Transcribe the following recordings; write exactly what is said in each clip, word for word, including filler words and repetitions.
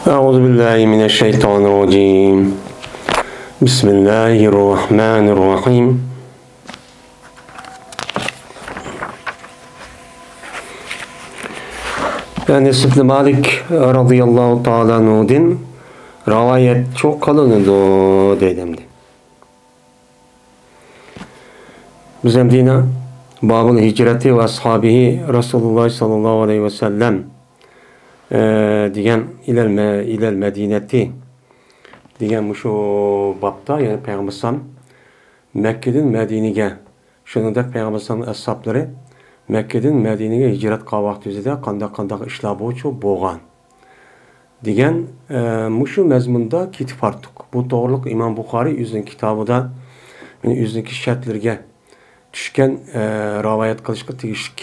أعوذ بالله من الشيطان الرجيم. بسم الله الرحمن الرحيم. ئەنەس ئىبن مالىك رەزىياللاھۇ تائالا ئەنھۇدىن رىۋايەت قىلىنىدۇ دېدى. بىز ئەمدى يەنە بابۇل ھىجرەتى ۋە ئەسھابىھى رەسۇلۇللاھ ساللاللاھۇ ئەلەيھى ۋەسەللەم، ئە، دېگەن ئىلەل مە-، ئىلەل مەدىنەتى دېگەن مۇشۇ بابتا، يەنى پەيغەمبەر ئەلەيھىسسالام مەككىدىن مەدىنىگە، شۇنىڭدەك پەيغەمبەر ئەلەيھىسسالام ئەسھابلىرى مەككىدىن مەدىنىگە ھىجرەت قىلغان ۋاقتى ئۆزىدە قانداق قانداق ئىشلار بولچۇ بولغان دېگەن، ئە، مۇشۇ مەزمۇندا كېتىپ بارتۇق. بۇ توغرۇلۇق ئىمام بۇخارى ئۆزىنىڭ كىتابىدا، يەنى ئۆزىنىڭكى شەرتلىرىگە چۈشكەن، ئە، رىۋايەت قىلىشقا تېگىشلىك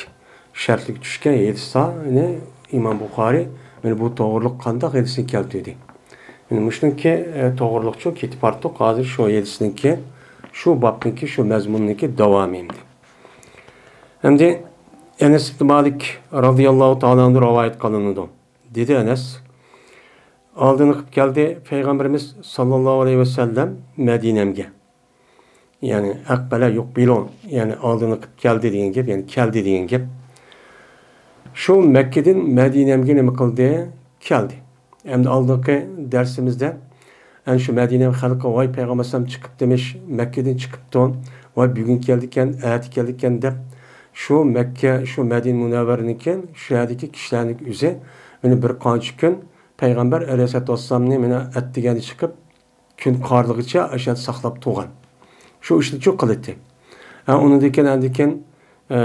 شەرتلىككە چۈشكەن ھەدىسلەرنى ئىمام بۇخارى، مانا بۇ توغرۇلۇق قانداق ھەدىسنى كەلتۈردى. مانا مۇشۇنىڭكى، ئە، توغرۇلۇقچۇ كېتىپ بارتۇق. ھازىر شۇ ھەدىسنىڭكى، شۇ بابنىڭكى، شۇ مەزمۇننىڭكى داۋامى ئەمدى. ئەمدى ئەنەس ئىبن مالىك رەزىياللاھۇ تائالا ئەنھۇ رىۋايەت قىلىنىدۇ. دېدى ئەنەس، ئالدىنى قىلىپ كەلدى پەيغەمبىرىمىز ساللاللاھۇ ئەلەيھى ۋەسەللەم مەدىنەمگە. يەنى ئەقبەلە يۇقبىلۇ، يەنى ئالدىنى قىلىپ كەلدى دېگەن گەپ، يەنى كەلدى دېگەن گەپ. شۇ مەككىدىن مەدىنەمگە نېمە قىلدى؟ كەلدى. ئەمدى ئالدىنقى دەرسىمىزدە ئەنە شۇ مەدىنە خەلقى، ۋاي پەيغەمبەر ئەلەيھىسسالام چىقىپتىمىش، مەككىدىن چىقىپتۇ، ۋاي بۈگۈن كەلدىكەن، ئەتە كەلدىكەن دەپ، شۇ مەككە، شۇ مەدىنە مۇنەۋۋەرىدىن كېيىن شۇ يەردىكى كىشىلەرنىڭ ئۆزى مانا بىر قانچە كۈن پەيغەمبەر ئەلەيھىسسالاتۇ ۋەسسالامنى مانا ئەتىگەندە چىقىپ، كۈن قارىغىچە ئاشۇ يەردە ساقلاپ تۇرغان. شۇ ئىشنىچۇ قىلىتتى. ھە، ئۇنىڭدىن كېيىن، ئاندىن كېيىن، ئە،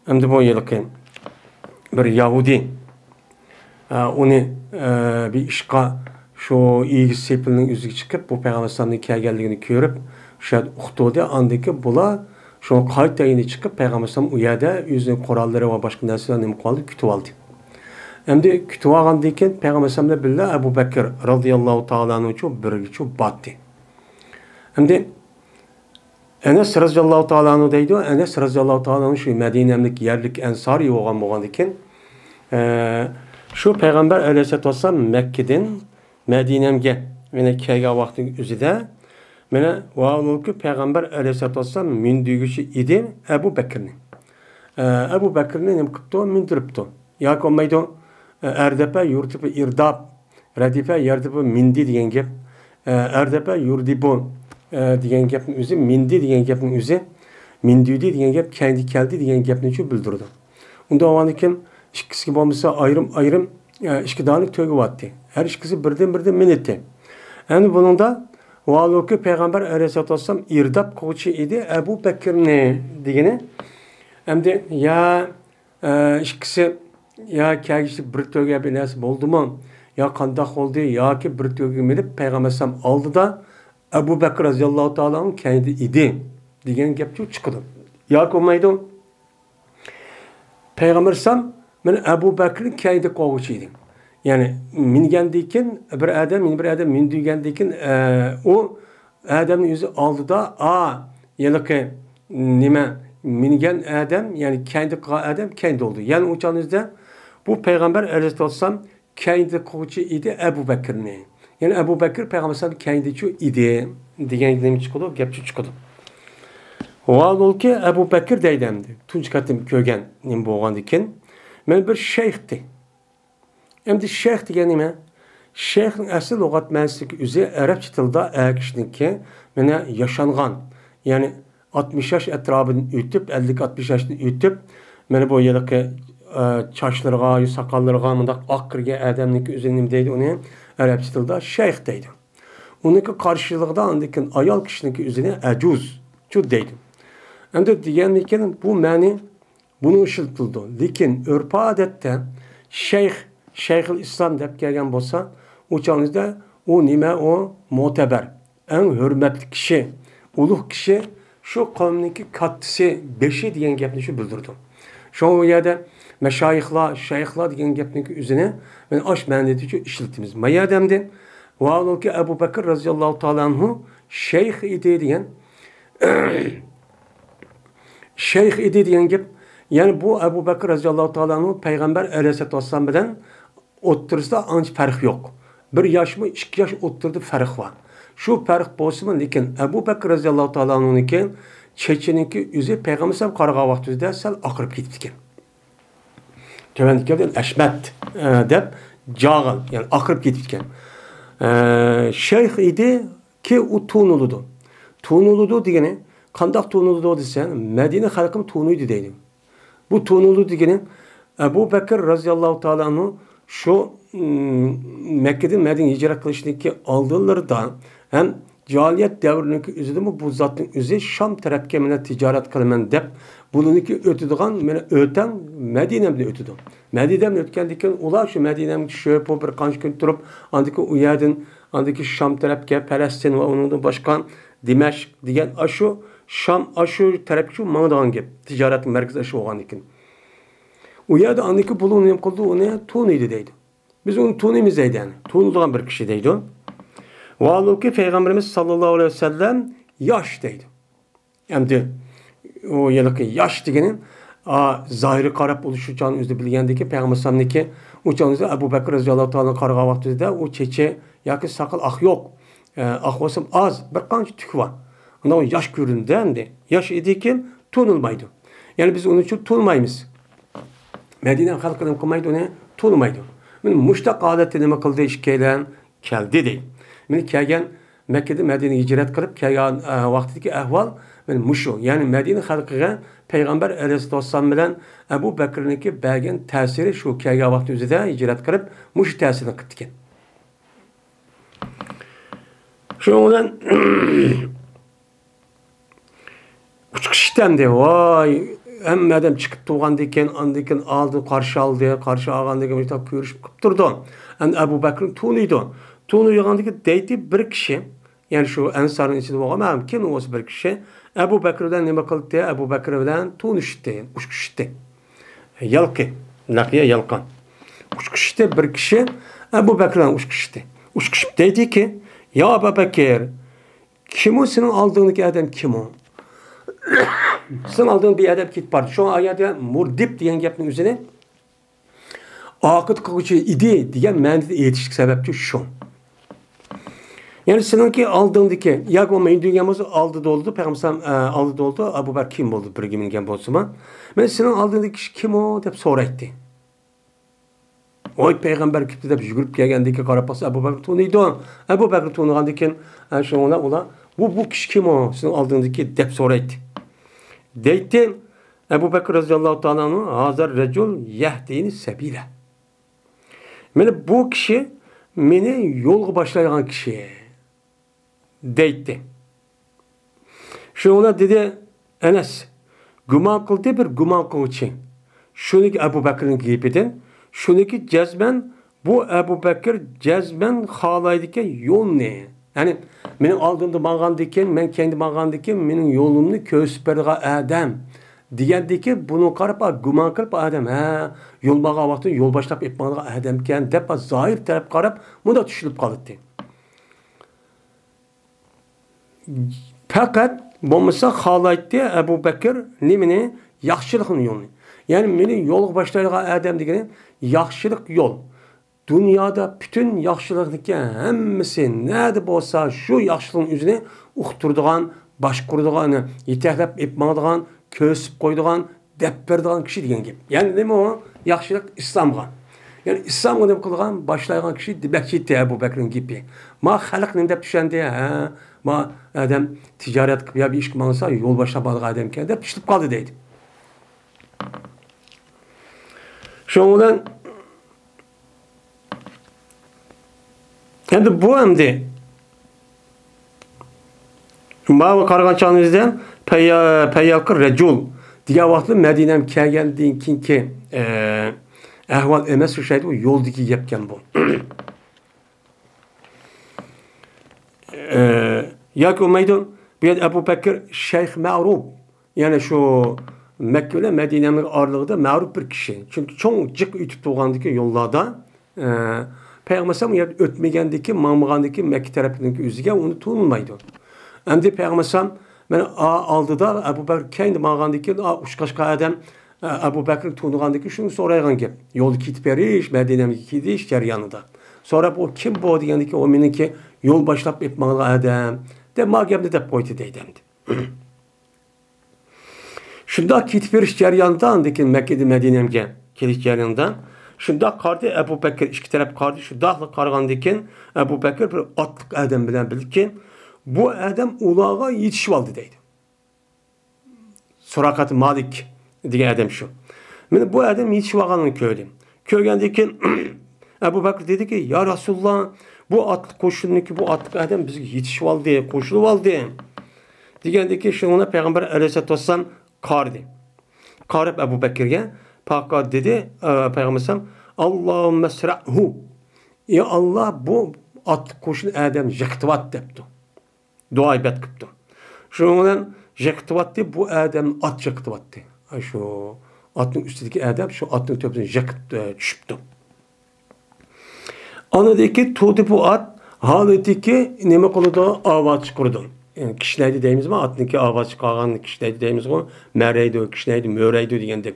ئەمدى بۇ ھېلىقى بىر يەھۇدىي، ئە، ئۇنى، ئە، بىر ئىشقا شۇ ئېگىز سېپىلنىڭ ئۆزىگە چىقىپ، بۇ پەيغەمبەر ئەلەيھىسسالامنىڭ كەلگەنلىكىنى كۆرۈپ، شۇ يەردە ئۇقتۇردى. ئاندىن كېيىن بۇلار شۇ قايتا يەنە چىقىپ، پەيغەمبەر ئەلەيھىسسالام ئۇ يەردە ئۆزىنىڭ قوراللىرى ۋە باشقا نەرسىلەر نېمە قىلىۋالدى، كۈتۈۋالدى. ئەمدى كۈتۈۋالغاندىن كېيىن پەيغەمبەر ئەلەيھىسسالام بىلەن ئەبۇ بەكىر رەزىياللاھۇ تائالا ئەنھۇچۇ بىرگىچۇ باتتى. ئەمدى ئەنەس رەزىياللاھۇ تائالا ئەنھۇ دەيدۇ، ئەنەس رەزىياللاھۇ تائالا ئەنھۇ شۇ مەدىنەملىك يەرلىك ئەنسارى بولغان بولغاندىكىن، ئە، شۇ پەيغەمبەر ئەلەيھىسسالاتۇ ۋەسسالام مەككىدىن مەدىنەمگە، يەنى كەلگەن ۋاقتىنىڭ ئۆزىدە، مانا، ۋاھالۇكى پەيغەمبەر ئەلەيھىسسالاتۇ ۋەسسالام مىندۈرگۈچى ئىدى ئەبۇ بەكرىنى. ئە، ئەبۇ بەكرىنى نېمە قىپتۇ؟ مىندۈرۈپتۇ. ياكى بولمايدۇ، ئە، ئەردەپە يۇرتىپى ئىرداپ، رەدىپە يەردىپى مىندى دېگەن گەپ. ئە، ئەردەپە يۇردىبۇ، ئە، دېگەن گەپنىڭ ئۆزى، مىندى دېگەن گەپنىڭ ئۆزى، مىندۈدى دېگەن گەپ كەينىدە كەلدى دېگەن گەپنىچۇ بىلدۈرىدۇ. ئۇنداق بولغاندىكىن ئىككىسىگە بولمىسا ئايرىم-ئايرىم، ئە، ئىككى دانە تۆگىۋاتتى. ھەر ئىككىسى بىردىن-بىردىن مىنىتتى. ئەمدى بۇنىڭدا ۋاھالۇكى پەيغەمبەر ئەلەيھىسسالاتۇ ۋەسسالام ئىرداپ قىلغۇچى ئىدى ئەبۇ بەكرىنى دېگىنى. ئەمدى يا، ئە، ئىككىسى يا كەلگۈسىدە بىر تۆگە بىر نەرسە بولدىمۇ؟ يا قانداق بولدى؟ ياكى بىر تۆگە مىنىپ پەيغەمبەر ئەلەيھىسسالام ئالدىدا ئەبۇ بەكرى رەزىياللاھۇ تائالا ئەنھۇ كەينىدە ئىدى دېگەن گەپچۇ چىقىدۇ. ياكى بولمايدۇ. پەيغەمبەر ئەلەيھىسسالام مانا ئەبۇ بەكرىنى كەينىدە قوغۇچى ئىدى. يەنى مىنگەندىن كېيىن بىر ئادەم، يەنە بىر ئادەم مىندۈرگەندىن كېيىن، ئە، ئۇ ئادەمنىڭ ئۆزى ئالدىدا، ئا، ھېلىقى نېمە، مىنگەن ئادەم، يەنى كەينىدە قالغان ئادەم كەينىدە بولدى. يەنى ئۇ چاغنىڭ ئۆزىدە بۇ پەيغەمبەر ئەلەيھىسسالام كەينىدە قوغۇچى ئىدى ئەبۇ بەكرىنى. يەنى ئەبۇ بەكرى پەيغەمبەر ئەلەيھىسسالام كەينىدىچۇ ئىدى دېگەن نېمە چىقىدۇ؟ گەپچۇ چىقىدۇ. ۋاھالۇكى ئەبۇ بەكرى دەيدۇ ئەمدى. تۇنجى قېتىم كۆرگەن نېمە بولغاندىكىن، مانا بىر شەيختى. ئەمدى شەيخ دېگەن نېمە؟ شەيخنىڭ ئەسلى لۇغەت مەنىسىدىكى ئۆزى ئەرەبچە تىلدا ئەر كىشىنىڭكى مانا ياشانغان، يەنى ئاتمىش ياش ئەتراپىدىن ئۆتۈپ، ئەللىك ئاتمىش ياشتىن ئۆتۈپ، مانا بۇ ھېلىقى، ئە، چاچلىرىغا، ساقاللىرىغا مۇنداق ئاق كىرگەن ئادەمنىڭكى ئۆزىنى نېمە دەيدۇ؟ ئۇنى ئەرەبچە تىلدا شەيخ دەيدۇ. ئۇنىڭكى قارشىلىقىدا ئاندىن كېيىن ئايال كىشىنىڭكى ئۆزىنى ئەجۇزچۇ دەيدۇ. ئەمدى دېگەندىن كېيىن بۇ مەنى بۇنى ئىشلىتىلىدۇ. لېكىن ئۆرپ-ئادەتتە شەيخ، شەيخۇل ئىسلام دەپ كەلگەن بولسا، ئۇ چاغىمىزدا ئۇ نېمە ئۇ؟ مۆتەبەر، ئەڭ ھۆرمەتلىك كىشى، ئۇلۇغ كىشى، شۇ قەۋمنىڭكى كاتتىسى، بېشى دېگەن گەپنى شۇ بىلدۈرىدۇ. شۇڭا ئۇ يەردە مەشايىخلار، شەيخلار دېگەن گەپنىڭكى ئۆزىنى مانا ئاش مەنىدىچۇ ئىشلىتىمىز. ما يەردە ئەمدى ۋاھالۇكى ئەبۇ بەكىر رەزىياللاھۇ تائالا ئەنھۇ شەيخ ئىدى دېگەن شەيخ ئىدى دېگەن گەپ، يەنى بۇ ئەبۇ بەكرى رەزىياللاھۇ تائالا ئەنھۇ پەيغەمبەر ئەلەيھىسسالاتۇ ۋەسسالام بىلەن ئوتتۇرىسىدا ئانچە پەرق يوق. بىر ياشمۇ، ئىككى ياش ئوتتۇرىدا پەرق بار. شۇ پەرق بولسىمۇ، لېكىن ئەبۇ بەكرى رەزىياللاھۇ تائالا ئەنھۇنىڭكى چېچىنىڭكى ئۆزى پەيغەمبەر ئەلەيھىسسالام قارىغان ۋاقتىدا سەل ئاقىرىپ كېتىپتىكەن. تۆۋەندىكى يەردىن ئەشمەت، ئە، دەپ جاغىل، يەنى ئاقىرىپ كېتىپتىكەن. ئە، شەيخ ئىدىكى، ئۇ تونۇلىدۇ. تونۇلىدۇ دېگىنى، قانداق تونۇلىدۇ دېسەڭ، مەدىنە خەلقىمۇ تونۇيدۇ دەيدۇ. بۇ تونۇلىدۇ دېگىنى، ئەبۇ بەكىر رەزىياللاھۇ تائالا ئەنھۇ شۇ، ئىم، مەككىدىن مەدىنىگە ھىجرەت قىلىشتىكى ئالدىلىرىدا ھەم جاھىلىيەت دەۋرىنىڭكى ئۆزىدىمۇ بۇ زاتنىڭ ئۆزى شام تەرەپكە مەن تىجارەت قىلىمەن دەپ، بۇلىنىڭكى ئۆتىدىغان مانا ئۆتەڭ مەدىنەمدىن ئۆتىدۇ. مەدىنەمدىن ئۆتكەندىن كېيىن ئۇلار شۇ مەدىنەمگە چۈشۈپ، بۇ بىر قانچە كۈن تۇرۇپ، ئاندىن كېيىن ئۇ يەردىن، ئاندىن كېيىن شام تەرەپكە، پەلەستىن ۋە ئۇنىڭدىن باشقا دىمەشق دېگەن ئاشۇ شام، ئاشۇ تەرەپكە شۇ ماڭىدىغان گەپ. تىجارەت مەركىزى ئاشۇ بولغاندىن كېيىن. ئۇ يەردە ئاندىن كېيىن بۇلۇڭ نېمە قىلدى؟ ئۇنى تونۇيدۇ دەيدۇ. بىز ئۇنى تونۇيمىز دەيدۇ، يەنى تونۇلىدىغان بىر كىشى دەيدۇ. ۋاھالبۇكى، پەيغەمبىرىمىز ساللاللاھۇ ئەلەيھى ۋەسەللەم ياش دەيدۇ. ئەمدى ئۇ ھېلىقى ياش دېگىنى، ئا، زاھىرىغا قاراپ ئۇ شۇ چاغنى ئۆزى بىلگەندىكى، پەيغەمبەر ئەلەيھىسسالامنىڭكى ئۇ چاغنى ئۆزى ئەبۇ بەكرى رەزىياللاھۇ تائالا قارىغان ۋاقتىدا ئۇ چېچى ياكى ساقال ئاق يوق. ئە، ئاق بولسىمۇ ئاز، بىر قانچە تۈك بار. ئۇنداق ياش كۆرۈندى ئەمدى. ياش ئىدىكىن تونۇلمايدۇ. يەنى بىز ئۇنى چۈشۈپ تونۇمايمىز. مەدىنە خەلقى نېمە قىلمايدۇ، ئۇنى تونۇمايدۇ. مانا مۇشۇنداق ھالەتتە نېمە قىلدى ئىككىيلەن؟ كەلدى دەيدۇ. مانا كەلگەن مەككىدىن مەدىنىگە ھىجرەت قىلىپ كەلگەن، ئە، ۋاقتىدىكى ئەھۋال مانا مۇشۇ. يەنى مەدىنە خەلقىگە پەيغەمبەر ئەلەيھىسسالاتۇ ۋەسسالام بىلەن ئەبۇ بەكرىنىڭكى بەرگەن تەسىرى شۇ كەلگەن ۋاقتى ئۆزىدە ھىجرەت قىلىپ مۇشۇ تەسىرنى قىپتىكەن. شۇنىڭ بىلەن ئۇچقۇچ ئىشتەمدى. ۋاي، ھەممە ئادەم چىقىپ تۇرغاندىكىن، ئاندىكىن ئالدى قارشى ئالدى، قارشى ئالغاندىكىن مۇشۇنداق كۆرۈشۈپ قىپ تۇرىدۇ. ئەمدى ئەبۇ بەكرىنى تونۇيدۇ. تونۇيغاندىكىن دەيتتى بىر كىشى، يەنى شۇ ئەنسارنىڭ ئىچىدە بولغان، مەلۇم كىم بولسا بىر كىشى، ئەبۇ بەكرى بىلەن نېمە قىلدى؟ ئەبۇ بەكرى بىلەن تونۇشتى، ئۇچقۇچۇشتى. يالقى، لەقىيە يالقان. ئۇچقۇچۇشتى بىر كىشى، ئەبۇ بەكرى بىلەن ئۇچقۇچۇشتى. ئۇچقۇچۇشۇپ دەيدىكى، يا ئەبا بەكر، كىمۇ سېنىڭ ئالدىڭدىكى ئادەم كىمۇ؟ سېنىڭ ئالدىڭدا بىر ئادەم كېتىپ باردى. شۇڭا ئايەتتە مۇردىپ دېگەن گەپنىڭ ئۆزىنى ئاقىۋەت قىلغۇچى ئىدى دېگەن مەنىدە ئېيتىشلىق سەۋەبچۇ شۇ. يەنى سېنىڭكى ئالدىڭدىكى، ياكى بولمىسا مەن دېگەن بولسا ئالدىدا بولىدۇ، پەيغەمبەر ئەلەيھىسسالام، ئە، ئالدىدا بولىدۇ، ئەبۇ بەكرى كېيىن بولىدۇ، بىرگە مىنگەن بولسىمۇ. مەن سېنىڭ ئالدىڭدىكى كىشى كىمۇ دەپ سورايتتى. ۋاي پەيغەمبەر كېتىپتۇ دەپ يۈگۈرۈپ كەلگەندىن كېيىن قاراپ باقسا ئەبۇ بەكرى تونۇيدۇ. ئەبۇ بەكرى تونۇغاندىن كېيىن، ئە، شۇڭا ئۇلار بۇ، بۇ كىشى كىمۇ سېنىڭ ئالدىڭدىكى دەپ سورايتتى. دەيتتى، ئەبۇ بەكرى رەزىياللاھۇ تائالا ئەنھۇ، ھازا رەجۇل يەھدىنى سەبىلە. مانا بۇ كىشى مېنى يولغا باشلايدىغان كىشى دەيتتى. شۇنىڭ بىلەن دېدى ئەنەس، گۇمان قىلدى بىر گۇمان قىلغۇچى. شۇنىكى ئەبۇ بەكرىنىڭ گېپىدىن، شۇنىكى جەزمەن بۇ ئەبۇ بەكىر جەزمەن خالايدىكەن يولنى. يەنى مېنىڭ ئالدىمدا ماڭغاندىكىن، مەن كەينىدە ماڭغاندىكىن مېنىڭ يولۇمنى كۆرسىتىپ بېرىدىغان ئادەم دېگەندىكى بۇنىڭغا قاراپ، ئا، گۇمان قىلىپ، ئا، ئادەم، ھە، يول ماڭغان ۋاقتىدا يول باشلاپ ئېلىپ ماڭىدىغان ئادەمكەن دەپ، ئا، زاھىر تەرەپ قاراپ مۇنداق چۈشىنىپ قالاتتى. پەقەت بولمىسا خالايتتى ئەبۇ بەكىر نېمىنى؟ ياخشىلىقنى يولىنى. يەنى مېنى يولغا باشلايدىغان ئادەم دېگىنى ياخشىلىق يول. دۇنيادا پۈتۈن ياخشىلىقنىڭكى ھەممىسى نەدە بولسا شۇ ياخشىلىقنىڭ ئۆزىنى ئۇقتۇرىدىغان، باشقۇرىدىغان، يېتەكلەپ ئېلىپ ماڭىدىغان، كۆرسىتىپ قويىدىغان، دەپ بېرىدىغان كىشى دېگەن گەپ. يەنى نېمە ئۇ؟ ياخشىلىق ئىسلامغا. يەنى ئىسلامغا نېمە قىلىدىغان؟ باشلايدىغان كىشى دېمەكچى ئىدى ئەبۇ بەكرىنىڭ گېپى. ما خەلق نېمە دەپ چۈشەندى؟ ھە، ما ئادەم تىجارەت قىلىپ يا بىر ئىشقا ماڭسا يول باشلاپ بارىدىغان ئادەمكەن دەپ چۈشىنىپ قالدى دەيدۇ. شۇنىڭ بىلەن ئەمدى بۇ ئەمدى ماۋۇ قارىغان چاغىمىزدا پەييا-، پەييالقى رەجۇل دېگەن ۋاقىتتا مەدىنەگە كەلگەندىن كېيىنكى، ئە، ئەھۋال ئەمەس، ئوخشايدۇ، ئۇ يولدىكى گەپكەن بۇ. ئە، ياكى بولمايدۇ، بۇ يەردە ئەبۇ بەكىر شەيخ مەرۇپ، يەنى شۇ مەككە بىلەن مەدىنەنىڭ ئارىلىقىدا مەرۇپ بىر كىشى. چۈنكى چوڭ جىق ئۆتۈپ تۇرغاندىكى يوللاردا، ئە، پەيغەمبەر ئەلەيھىسسالام ئۇ يەردە ئۆتمىگەندىكى، ماڭمىغاندىكى مەككە تەرەپنىڭكى ئۆزىگە ئۇنى تونۇلمايدۇ. ئەمدى پەيغەمبەر ئەلەيھىسسالام مانا ئا ئالدىدا، ئەبۇ بەكرى كەينىدە ماڭغاندىكىن، ئا ئۇچقاچقا ئادەم، ئەبۇ بەكرىنى تونۇغاندىكىن شۇنى سورايدىغان گەپ. يولدا كېتىپ بېرىش، مەدىنەمگە كېلىش جەريانىدا. سوراپ، «ئۇ كىم بۇ؟» دېگەندىكىن، «ئۇ مېنىڭكى يول باشلاپ ئېلىپ ماڭىدىغان ئادەم» دەپ، ما گەپنى دەپ قويدى دەيدۇ ئەمدى. شۇنداق كېتىپ بېرىش جەريانىدا، ئاندىن كېيىن مەككىدىن مەدىنەمگە كېلىش جەريانىدا شۇنداق قارىدى، ئەبۇ بەكىر ئىككى تەرەپ قارىدى، شۇنداقلا قارىغاندىن كېيىن ئەبۇ بەكىر بىر ئاتلىق ئادەم بىلەن بىلدىكى، بۇ ئادەم ئۇلارغا يېتىشىۋالدى دەيدۇ. سۇراقەت مالىك دېگەن ئادەم شۇ. مانا بۇ ئادەم يېتىشىۋالغانلىقىنى كۆردى. كۆرگەندىن كېيىن ئەبۇ بەكرى دېدىكى، «يا رەسۇلۇللا، بۇ ئاتلىق قوشۇننىڭكى بۇ ئاتلىق ئادەم بىزگە يېتىشىۋالدى، قوشۇلۇۋالدى» دېگەندىن كېيىن شۇنىڭ بىلەن پەيغەمبەر ئەلەيھىسسالاتۇ ۋەسسالام قارىدى. قاراپ ئەبۇ بەكرىگە، پەقەت دېدى، ئە، پەيغەمبەر ئەلەيھىسسالام، «ئاللاھۇممە ئەسرەھۇ. يا ئاللا، بۇ ئاتلىق قوشۇن ئادەم يىقىتىۋەت» دەپتۇ. دۇئا ئىبادەت قىپتۇ. شۇنىڭ بىلەن يىقىتىۋەتتى، بۇ ئادەمنى ئات يىقىتىۋەتتى. ئاشۇ ئاتنىڭ ئۈستىدىكى ئادەم شۇ ئاتنىڭ تۆپىدىن يىقىپ، ئە، چۈشۈپتۇ. ئاندىكى تۇردى بۇ ئات، ھالىتىكى نېمە قىلىدۇ؟ ئاۋاز چىقىرىدۇ. يەنى كىشنەيدۇ دەيمىزمۇ؟ ئاتنىڭكى ئاۋاز چىقارغاننى كىشنەيدۇ دەيمىزغۇ؟ مەرەيدۇ، كىشنەيدۇ، مۆرەيدۇ دېگەندەك.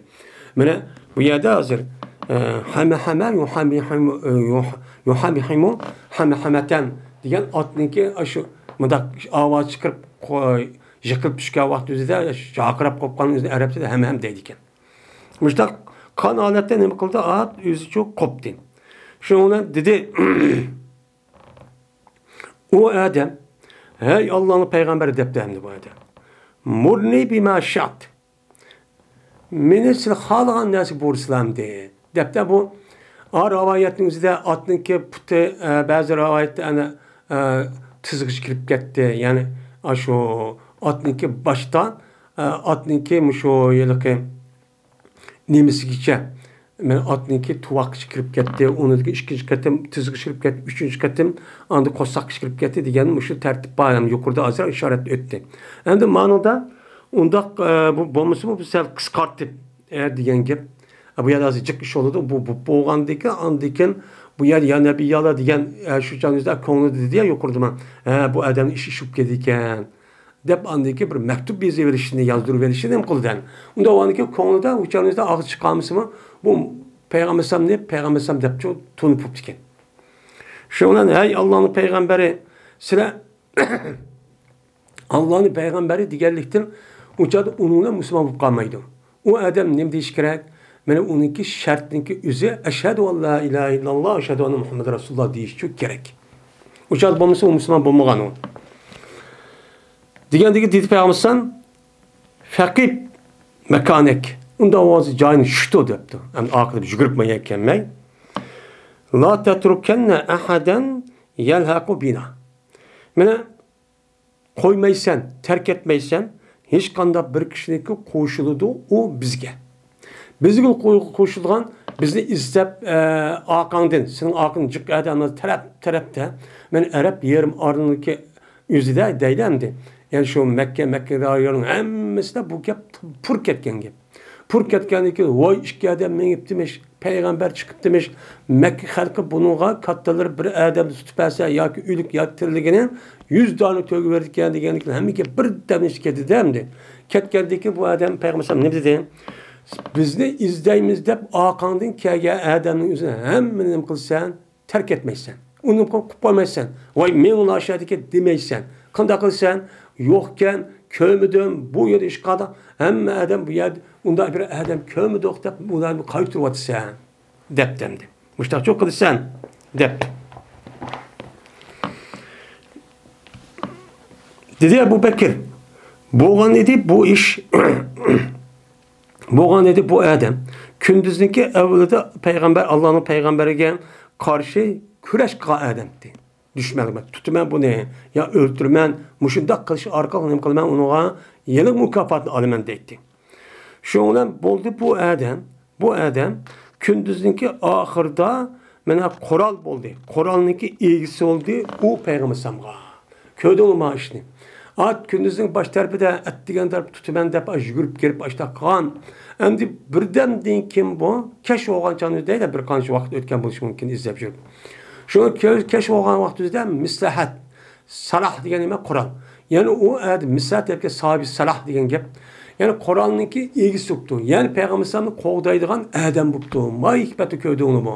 مانا بۇ يەردە ھازىر، ئە، ھەمە ھەمە يۇھەمىھىمۇ، ئە، يۇھ-، يۇھەمىھىمۇ ھەمە ھەمەتەن دېگەن ئاتنىڭكى ئاشۇ مۇنداق ئاۋاز چىقىرىپ قوي-، يىقىلىپ چۈشكەن ۋاقتى ئۆزىدە جاقىراپ قوپقان ئۆزىنى ئەرەبچىدە ھەمە ھەم دەيدىكەن. مۇشۇنداق قان ھالەتتە نېمە قىلدى؟ ئات ئۆزىچۇ قوپتى. شۇنىڭ بىلەن دېدى، ئۇ ئادەم، «ھەي ئاللانىڭ پەيغەمبىرى» دەپتۇ ئەمدى بۇ ئادەم. «مۇرنى بىما شىئت. مېنى سىلەر خالىغان نەرسە بۇيرۇسىلامدى» دەپتۇ. بۇ، ئا، رىۋايەتنىڭ ئۆزىدە ئاتنىڭكى پۇتى، ئە، بەزى رىۋايەتتە ئەنە، ئە، تىزىغىچە كىرىپ كەتتى. يەنى، ئاشۇ ئاتنىڭكى باشتا، ئە، ئاتنىڭكى مۇشۇ ھېلىقى نېمىسىگىچە، مەن ئاتنىڭكى تۇۋاققىچە كىرىپ كەتتى، ئۇنىڭدىن كېيىن ئىككىنچى قېتىم تىزغا كىرىپ كەتتى، ئۈچىنچى قېتىم ئاندىن قورساققىچە كىرىپ كەتتى دېگەن مۇشۇ تەرتىپ بار. يەنى يۇقىرىدا ئازراق ئىشارەت ئۆتتى. ئەمدى مانىدا ئۇنداق، ئە، بۇ بولمىسىمۇ، بۇ سەل قىسقارتىپ، ئە، دېگەن گەپ. ئە، بۇ يەردە ھازىر جىق ئىش بولىدۇ. بۇ، بۇ بولغاندىن كېيىن، ئاندىن كېيىن بۇ يەر يا نەبىياللا دېگەن، ئە، شۇ چاغنىڭ ئۆزىدە كۆڭلىدە دېدى يا يۇقىرىدا مانا، ھە، بۇ ئادەمنىڭ ئىشى ئىش بولۇپ كېتىدىكەن دەپ ئاندىن كېيىن بىر مەكتۇپ يېزىۋېلىشنى، يازدۇرۇۋېلىشنى نېمە قىلدى؟ ئۇنداق بولغاندىن كېيىن كۆڭلىدە ئۇ چاغنىڭ ئۆزىدە ئاغزى چىقارمىسىمۇ، بۇ پەيغەمبەر ئەلەيھىسسالامنى پەيغەمبەر ئەلەيھىسسالام دەپ تونۇپ بوپتىكەن. شۇنىڭ بىلەن، ھەي ئاللانىڭ پەيغەمبىرى، سىلەر ئاللانىڭ پەيغەمبىرى دېگەنلىكتىن، ئۇ چاغدا ئۇنىڭ بىلەن مۇسۇلمان بولۇپ قالمايدۇ. ئۇ ئادەم نېمە دېيىشى كېرەك؟ مانا ئۇنىڭكى شەرتنىڭكى ئۆزى، «ئەشھەدۇ ئەللا ئىلاھە ئىللاللا، ئەشھەدۇ ئەننە مۇھەممەدەن رەسۇلۇللا» دېيىشى كېرەك. ئۇ چاغدا بولمىسا، ئۇ مۇسۇلمان بولمىغان ئۇ. دېگەندىكىن دېدى پەيغەمبەر ئەلەيھىسسالام، «فەقىب مەكانەك.» ئۇنداق بولسا جايىنى شۇتۇ دەپتۇ. ئەمدى ئارقىدىن يۈگۈرۈپ ماڭىدىكەنمەن. «لا تەترۇكەننە ئەھەدەن يەلھەقۇ بىنا.» مانا قويمايسەن، تەرك ئەتمەيسەن، ھېچقانداق بىر كىشىنىڭكى قوشۇلىدۇ ئۇ بىزگە. بىزگە قو-، قوشۇلغان، بىزنى ئىزدەپ، ئە، ئارقاڭدىن، سېنىڭ ئارقىڭدىن جىق ئادەملەر تەرەپ، تەرەپتە، مەن ئەرەب يېرىم ئارىلىقى ئۆزىدە دەيلى ئەمدى. يەنى شۇ مەككە، مەككە رايونىنىڭ ھەممىسىدە بۇ گەپ پۇر كەتكەن گەپ. پۇر كەتكەندىن كېيىن، ۋاي، ئىككى ئادەم مېڭىپتىمىش، پەيغەمبەر چىقىپتىمىش، مەككە خەلقى بۇنىڭغا كاتتىلىرى بىر ئادەمنى تۇتۇپ بەرسە ياكى ئۆلۈك ياكى تىرىلىگىنى يۈز دانە تۆگە بېرىدىكەن دېگەندىن كېيىن ھەممە گەپ بىردەمدە كەتتى ئەمدى. كەتكەندىن كېيىن بۇ ئادەم پەيغەمبەر ئەلەيھىسسالام نېمە دېدى؟ بىزنى ئىزدەيمىز دەپ ئارقاڭدىن كەلگەن ئادەمنىڭ ئۆزىنى ھەممىنى نېمە قىلىسەن؟ تەرك ئەتمەيسەن. ئۇنى قىلىپ قويمايسەن. ۋاي، مېڭىڭلار ئاشۇ يەردىكى دېمەيسەن. قانداق قىلىسەن؟ يوقكەن، كۆرمىدىم، بۇ يەردە ئىشقادا ھەممە ئادەم بۇ يەردە ئۇنداق بىر ئادەم كۆرمىدۇق دەپ ئۇلارنى قايتۇرۇۋاتىسەن دەپتۇ ئەمدى. مۇشتاقچۇ قىلىسەن دەپتۇ. دېدى ئەبۇ بەكىر، بولغان ئىدى بۇ ئىش. بولغان ئىدى بۇ ئادەم. كۈندۈزنىڭكى ئەۋۋىلىدە پەيغەمبەر، ئاللانىڭ پەيغەمبىرىگە قارشى كۈرەش قىلغان ئادەمتى. دۈشمەنگە تۇتىمەن بۇنى، يا ئۆلتۈرىمەن، مۇشۇنداق قىلىش ئارقىلىق نېمە قىلىمەن ئۇنىڭغا يېڭى مۇكاپاتنى ئالىمەن دەيتتى. شۇنىڭ بىلەن بولدى بۇ ئادەم، بۇ ئادەم كۈندۈزنىڭكى ئاخىرىدا مانا قورال بولدى. قورالنىڭكى ئىگىسى بولدى ئۇ پەيغەمبەر ئەلەيھىسسالامغا. كۆردۈڭلارمۇ ئىشنى؟ ئات كۈندۈزنىڭ باش تەرىپىدە، ئەتىگەن تەرەپ تۇتىمەن دەپ يۈگۈرۈپ كىرىپ ئاشتاق قىلغان. ئەمدى بىردەمدىن كېيىن بۇ كەچ بولغان چاغدا دەيدۇ، بىر قانچە ۋاقىت ئۆتكەن بولۇشى مۇمكىن ئىزدەپ يۈرۈپ. شۇ كەچ بولغان ۋاقتىدا مىسلىھەت، سالاھ دېگەن نېمە؟ قورال. يەنى ئۇ ئەدە مىسلىھەت دەپ ساھىبى سالاھ دېگەن گەپ. يەنى قورالنىڭكى ئىگىسى بوپتۇ. يەنى پەيغەمبەر ئەلەيھىسسالامنى قوغدايدىغان ئادەم بوپتۇ. ماي ھېكمەتنى كۆردۈڭلىمۇ؟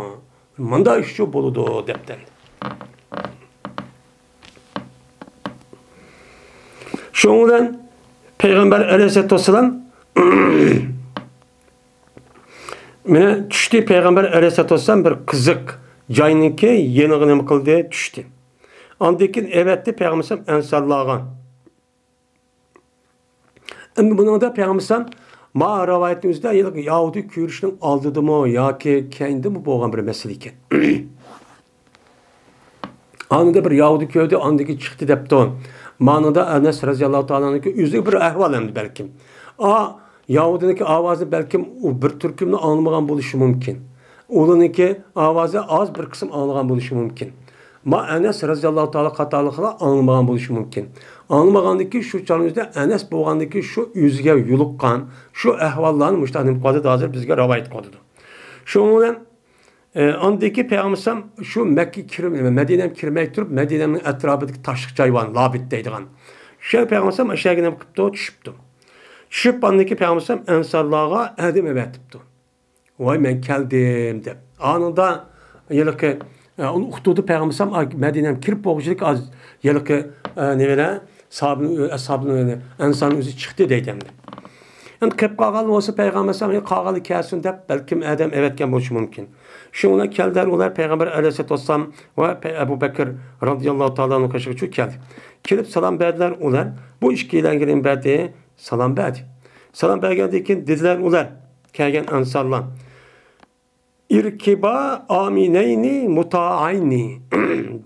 مۇنداق ئىشچۇ بولىدۇ دەپتۇ. شۇنىڭ بىلەن پەيغەمبەر ئەلەيھىسسالاتۇ ۋەسسالام مانا چۈشتى. پەيغەمبەر ئەلەيھىسسالاتۇ ۋەسسالام بىر قىزىق جاينىڭكى يېنىغا نېمە قىلدى؟ چۈشتى. ئاندىن كېيىن ئەۋەتتى پەيغەمبەر ئەنسارلارغا. ئەمدى بۇنىڭدا پەيغەمبەر ئەلەيھىسسالام ما رىۋايەتنىڭ ئۆزىدە يەنە يەھۇدىي كۆرۈشنىڭ ئالدىدىمۇ ياكى كەينىدىمۇ بولغان بىر مەسىلە ئىكەن. ئانىدا بىر يەھۇدىي كۆردى، ئاندىن كېيىن چىقتى دەپتۇ. مانىدا ئەنەس رەزىياللاھۇ تائالا ئەنھۇ ئۆزى بىر ئەھۋال ئەمدى بەلكىم. ئا، يەھۇدىينىڭكى ئاۋازى بەلكىم ئۇ بىر تۈركۈمنى ئاڭلىمىغان بولۇشى مۇمكىن. ئۇلارنىڭكى ئاۋازى ئاز بىر قىسىم ئاڭلىغان بولۇشى مۇمكىن. ما ئەنەس رەزىياللاھۇ تائالا قاتارلىقلار ئاڭلىمىغان بولۇشى مۇمكىن. ئاڭلىمىغاندىكى شۇ چاغنىڭ ئۆزىدە ئەنەس بولغاندىكى شۇ ئۆزىگە يولۇققان شۇ ئەھۋاللارنى مۇشۇنداق نېمە قىلىۋاتىدۇ، ھازىر بىزگە رىۋايەت قىلىۋاتىدۇ. شۇنىڭ بىلەن ئە، ئاندىكى پەيغەمبەر شۇ مەككە كىرىپ، مەدىنەگە كىرمەي تۇرۇپ، مەدىنەنىڭ ئەتراپىدىكى تاشلىق جاي بار، لابىد دەيدىغان. شۇ پەيغەمبەر ئاشۇ يەرگە نېمە قىپتۇ؟ چۈشۈپتۇ. چۈشۈپ، ئاندىكى پەيغەمبەر ئەنسارلارغا ئادەم ئەۋەتىپتۇ. ۋاي، مەن كەلدىم دەپ. ئانىدا ھېلىقى، ئە، ئۇنى ئۇقتۇردى پەيغەمبەر، ئا، مەدىنەگە كىرىپ بولغۇچىلىك ئاز ھېلىقى، ئە، نېمىلەر، ساھابىنىڭ ئۆ-، ئەسھابىنىڭ ئەنسارنىڭ ئۆزى چىقتى دەيدۇ ئەمدى. ئەمدى قېلىپ قالغان بولسا پەيغەمبەر ئەلەيھىسسالام، قالغانلار كەلسۇن دەپ بەلكىم ئادەم ئەۋەتكەن بولۇشى مۇمكىن. شۇنىڭ بىلەن كەلدىلەر ئۇلار پەيغەمبەر ئەلەيھىسسالاتۇ ۋەسسالام ۋە پەي-، ئەبۇ بەكىر رەزىياللاھۇ تائالا ئەنھۇ قېشىغىچۇ كەلدى. كېلىپ سالام بەردىلەر ئۇلار. بۇ ئىككىيلەنگە نېمە بەردى؟ سالام بەردى. سالام بەرگەندىن كېيىن دېدىلەر ئۇلار، كەلگەن ئەنسارلار. ئىركىبا ئامىنەينى مۇتائەينى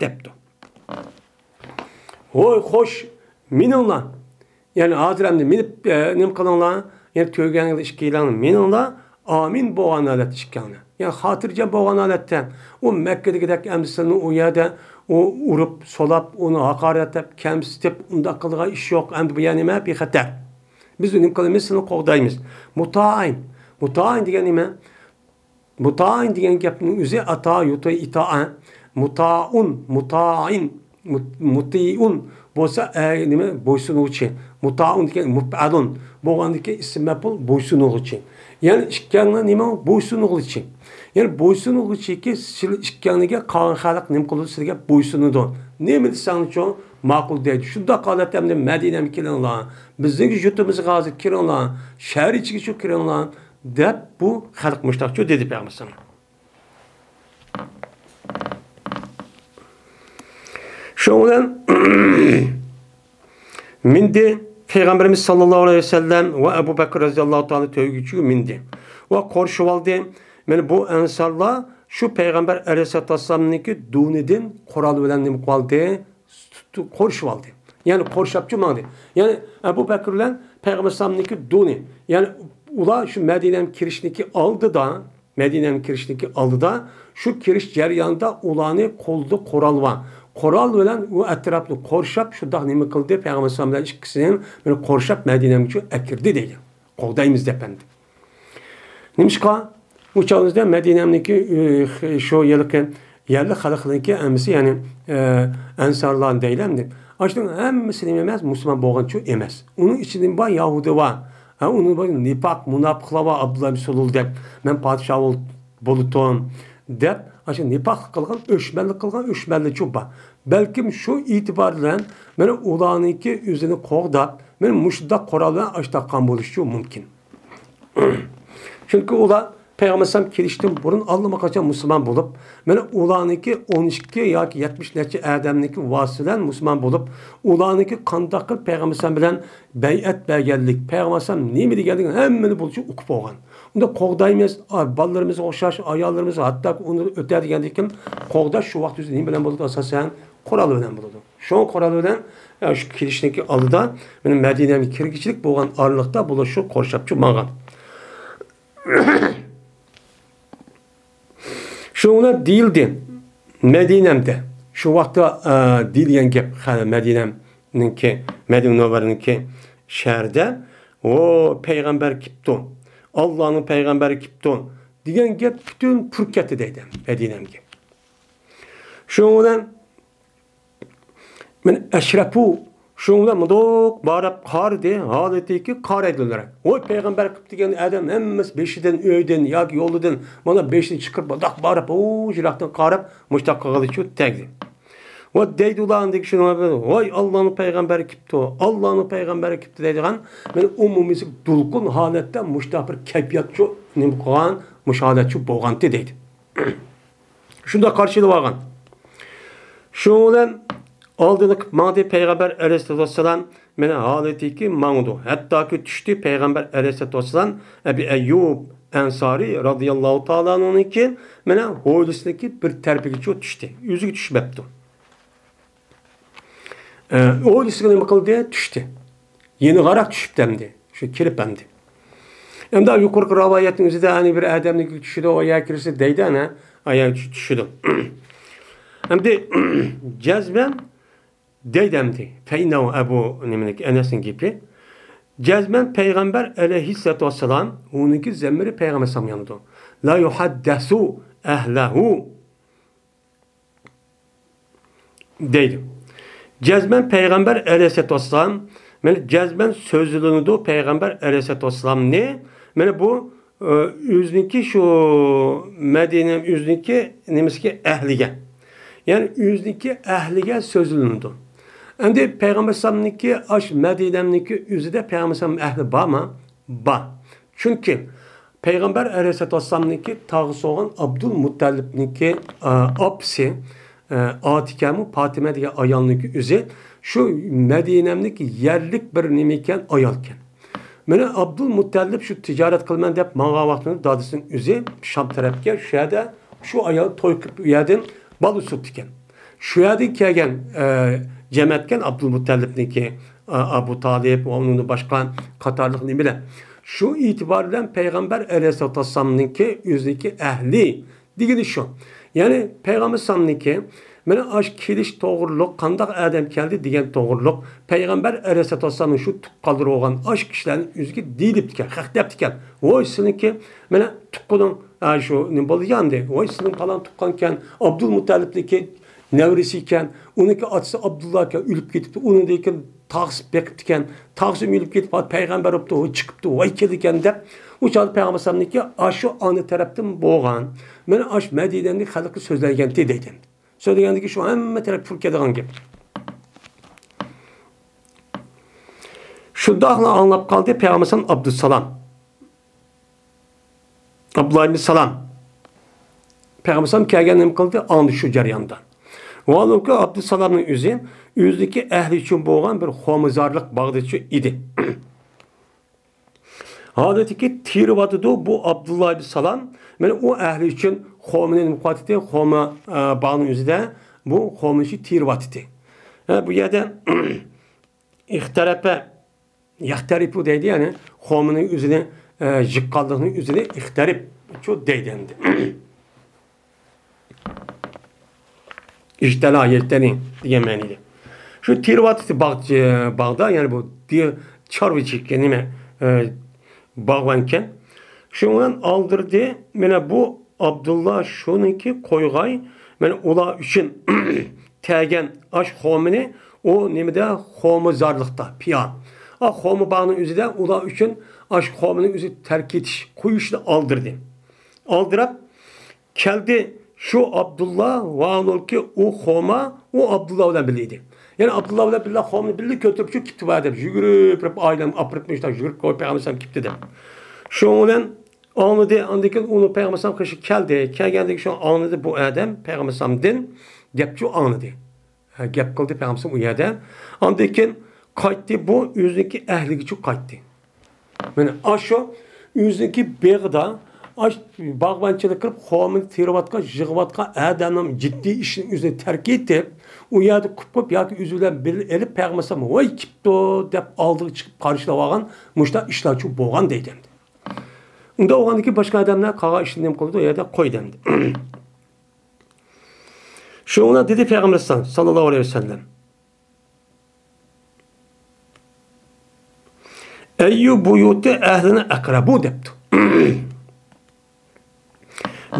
دەپتۇ. ھوي، خوش، مىنىڭلار. يەنى ھازىر ئەمدى مىنىپ، ئە، نېمە قىلىڭلار؟ يەنى تۆگەڭلار ئىككىيلەڭلار مىنىڭلار، ئامىن بولغان ھالەتتە ئىككىڭلار. يەنى خاتىرجەم بولغان ھالەتتە. ئۇ مەككىدىكىدەك ئەمدى سىلىنى ئۇ يەردە ئۇ ئۇرۇپ، سولاپ، ئۇنى ھاقارەتلەپ، كەمسىتىپ، ئۇنداق قىلىدىغان ئىش يوق. ئەمدى بۇ يەر نېمە؟ بىخەتەر. بىز نېمە قىلىمىز؟ سىلىنى قوغدايمىز. مۇتائىن. مۇتائىن دېگەن نېمە؟ مۇتائىن دېگەن گەپنىڭ ئۆزى ئاتا، يۇتى، ئىتائە. مۇتائۇن، مۇتائىن، مۇت-، مۇتىئۇن بولسا، ئە، نېمە، بويسۇنغۇچى. مۇتائۇن دېگەن مۇپئەلۇن بولغاندىكىن ئىسىم مەپئۇل بويسۇنغۇچى. يەنى ئىككىڭلار نېمە؟ بويسۇنغۇچى. يەنى بويسۇنغۇچىكى سىلەر ئىككىڭلارغا قالغان خەلق نېمە قىلىدۇ؟ سىلەرگە بويسۇنىدۇ. نېمە دېسەڭچۇ ماقۇل دەيدۇ. شۇنداق ھالەتتە ئەمدى مەدىنەگە كېلىڭلار. بىزنىڭ يۇرتىمىزغا ھازىر كىرىڭلار. شەھەر ئىچىگىچۇ كىرىڭلار. دەپ بۇ خەلق مۇشتاقچۇ دېدى پەيغەمبەر. شۇنىڭ بىلەن مىندى پەيغەمبىرىمىز ساللاللاھۇ ئەلەيھى ۋەسەللەم ۋە ئەبۇ بەكىر رەزىياللاھۇ تائالا تۆگىچىگە مىندى ۋە قورشىۋالدى. مانا بۇ ئەنسارلار شۇ پەيغەمبەر ئەلەيھىسسالاتۇ ۋەسسالامنىڭكى دۇنىدىن قورال بىلەن نېمە قىلىۋالدى؟ تۇ-، قورشىۋالدى. يەنى قورشاپچۇ ماڭدى. يەنى ئەبۇ بەكىر بىلەن پەيغەمبەر ئەلەيھىسسالامنىڭكى دۇنى. يەنى ئۇلار شۇ مەدىنەگە كىرىشنىڭكى ئالدىدا، مەدىنەگە كىرىشنىڭكى ئالدىدا، شۇ كىرىش جەريانىدا ئۇلارنى قولىدا قورال بار. قورال بىلەن ئۇ ئەتراپنى قورشاپ، شۇنداق نېمە قىلدى؟ پەيغەمبەر ئەلەيھىسسالام بىلەن ئىككىسىنى بىر قورشاپ مەدىنەگىچۇ ئەكىردى دەيدۇ. قوغدايمىز دەپ ئەمدى. نېمىشقا؟ ئۇ چاغدا مەدىنەمنىڭكى، ئى، شۇ ھېلىقى يەرلىك خەلقنىڭكى ھەممىسى، يەنى، ئى، ئەنسارلار دەيلى ئەمدى. ئاشۇنىڭ ھەممىسى نېمە ئەمەس؟ مۇسۇلمان بولغانچۇ ئەمەس. ئۇنىڭ ئىچىدە بار يەھۇدىي بار. ھە، ئۇنىڭ بار نىپاق، مۇناپىقلار بار، ئابدۇللا ئىبن سۇلۇل دەپ، مەن پادىشاھ بول-، بولىتۇم دەپ، ئاشۇ نىپاقلىق قىلغان، ئۆچمەنلىك قىلغان ئۆچمەنلىرچۇ بار. بەلكىم شۇ ئېتىبار بىلەن مانا ئۇلارنىڭكى ئۆزىنى قوغداپ، مانا مۇشۇنداق قورال بىلەن ئاش تاققان بولۇشىچۇ مۇمكىن. چۈنكى ئۇلار پەيغەمبەر ئەلەيھىسسالام كېلىشتىن بۇرۇن ئاللىماقاچان مۇسۇلمان بولۇپ، مانا ئۇلارنىڭكى ئون ئىككى ياكى يەتمىش نەچچە ئادەمنىڭكى ۋاسىتىسى بىلەن مۇسۇلمان بولۇپ، ئۇلارنىڭكى قانداق قىلىپ پەيغەمبەر ئەلەيھىسسالام بىلەن بەيئەت بەرگەنلىك، پەيغەمبەر ئەلەيھىسسالام نېمە دېگەنلىكىنى ھەممىنى بولۇشى ئۇقۇپ بولغان. ئۇندا قوغدايمىز، ئا، بالىلىرىمىزغا ئوخشاش، ئاياللىرىمىزغا ھەتتا ئۇنى ئۆتە دېگەندىكىن قوغداش شۇ ۋاقىت ئۆزى نېمە بىلەن بولىدۇ؟ ئاساسەن قورال بىلەن بولىدۇ. شۇ قورال بىلەن، ئە، شۇ كېلىشنىڭكى ئالدىدا، مانا مەدىنەگە كىرگۈچىلىك بولغان ئارىلىقتا بۇلار شۇ قورشاپچۇ ماڭغان. شۇنىڭ بىلەن دېيىلدى، مەدىنەمدە. شۇ ۋاقىتتا، ئە، دېيىلگەن گەپ، خە-، مەدىنەمنىڭكى، مەدىنە مۇنەۋۋەرىنىڭكى شەھىرىدە، «ئو، پەيغەمبەر كېپتۇ، ئاللانىڭ پەيغەمبىرى كېپتۇ» دېگەن گەپ پۈتۈن پۈرۈپ كەتتى دەيدۇ مەدىنەمگە. شۇنىڭ بىلەن مانا ئەشرەپۇ، شۇنىڭ بىلەن مۇنداق باراپ قارىدى، ھالىتىكى قارايدۇلار. ۋاي، پەيغەمبەر قىپتۇ دېگەن ئادەم ھەممىسى بېشىدىن، ئۆيدىن ياكى يولىدىن مانا بېشىنى چىقىرىپ مۇنداق باراپ، ئۇ يىراقتىن قاراپ مۇشتاق قىلغىلىچۇ تەگدى. ۋە دەيدۇ ئۇلار ئاندىن كېيىن شۇنىڭ بىلەن، ۋاي، ئاللانىڭ پەيغەمبىرى كېپتۇ، ئاللانىڭ پەيغەمبىرى كېپتۇ دەيدىغان، مانا ئومۇمىي دولقۇن ھالەتتە مۇشۇنداق بىر كەيپىياتچۇ نېمە قىلغان، مۇشۇ ھالەتچۇ بولغانتى دەيدۇ. شۇنداق قارشى ئېلىۋالغان. شۇنىڭ بىلەن ئالدىنى قىلىپ ماڭدى پەيغەمبەر ئەلەيھىسسالاتۇ ۋەسسالام مانا ھالىتىكى ماڭىدۇ. ھەتتاكى چۈشتى پەيغەمبەر ئەلەيھىسسالاتۇ ۋەسسالام ئەبى ئەييۇب ئەنسارى رازىياللاھۇ تائالا ئەنھۇنىڭكى مانا ھويلىسىنىڭكى بىر تەرىپىگىچۇ چۈشتى. ئۆزىگە چۈشمەپتۇ. ئە، ئويلىسىغا نېمە قىلدى؟ چۈشتى. يېنىغاراق چۈشۈپتۇ ئەمدى. شۇ كىرىپ ئەمدى. ئەمدى يۇقىرىقى رىۋايەتنىڭ ئۆزىدە ئەنە بىر ئادەمنىڭ چۈشىدۇ، ئاياغ كىرسە دەيدۇ، ئەنە ئاياغ چۈ-، چۈشىدۇ. ئەمدى جەزمەن دەيدۇ ئەمدى. فەئىننەھۇ ئەبۇ نېمىنىڭكى، ئەنەسنىڭ گېپى. جەزمەن پەيغەمبەر ئەلەيھىسسالاتۇ ۋەسسالام، ئۇنىڭكى زەمىرى پەيغەمبەر ئەلەيھىسسالام يانىدۇ. لا يۇھەددەسۇ ئەھلەھۇ. دەيدۇ. جەزمەن پەيغەمبەر ئەلەيھىسسالاتۇ ۋەسسالام، مانا جەزمەن سۆزلىنىدۇ پەيغەمبەر ئەلەيھىسسالاتۇ ۋەسسالامنى. مانا بۇ، ئۆ، ئۆزىنىڭكى شۇ مەدىنە، ئۆزىنىڭكى نېمىسىكى ئەھلىگە. يەنى ئۆزىنىڭكى ئەھلىگە سۆزلىنىدۇ. ئەمدى پەيغەمبەر ئەلەيھىسسالامنىڭكى ئاش مەدىنەمنىڭكى ئۆزىدە پەيغەمبەر ئەلەيھىسسالام ئەھلى بارمۇ؟ بار. چۈنكى پەيغەمبەر ئەلەيھىسسالاتۇ ۋەسسالامنىڭكى تاغىسى بولغان ئابدۇلمۇتتەلىپنىڭكى، ئا، ئاپىسى، ئا، ئاتىكەمۇ پاتىمە دېگەن ئايالنىڭكى ئۆزى شۇ مەدىنەمنىڭكى يەرلىك بىر نېمە ئىكەن، ئايال ئىكەن. مانا ئابدۇلمۇتتەلىپ شۇ تىجارەت قىلىمەن دەپ ماڭغان ۋاقتىدا دادىسىنىڭ ئۆزى شام تەرەپكە، شۇ يەردە شۇ ئايال توي قىلىپ، ئۇ يەردىن بالا سۈرۈپتىكەن. شۇ يەردىن كەلگەن، ئە، جەمەتكەن ئابدۇلمۇتتەلىپنىڭكى، ئە، ئابۇ تالىپ ۋە ئۇنىڭدىن باشقا قاتارلىق نېمىلەر. شۇ ئېتىبار بىلەن پەيغەمبەر ئەلەيھىسسالاتۇ ۋەسسالامنىڭكى ئۆزىنىڭكى ئەھلى دېگىنى شۇ. يەنى پەيغەمبەر ئەلەيھىسسالامنىڭكى مانا ئاش كېلىش توغرۇلۇق، قانداق ئادەم كەلدى دېگەن توغرۇلۇق پەيغەمبەر ئەلەيھىسسالاتۇ ۋەسسالامنىڭ شۇ تۇغقانلىرى بولغان ئاش كىشىلەرنىڭ ئۆزىگە دېيىلىپتىكەن، خەق دەپتىكەن. ۋوي، سېنىڭكى مانا تۇغقىنىڭ، ھە، شۇ نېمە بولدى ياندى؟ ۋوي، سېنىڭ پالان تۇغقانكەن، ئابدۇلمۇتتەلىپنىڭكى نەۋرىسى ئىكەن، ئۇنىڭكى ئاتىسى ئابدۇللا ئىكەن، ئۆلۈپ كېتىپتۇ، ئۇنىڭدىن كېيىن تاغىسى بېقىپتىكەن، تاغىسى ئۆلۈپ كېتىپ، پەيغەمبەر بوپتۇ، ۋوي، چىقىپتۇ، ۋاي كېلىدىكەن دەپ، ئۇ چاغدا پەيغەمبەر ئەلەيھىسسالامنىڭكى ئاشۇ ئانا تەرەپتىن بولغان، مانا ئاشۇ مەدىنەنىڭ خەلقى سۆزلەيدىكەن دەيدۇ. سۆزلىگەندىكى شۇ ھەممە تەرەپ پۇل كېلىدىغان گەپ. شۇنداقلا ئاڭلاپ قالدى پەيغەمبەر ئەلەيھىسسالام ئابدۇسالام. ئابدۇللا ئىبن سالام. پەيغەمبەر ئەلەيھىسسالام كەلگەن نېمە قىلدى؟ ئاڭدى شۇ جەرياندا. ۋاھالەنكى، ئابدۇسالامنىڭ ئۆزى ئۆزىنىڭكى ئەھلى ئۈچۈن بولغان بىر خورمىزارلىق باغدىچۇ ئىدى. ھالىتىكى تېرىۋاتىدۇ بۇ ئابدۇللا ئىبن سالام. مانا ئۇ ئەھلى ئۈچۈن خورمىنى نېمە قىلىۋاتىدۇ؟ خورما، ئە، باغنىڭ ئۆزىدە بۇ خورمىنى شۇ تېرىۋاتىدۇ. ھە، بۇ يەردە ئىختەرەپە، يەختەرىپۇ دەيدۇ، يەنى خورمىنىڭ ئۆزىنى، ئە، يىغقانلىقنىڭ ئۆزىنى ئىختەرىپچۇ دەيدۇ ئەمدى. ئىجتەلا يەجتەنى دېگەن مەنىدە. شۇ تېرىۋاتىدۇ باغ-، باغدا، يەنى بۇ دې-، چارۋىچى ئىكەن، نېمە، ئە، باغۋەنكەن. شۇنىڭ بىلەن ئالدىردى، مانا بۇ ئابدۇللا شۇنىڭكى قويغاي، مانا ئۇلار ئۈچۈن تەگەن ئاش خورمىنى ئۇ نېمىدە، خورمىزارلىقتا، پىيا. ئا، خورما باغنىڭ ئۆزىدە ئۇلار ئۈچۈن ئاش خورمىنى ئۆزى تەرك ئېتىش، قويۇشنى ئالدىردى. ئالدىراپ، كەلدى شۇ ئابدۇللا، ۋاھالەنكى ئۇ خورما، ئۇ ئابدۇللا بىلەن بىللە ئىدى. يەنى ئابدۇللا بىلەن بىللە خورمىنى بىللە كۆتۈرۈپ شۇ كېپتۇ بار دەپ، يۈگۈرۈپ بېرىپ ئائىلەمنى ئاپىرىپ، مۇشۇنداق يۈگۈرۈپ قويۇپ پەيغەمبەر ئەلەيھىسسالام كېپتۇ دەپ. شۇنىڭ بىلەن ئاڭلىدى، ئاندىن كېيىن ئۇنىڭ پەيغەمبەر ئەلەيھىسسالام قېشىغا كەلدى. كەلگەندىن كېيىن شۇ ئاڭلىدى، بۇ ئادەم پەيغەمبەر ئەلەيھىسسالامدىن گەپچۇ ئاڭلىدى. ھە، گەپ قىلدى پەيغەمبەر ئۇ يەردە. ئاندىن كېيىن قايتتى، بۇ ئۆزىنىڭكى ئەھلىگىچۇ قايتتى. مانا ئاشۇ ئۆزىنىڭكى بېغىدا، ئاش باغۋەنچىلىك قىلىپ، خورمىنى تېرىۋاتقان، يىغىۋاتقان ئادەمنىڭ جىددىي ئىشىنى ئۆزىنى تەرك ئېتىپ، ئۇ يەردە قويۇپ قويۇپ ياكى ئۆزى بىلەن بىللە ئېلىپ، پەيغەمبەر ئەلەيھىسسالام ۋاي كېپتۇ دەپ ئالدىغا چىقىپ قارشىلاۋالغان مۇشۇنداق ئىشلارچۇ بولغان دەيدۇ ئەمدى. ئۇنداق بولغاندىن كېيىن باشقا ئادەملەر قالغان ئىشنى نېمە قىلىدۇ؟ ئۇ يەردە قويدى ئەمدى. شۇنىڭ بىلەن دېدى پەيغەمبەر ساللاللاھۇ ئەلەيھى ۋەسەللەم، ئەييۇ بۇيۇتى ئەھلىنى ئەقرەبۇ دەپتۇ.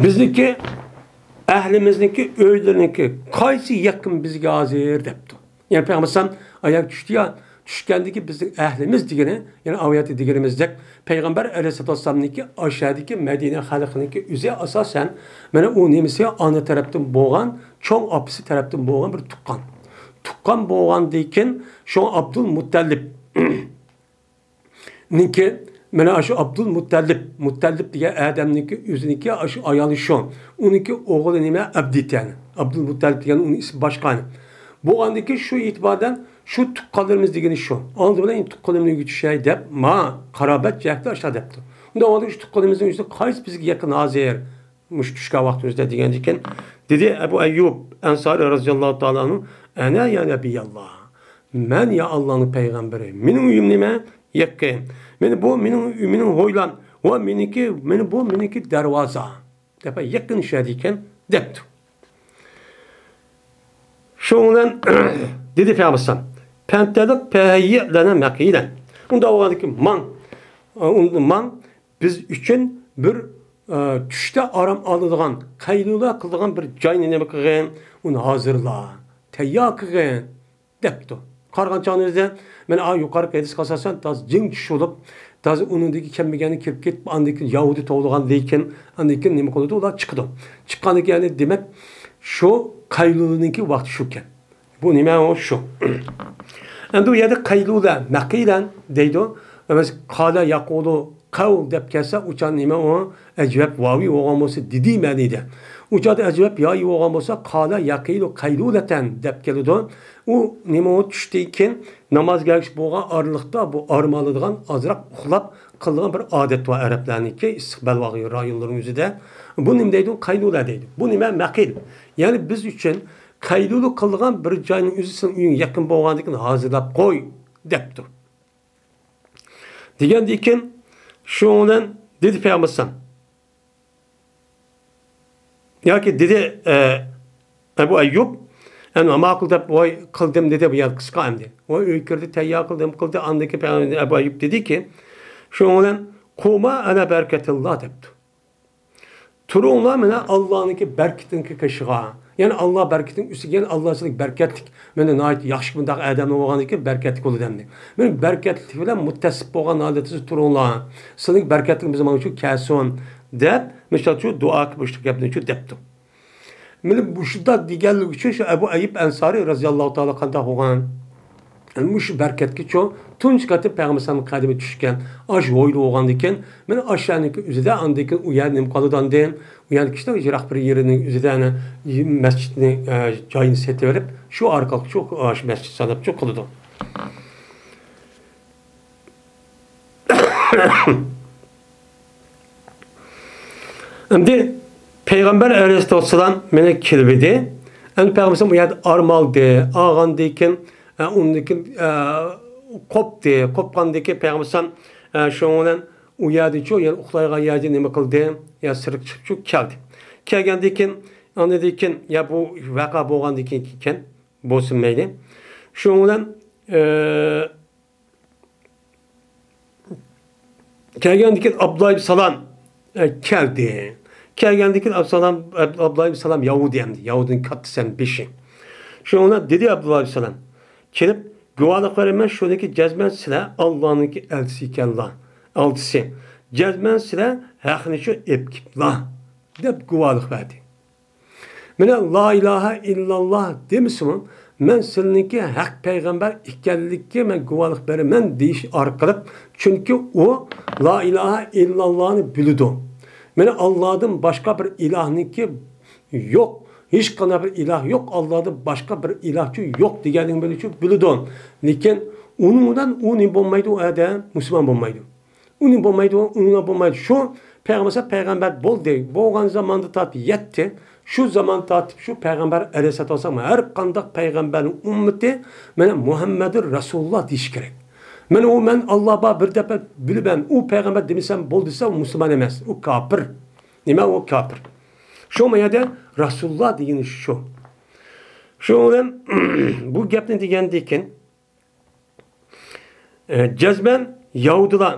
بىزنىڭكى ئەھلىمىزنىڭكى ئۆيلىرىنىڭكى قايسى يېقىن بىزگە ھازىر دەپتۇ. يەنى پەيغەمبەر ئەلەيھىسسالام ئاياغ چۈشتى يا، چۈشكەندىكى بىزنىڭ ئەھلىمىز دېگىنى، يەنى ئاۋۇ يەردە دېگىنىمىزدەك، پەيغەمبەر ئەلەيھىسسالاتۇ ۋەسسالامنىڭكى ئاشۇ يەردىكى مەدىنە خەلقىنىڭكى ئۆزى ئاساسەن، مانا ئۇ نېمىسى ئانا تەرەپتىن بولغان، چوڭ ئاپىسى تەرەپتىن بولغان بىر تۇغقان. تۇغقان بولغاندىن كېيىن، شۇڭا ئابدۇل مۇتتەلىپ نىڭكى، مانا ئاشۇ ئابدۇل مۇتتەلىپ، مۇتتەلىپ دېگەن ئادەمنىڭكى ئۆزىنىڭكى ئاشۇ ئايالى شۇ. ئۇنىڭكى ئوغلى نېمە؟ ئەبدىتەن. ئابدۇل مۇتتەلىپ دېگەن ئۇنىڭ ئىسمى باشقا. بولغاندىن كېيىن شۇ ئېتىباردىن شۇ تۇغقانلىرىمىز دېگىنى شۇ. ئالدى بىلەن تۇغقىنىمنى ئۆيگە چۈشەي دەپ، ما قارابەت جەھەتتە ئاشۇنداق دەپتۇ. ئۇنداق بولغاندا شۇ تۇغقىنىمىزنىڭ ئۆزى قايسى بىزگە يېقىن ھازىر؟ مۇشۇ چۈشكەن ۋاقتىمىزدا دېگەندىكىن، دېدى ئەبۇ ئەييۇب ئەنسارى رەزىياللاھۇ تائالا ئەنھۇ، ئەنە يا نەبىيەللا، مەن يا ئاللانىڭ پەيغەمبىرى، مېنىڭ ئۆيۈم نېمە؟ يېقىن. مېنى بۇ مېنىڭ، مېنىڭ ھويلام ۋە مېنىڭكى، مېنى بۇ مېنىڭكى دەرۋازا دەپ يېقىن شۇ يەردە ئىكەن دەپتۇ. شۇنىڭ بىلەن دېدى پەيغەمبەر، پەنتەلىق پەھەييە لەنە مەقىلەن. ئۇنداق بولغاندىكىن ماڭ، ئۇندىن ماڭ، بىز ئۈچۈن بىر، ئە، چۈشتە ئارام ئالىدىغان، قەيلۇلە قىلىدىغان بىر جاينى نېمە قىلغىن، ئۇنى ھازىرلا، تەييار قىلغىن دەپتۇ. قارىغان چاغىمىزدا، مانا ئا يۇقىرىقى ھەدىسكە ئاساسەن، تازا جىڭ چۈش بولۇپ، تازا ئۇنىڭدىكى كەلمىگەننى كىرىپ كېتىپ، ئاندىن كېيىن ياھۇدى توۋلىغاندىن كېيىن، ئاندىن كېيىن نېمە قىلىدۇ؟ ئۇلار چىقىدۇ. چىققاندىن كېيىن، يەنى دېمەك، شۇ قەيلۇلىنىڭكى ۋاقتى شۇكەن. بۇ نېمە ئۇ؟ شۇ. ئەمدى ئۇ يەردە قەيلۇلە، مەقىلەن دەيدۇ. ئەمەس، قالە يەقۇلۇ قەۋل دەپ كەلسە، ئۇ چاغدا نېمە ئۇ؟ ئەجۋەب ۋاۋى بولغان بولسا، دېدى مەنىدە. ئۇ چاغدا ئەجۋەب يايى بولغان بولسا، قالە يەقىلۇ قەيلۇلەتەن دەپ كېلىدۇ. ئۇ نېمە ئۇ؟ چۈشتىن كېيىن نامازغا ئەگىشىپ بولغان ئارىلىقتا بۇ ئارام ئالىدىغان، ئازراق ئۇخلاپ قىلىدىغان بىر ئادەت بار ئەرەبلەرنىڭكى، ئىستىقبال رايونلىرىنىڭ ئۆزىدە. بۇ نېمە دەيدۇ؟ قەيلۇلە دەيدۇ. بۇ نېمە؟ مەقىل. يەنى بىز ئۈچۈن قەيلۇلە قىلىدىغان بىر جاينىڭ ئۆزى سېنىڭ ئۆيۈڭ يېقىن بولغاندىكىن ھازىرلاپ قوي دەپتۇ. دېگەندىكىن شۇنىڭ بىلەن دېدى پەيغەمبەر ئەلەيھىسسالام. ياكى دېدى، ئە، ئەبۇ ئەييۇب، ئەنە ماقۇل دەپ، ۋاي، قىلدىم دېدى بۇ يەردە قىسقا ئەمدى. ۋاي، ئۆيگە كىردى، تەييار قىلدىم، قىلدى. ئاندىن كېيىن پەيغەمبەر ئەبۇ ئەييۇب دېدىكى، شۇنىڭ بىلەن قۇما ئەلە بەرىكەتىللا دەپتۇ. تۇرۇڭلار مانا ئاللانىڭكى بەرىكىتىنىڭكى قېشىغا. يەنى ئاللا بەرىكىتىنىڭ ئۈستىگە، يەنى ئاللا سىلىگە بەرىكەتلىك، مانا ناھايىتى ياخشى مۇنداق ئادەملەر بولغاندىكىن بەرىكەتلىك بولىدۇ ئەمدى. مانا بەرىكەتلىك بىلەن مۇتتەسىپ بولغان ھالەتتە سىز تۇرۇڭلار. سىلىنىڭ بەرىكەتلىكىڭىز ماڭا شۇ كەلسۇن دەپ، مۇشۇنداق شۇ دۇئا قىلىپ مۇشۇ گەپنى شۇ دەپتۇ. مانا مۇشۇنداق دېگەنلىكى ئۈچۈن شۇ ئەبۇ ئەييۇب ئەنسارى رازىياللاھۇ تائالا قانداق بولغان؟ مۇشۇ بەرىكەتكىچۇ تۇنجى قېتىم پەيغەمبەر ئەلەيھىسسالامنىڭ قەدىمى چۈشكەن. ئاشۇ ھويلا بولغاندىكىن، مانا ئاشۇ يەرنىڭكى ئۆزىدە، ئاندىن كېيىن ئۇ يەر نېمە قالىدۇ ئاندىن؟ ئۇ يەرنىڭ كىچىككىنە يىراق بىر يېرىنىڭ ئۆزىدە، ئەنە، مەسچىتنى، ئە، جايىنى سېتىۋېلىپ، شۇ ئارقىلىق شۇ، ئاشۇ مەسچىت ساناپ شۇ قىلىدۇ. ئەمدى پەيغەمبەر ئەلەيھىسسالاتۇ ۋەسسالام مانا كېلىۋىدى. ئەمدى پەيغەمبەر ئەلەيھىسسالام ئۇ يەردە ئارام ئالدى، ئالغاندىن كېيىن، ئە، ئۇندىن كېيىن، ئە، قوپتى. قوپقاندىن كېيىن پەيغەمبەر ئەلەيھىسسالام، ئە، شۇنىڭ بىلەن ئۇ يەردىچۇ، يەنە ئۇخلايدىغان يەردىن نېمە قىلدى؟ يا سىرتقا چىقىپچۇ كەلدى. كەلگەندىن كېيىن، ئاندىن كېيىن، يا بۇ ۋەقە بولغاندىن كېيىن ئىكەن، بولسۇن مەيلى. شۇنىڭ بىلەن، ئە، كەلگەندىن كېيىن ئابدۇللا ئىبن سالام، ئە، كەلدى. كەلگەندىن كېيىن ئابدۇسالام، ئابدۇللا ئىبن سالام يەھۇدىي ئەمدى، يەھۇدىينىڭ كاتتىسى ھەم بېشى. شۇنىڭ بىلەن دېدى ئابدۇللا ئىبن سالام، كېلىپ، گۇۋاھلىق بېرىمەن، شۇنىڭكى جەزمەن سىلەر ئاللانىڭكى ئەلچىسى ئىكەنلا، ئەلچىسى. جەزمەن سىلەر ھەقنىچۇ ئېلىپ كېپلا، دەپ گۇۋاھلىق بەردى. مانا لا ئىلاھە ئىللاللا دېمىسىمۇ، مەن سىلىنىڭكى ھەق پەيغەمبەر ئىكەنلىكىگە مەن گۇۋاھلىق بېرىمەن دېيىش ئارقىلىق، چۈنكى ئۇ لا ئىلاھە ئىللاللانى بىلىدۇ. مانا ئاللادىن باشقا بىر ئىلاھنىڭكى يوق، ھېچقانداق بىر ئىلاھ يوق، ئاللادىن باشقا بىر ئىلاھچۇ يوق دېگەنلىكىنى بىلىدۇ. لېكىن ئۇنىڭ بىلەن ئۇ نېمە بولمايدۇ، ئۇ ئادەم مۇسۇلمان بولمايدۇ. ئۇنى بولمايدۇ، ئۇنى بولمايدۇ. شۇ پەيغەمبەر، پەيغەمبەر بولدى. بولغان زاماندا تارتىپ يەتتى. شۇ زامان تارتىپ شۇ پەيغەمبەر ئەلەيھىسسالاتۇ ۋەسسالام، ھەر قانداق پەيغەمبەرنىڭ ئۈممىتى، مانا مۇھەممەدۇر رەسۇلۇللا دېيىش كېرەك. مانا ئۇ، مەن ئاللا بار بىر دەپە بىلىمەن، ئۇ پەيغەمبەر دېمىسەم بولدى دېسە، ئۇ مۇسۇلمان ئەمەس، ئۇ كاپىر. نېمە ئۇ كاپىر؟ شۇ ما يەردە رەسۇلۇللا دېگىنى شۇ. شۇنىڭ بىلەن بۇ گەپنى دېگەندىن كېيىن، ئە، جەزمەن يەھۇدىيلار،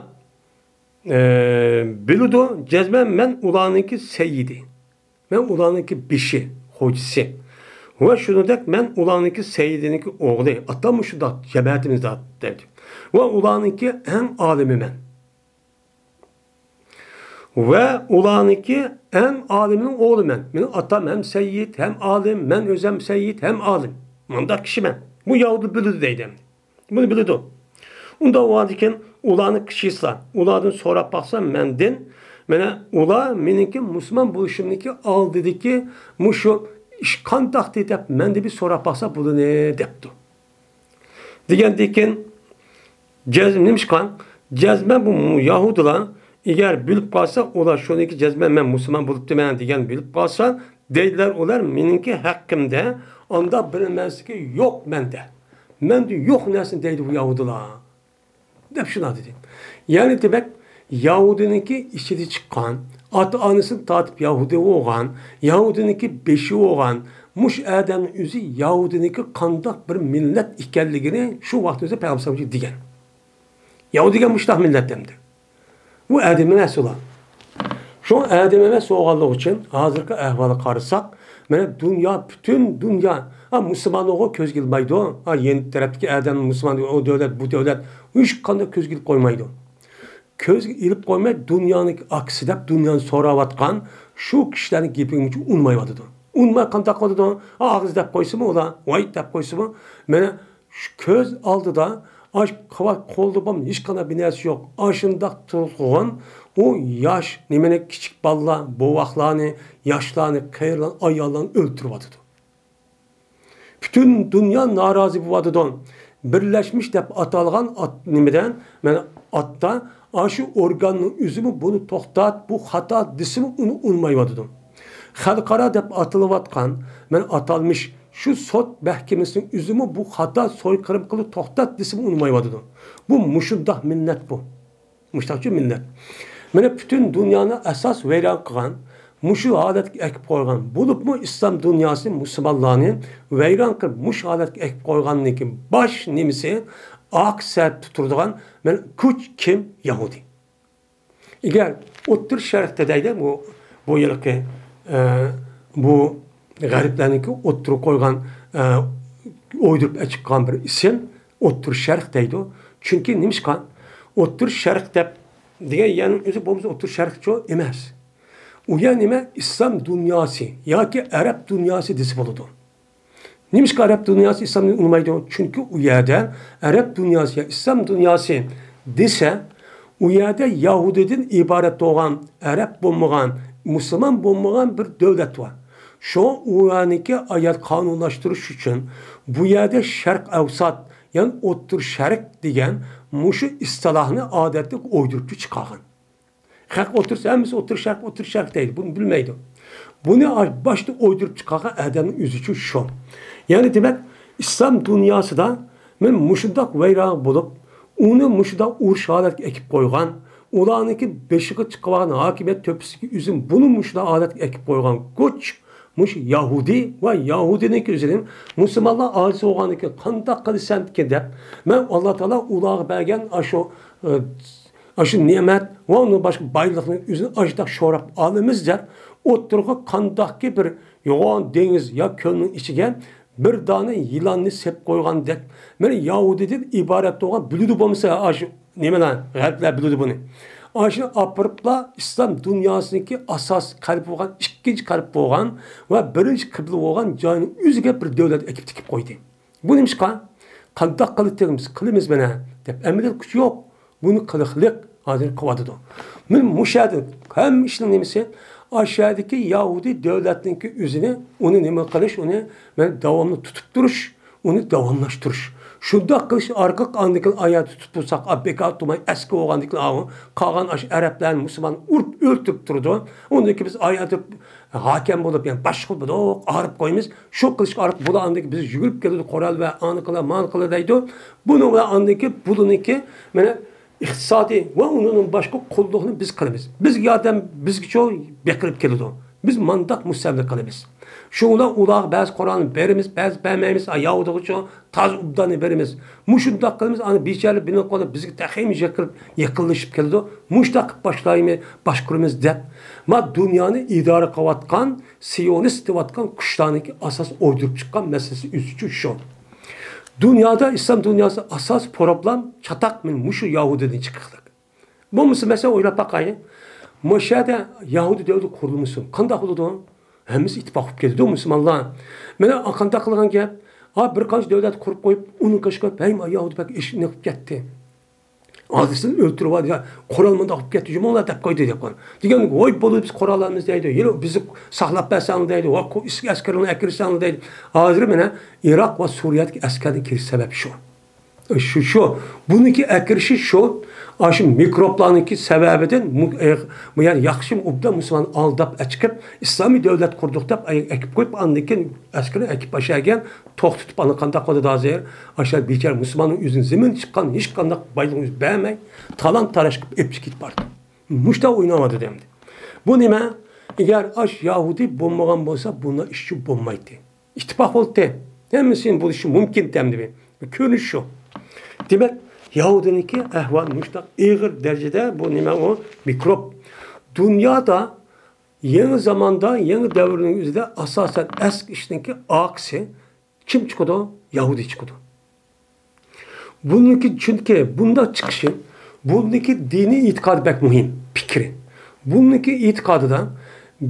ئە، بىلىدۇ، جەزمەن مەن ئۇلارنىڭكى سەييىدى. مەن ئۇلارنىڭكى بېشى، خوجىسى. ۋە شۇنىڭدەك مەن ئۇلارنىڭكى سەييىدىنىڭكى ئوغلى، ئاتاممۇ شۇنداق جەمەتىمىزدە دەيدۇ. ۋە ئۇلارنىڭكى ئەڭ ئالىمى مەن. ۋە ئۇلارنىڭكى ئەڭ ئالىمىنىڭ ئوغلى مەن. مېنىڭ ئاتام ھەم سەييىد، ھەم ئالىم، مەن ئۆزۈم سەييىد، ھەم ئالىم. مۇنداق كىشى مەن. بۇ يەھۇدىي بىلىدۇ دەيدۇ ئەمدى. بۇنى بىلىدۇ. ئۇنداق بولغاندىكىن ئۇلارنى قىچىسىلا، ئۇلاردىن سوراپ باقسا مەندىن، مانا ئۇلار مېنىڭكى مۇسۇلمان بولۇشۇمنىڭكى ئالدىدىكى مۇشۇ ئىش قانداقتى دەپ مەندىن بىر سوراپ باقسا بولىدۇ دەپتۇ. دېگەندىكىن جەزم نېمىشقا؟ جەزمەن بۇ يەھۇدىيلار ئەگەر بىلىپ قالسا، ئۇلار شۇنىڭكى جەزمەن مەن مۇسۇلمان بولۇپتىمەن دېگەن بىلىپ قالسا، دەيدىلەر ئۇلار مېنىڭكى ھەققىمدە ئانداق بىر نەرسىكى يوق مەندە. مەندە يوق نەرسىنى دەيدۇ بۇ يەھۇدىيلار. دەپ شۇنداق دېدى. يەنى دېمەك، يەھۇدىينىڭكى ئىچىدە چىققان، ئاتا-ئانىسىنى تارتىپ يەھۇدىي بولغان، يەھۇدىينىڭكى بېشى بولغان، مۇشۇ ئادەمنىڭ ئۆزى يەھۇدىينىڭكى قانداق بىر مىللەت ئىكەنلىكىنى شۇ ۋاقىتتا ئۆزى پەيغەمبەر دېگەن. يەھۇدىي دېگەن مۇشۇنداق مىللەت ئەمدى. ئۇ ئادەمنىڭ ئەسلى ئۇلار. شۇ ئادەم ئەمەس بولغانلىقى ئۈچۈن ھازىرقى ئەھۋالغا قارىساق، مانا دۇنيا، پۈتۈن دۇنيا، ھا، مۇسۇلمانغا كۆزگە ئىلمايدۇ. ھا، يېنى تەرەپتىكى ئادەم مۇسۇلمان، ئۇ دۆلەت، بۇ دۆلەت، ھېچقانداق كۆزگە ئىلىپ قويمايدۇ. كۆزگە ئىلىپ قويماي، دۇنيانىڭ ئاكىسى دەپ دۇنيانى سوراۋاتقان شۇ كىشىلەرنىڭ گېپىنى ئۇنىمايۋاتىدۇ. ئۇنىماي قانداق قىلىدۇ؟ ھا، ئاغزى دەپ قويسىمۇ ئۇلار، ۋاي دەپ قويسىمۇ، مانا شۇ كۆز ئالدىدا ئاش قىلىۋات، قولدا بولمىغان ھېچقانداق بىر نەرسە يوق. ئاشۇنداق تۇرغان ئۇ ياش نېمىنى، كىچىك بالىلار، بوۋاقلارنى، ياشلارنى، قېرىلارنى، ئاياللارنى ئۆلتۈرۈۋاتىدۇ. پۈتۈن دۇنيا نارازى بولۇۋاتىدۇ. بىرلەشمىش دەپ ئاتالغان ئات، نېمىدە، مانا ئاتتا، ئاشۇ ئورگاننىڭ ئۆزىمۇ بۇنى توختات، بۇ خاتا دېسىمۇ ئۇنى ئۇنىمايۋاتىدۇ. خەلقئارا دەپ ئاتىلىۋاتقان، مانا ئاتالمىش شۇ سوت مەھكىمىسىنىڭ ئۆزىمۇ بۇ خاتا، سويقىرىم قىلىپ توختات دېسىمۇ ئۇنىمايۋاتىدۇ. بۇ مۇشۇنداق مىللەت بۇ. مۇشۇنداقچۇ مىللەت. مانا پۈتۈن دۇنيانى ئاساس ۋەيران قىلغان، مۇشۇ ھالەتكە ئەكىپ قويغان، بولۇپمۇ ئىسلام دۇنياسى مۇسۇلمانلارنى ۋەيران قىلىپ مۇشۇ ھالەتكە ئەكىپ قويغاندىكى باش نېمىسى، ئاقىسەتتە تۇرىدىغان مانا كۈچ كىم؟ يەھۇدىي. ئەگەر ئوتتۇرا شەرقتە دەيدۇ، بۇ، بۇ يىلقى، ئە، بۇ غەربلەرنىڭكى ئوتتۇرىغا قويغان، ئە، ئويدۇرۇپ ئەچىققان بىر ئىسىم ئوتتۇرا شەرق دەيدۇ. چۈنكى نېمىشقا؟ ئوتتۇرا شەرق دەپ دېگەن يەرنىڭ ئۆزى بولمىسا ئوتتۇرا شەرقچۇ ئەمەس. ئۇ يەر نېمە؟ ئىسلام دۇنياسى ياكى ئەرەب دۇنياسى دېسە بولىدۇ. نېمىشقا ئەرەب دۇنياسى ئىسلامنى ئۇنىمايدۇ؟ چۈنكى ئۇ يەردە ئەرەب دۇنياسى يا ئىسلام دۇنياسى دېسە، ئۇ يەردە يەھۇدىيدىن ئىبارەت بولغان، ئەرەب بولمىغان، مۇسۇلمان بولمىغان بىر دۆلەت بار. شۇڭا ئۇ يەرنىڭكى ئايات قانۇنلاشتۇرۇش ئۈچۈن بۇ يەردە شەرق ئەۋسات، يەنى ئوتتۇرا شەرق دېگەن مۇشۇ ئىستىلاھنى ئادەتتە ئويدۇرۇپ چىقارغان. خەق ئوتتۇرىسى، ھەممىسى ئوتتۇرا شەرق، ئوتتۇرا شەرق دەيدۇ. بۇنى بىلمەيدۇ. بۇنى باشتا ئويدۇرۇپ چىقارغان ئادەمنىڭ ئۆزىچۇ شۇ. يەنى دېمەك، ئىسلام دۇنياسىدا مەن مۇشۇنداق ۋەيران بولۇپ، ئۇنى مۇشۇنداق ئۇرۇش ھالەتكە ئەكىپ قويغان، ئۇلارنىڭكى بېشىغا چىقىۋالغان ھاكىمىيەت تۆپىسىگە ئۆزۈم بۇنى مۇشۇنداق ھالەتكە ئەكىپ قويغان كۈچ، مۇشۇ يەھۇدىي ۋە يەھۇدىينىڭكى ئۆزىنى مۇسۇلمانلار ئاجىز بولغاندىكىن قانداق قىلىسەنكىن دەپ، مەن ئاللا تائالا ئۇلارغا بەرگەن ئاشۇ، ئاشۇ نېمەت ۋە ئۇنىڭ باشقا بايلىقنى ئۆزىنى ئاشۇنداق شوراپ ئالىمىز دەپ، ئوتتۇرىغا قانداقكى بىر يوغان دېڭىز يا كۆلنىڭ ئىچىگە بىر دانە يىلاننى سېلىپ قويغاندەك، مانا يەھۇدىيدىن ئىبارەت بولغان بىلىدۇ بولمىسا، ئاشۇ نېمىلەر، غەربلەر بىلىدۇ بۇنى. ئاشۇنى ئاپىرىپلا ئىسلام دۇنياسىنىڭكى ئاساسىي قەلبى بولغان، ئىككىنچى قەلب بولغان ۋە بىرىنچى قىبلە بولغان جاينىڭ ئۆزىگە بىر دۆلەت ئەكىپ تىكىپ قويدى. بۇ نېمىشقا؟ قانداق قىلىتىمىز، قىلىمىز مانا دەپ ئەمەلىيەت كۈچى يوق. بۇنى قىلىقلىق ھازىر قىلىۋاتىدۇ. مانا مۇشۇ يەردىن ھەممە ئىشنىڭ نېمىسى؟ ئاشۇ يەردىكى يەھۇدىي دۆلەتنىڭكى ئۆزىنى، ئۇنى نېمە قىلىش، ئۇنى مانا داۋاملىق تۇتۇپ تۇرۇش، ئۇنى داۋاملاشتۇرۇش. شۇنداق قىلىش ئارقىلىق ئاندىن كېيىن ئايەتتە تۇتۇپ تۇرساق، ئا، بىكار تۇرماي ئەسكى بولغاندىن كېيىن، ئاۋۇ قالغان ئاشۇ ئەرەبلەرنى مۇسۇلمان ئۇرۇپ ئۆلتۈرۈپ تۇرىدۇ. ئۇندىن كېيىن بىز ئايەتتە ھاكىم بولۇپ، يەنى باشقا بولۇپ ئاغرىپ قويىمىز. شۇ قىلىش ئارقىلىق بۇلار ئاندىن كېيىن بىز يۈگۈرۈپ كېلىدۇ، قورال ۋە ئانى قىلە، مانى قىلە دەيدۇ. بۇنىڭ بىلەن ئاندىن كېيىن بۇلىنىڭكى مانا ئىقتىسادىي ۋە ئۇنىڭدىن باشقا قۇللۇقنى بىز قىلىمىز. بىزگە ياردەم، بىزگىچۇ بېقىرىپ كېلىدۇ. بىز مانداق مۇستەملىكە قىلىمىز. شۇڭا ئۇلارغا بەزى قورالنى بېرىمىز، بەزى بەرمەيمىز، ئا، ياھۇدىغىچۇ تازا ئوبداننى بېرىمىز. مۇشۇنداق قىلىمىز، ئانا بىچارىلەر بىلىنىپ قالىدۇ، بىزگە تېخىمۇ يېقىن، يېقىنلىشىپ كېلىدۇ. مۇشۇنداق قىلىپ باشلايمىز، باشقۇرىمىز دەپ، ما دۇنيانى ئىدارە قىلىۋاتقان، سىيونىست دەۋاتقان كۈچلەرنىڭكى ئاساس ئويدۇرۇپ چىققان مەسىلىسى ئۆزىچە شۇ. دۇنيادا، ئىسلام دۇنياسىدا ئاساسىي پروبلېم، چاتاق مەن مۇشۇ ياھۇدىدىن چىقىقلىق. بولمىسا، مەسىلەن، ئويلاپ باقايلى. مۇشۇ يەردە يەھۇدىي دۆلىتى قۇرۇلمىسۇن. قانداق بولىدۇ؟ ھەممىسى ئىتتىپاق بولۇپ كېتىدۇ، مۇسۇلمانلار. مانا، قانداق قىلغان گەپ؟ ھا، بىر قانچە دۆلەت قۇرۇپ قويۇپ، ئۇنى قىلىشقا، ھەي، ما يەھۇدىي بەك ئىش نېقىپ كەتتى. ھازىر سىزنى ئۆلتۈرۈۋالدى، قورال مۇنداق بولۇپ كەتتى، جۇمۇڭلار دەپ قويدى، دەپ قويدى. دېگەن، ۋاي، بولىدۇ، بىز قورال ئالىمىز دەيدۇ. يەنە بىزنى ساقلاپ بەرسەڭلار دەيدۇ. ۋا، ئەسكەرلەرنى ئەكىرسەڭلار دەيدۇ. ھازىر مانا، ئىراق ۋە سۈرىيەدىكى ئەسكەرنىڭ كېلىش سەۋەبى شۇ. شۇ، شۇ. بۇنىڭكى ئەكىرىشى شۇ. ئاشۇ مىكروبلارنىڭكى سەۋەبىدىن مۇ-، ئە، بۇ يەر ياخشىمۇ ئوبدان مۇسۇلمان ئالداپ ئەچىقىپ، ئىسلامىي دۆلەت قۇردۇق دەپ ئە-، ئەكىپ قويۇپ، ئاندىن كېيىن ئەسكىرى ئەكىپ ئاشۇ يەرگە توختىتىپ، ئانا قانداق قىلدى ھازىر؟ ئاشۇ بىچارە مۇسۇلماننىڭ ئۆزىنىڭ زېمىنى چىققان، ھېچقانداق بايلىقنى ئۆزى بەرمەي، تالان تاراش قىلىپ ئېپچىقىپ كېتىپ باردى. مۇشۇنداق ئويناۋاتىدۇ ئەمدى. بۇ نېمە؟ ئەگەر ئاشۇ يەھۇدىي بولمىغان بولسا، بۇنداق ئىش بولمايتتى. ئىتتىپاق بولدى. ھەممىسىنى بولۇشى مۇمكىن ئەمدى. كۆرۈنۈش شۇ. دېمەك، يەھۇدىينىڭكى ئەھۋالى مۇشۇنداق ئېغىر دەرىجىدە، بۇ نېمە ئۇ؟ مىكروب. دۇنيادا يېڭى زاماندا، يېڭى دەۋرنىڭ ئۆزىدە ئاساسەن ئەسكى ئىشنىڭكى ئاقىسى كىم چىقىدۇ؟ يەھۇدىي چىقىدۇ. بۇنىڭكى، چۈنكى بۇنداق چىقىشى، بۇنىڭكى دىنىي ئېتىقادى بەك مۇھىم، پىكرى. بۇنىڭكى ئېتىقادىدا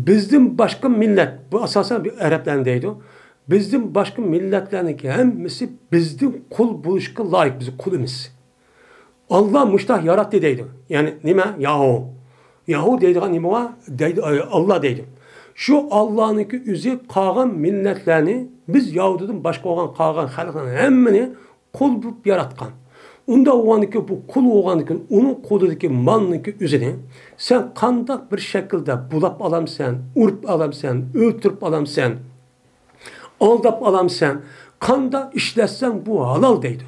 بىزدىن باشقا مىللەت، بۇ ئاساسەن ئەرەبلەرنى دەيدۇ، بىزدىن باشقا مىللەتلەرنىڭكى ھەممىسى بىزدىن قۇل بولۇشقا لايىق، بىز قۇل ئەمەس. ئاللا مۇشۇنداق ياراتتى دەيدۇ. يەنى نېمە؟ ياھۇ. ياھۇ دەيدىغان نېمە بار؟ دەيدۇ، ئاللا دەيدۇ. شۇ ئاللانىڭكى ئۆزى قالغان مىللەتلەرنى، بىز يەھۇدىيدىن باشقا بولغان قالغان خەلقلەرنىڭ ھەممىنى قۇل بولۇپ ياراتقان. ئۇنداق بولغاندىكىن، بۇ قۇل بولغاندىكىن، ئۇنىڭ قولىدىكى مالنىڭكى ئۆزىنى سەن قانداق بىر شەكىلدە بۇلاپ ئالامسەن، ئۇرۇپ ئالامسەن، ئۆلتۈرۈپ ئالامسەن، ئالداپ ئالامسەن، قانداق ئىشلەتسەڭ بۇ ھالال دەيدۇ.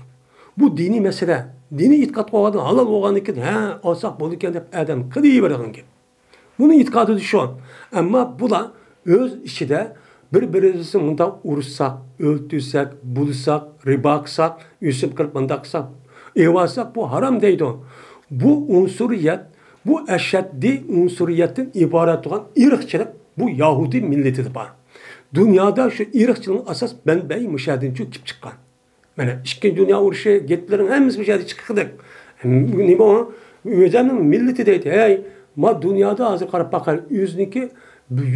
بۇ دىنىي مەسىلە. دىنىي ئېتىقاد قىلغان ھالال بولغاندىكىن، ھە، ئالساق بولىدىكەن دەپ ئادەم قىلىۋېرىدىغان گەپ. بۇنىڭ ئېتىقادى شۇ. ئەمما بۇلار ئۆز ئىچىدە بىر-بىرىمىزنى مۇنداق ئۇرساق، ئۆلتۈرسەك، بۇلىساق، رىبا قىلساق، ئۆسۈم قىلىپ مۇنداق قىلساق، ئېۋالساق، بۇ ھارام دەيدۇ. بۇ ئۇنسۇرىيەت، بۇ ئەشەددىي ئۇنسۇرىيەتتىن ئىبارەت بولغان ئىرقچىلىق بۇ يەھۇدىي مىللىتىدە بار. دۇنيادا شۇ ئىرقچىلىقنىڭ ئاساس مەنبەيى مۇشۇ يەردىن كېلىپ چىققان. مانا، ئىككىنچى دۇنيا ئۇرۇشى، گىتلېرنىڭ ھەممىسى مۇشۇ يەردە چىققىدەك. نېمە ئۇ؟ ئۆزەمنىڭ مىللىتى دەيدۇ. ھەي، ما دۇنيادا ھازىر قاراپ باقايلى، ئۆزىنىڭكى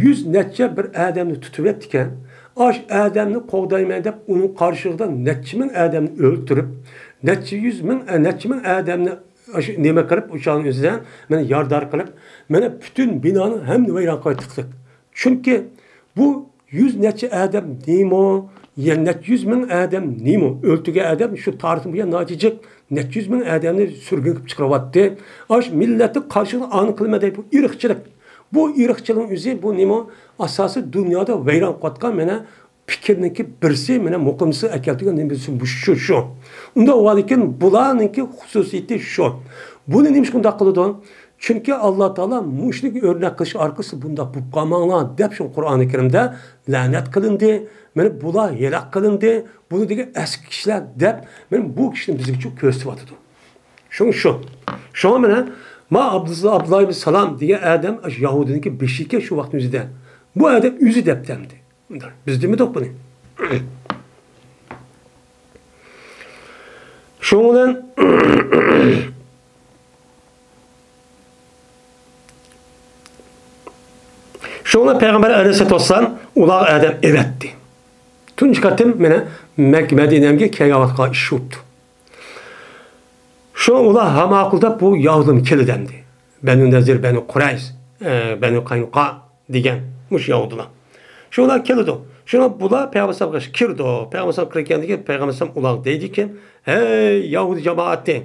يۈز نەچچە بىر ئادەمنى تۇتۇۋەتتىكەن. ئاش ئادەمنى قوغدايمەن دەپ، ئۇنىڭ قارشىلىقىدا نەچچە مىڭ ئادەمنى ئۆلتۈرۈپ، نەچچە يۈز مىڭ، نەچچە مىڭ ئادەمنى ئاشۇ نېمە قىلىپ، ئۇشۇنىڭ ئۆزىدە مانا يارىدار قىلىپ، مانا پۈتۈن بىنانى ھەممىنى ۋەيران قىلىۋەتتى. چۈنكى بۇ يۈز نەچچە ئادەم نېمە، يەنە نەچچە يۈز مىڭ ئادەم نېمە، ئۆلتۈرگەن ئادەم شۇ تارىختىن بۇيان ناھايىتى جىق نەچچە يۈز مىڭ ئادەمنى سۈرگۈنگە چىقىرىۋەتتى. ئاشۇ مىللەتنى قارشى ئانا قىلىمەن دەيدۇ، بۇ ئىرقچىلىق. بۇ ئىرقچىلىقنىڭ ئۆزى بۇ نېمە؟ ئاساسىي دۇنيادا ۋەيران قىلىۋاتقان مانا پىكىرنىڭكى بىرسى، مانا مۇقىمسىز ئەكەلتۈرگەن نېمىسى بۇ شۇ، شۇ. ئۇنداق بولغاندىكىن بۇلارنىڭكى خۇسۇسىيىتى شۇ. بۇنى نېمىشقا ئۇنداق قىلىدۇ؟ چۈنكى ئاللا تائالا مۇشۇنى ئۆرنەك قىلىش ئارقىلىق سىز بۇنداق بولۇپ قالماڭلار دەپ شۇ قۇرئانى كەرىمدە لەنەت قىلىندى، مانا بۇلار ھالاك قىلىندى، بۇنى دېگەن ئەسكى كىشىلەر دەپ، مانا بۇ كىشىنى بىزگىچە كۆرسىتىۋاتىدۇ. شۇڭا شۇ. شۇڭا مانا، ما ئابدۇللا، ئابدۇللا ئىبن سالام دېگەن ئادەم ئاشۇ يەھۇدىينىڭكى بېشى ئىكەن شۇ ۋاقىتنىڭ ئۆزىدە. بۇ ئادەم ئۆزى دەپتىمدى. بىز دېمىدۇق بۇنى. شۇنىڭ بىلەن، شۇنىڭ بىلەن پەيغەمبەر ئەلەيھىسسالاتۇ ۋەسسالام ئۇلارغا ئادەم ئەۋەتتى. تۇنجى قېتىم مانا مەككە، مەدىنەمگە كەلگەن ۋاقىتقا ئىش بوپتۇ. شۇ ئۇلار ھاماقۇلداپ بۇ يەھۇدىيلارمۇ كېلىدۇ ئەمدى. بەنۇ نەزىر، بەنۇ قۇرەيز، ئە، بەنۇ قاينۇقا دېگەن مۇشۇ يەھۇدىيلار. شۇ ئۇلار كېلىدۇ. شۇڭا بۇلار پەيغەمبەر ئەلەيھىسسالامغا كىرىدۇ. پەيغەمبەر ئەلەيھىسسالام كىرگەندىن كېيىن پەيغەمبەر ئەلەيھىسسالام ئۇلارغا دەيدىكەن، ھەي يەھۇدىي جامائىتى!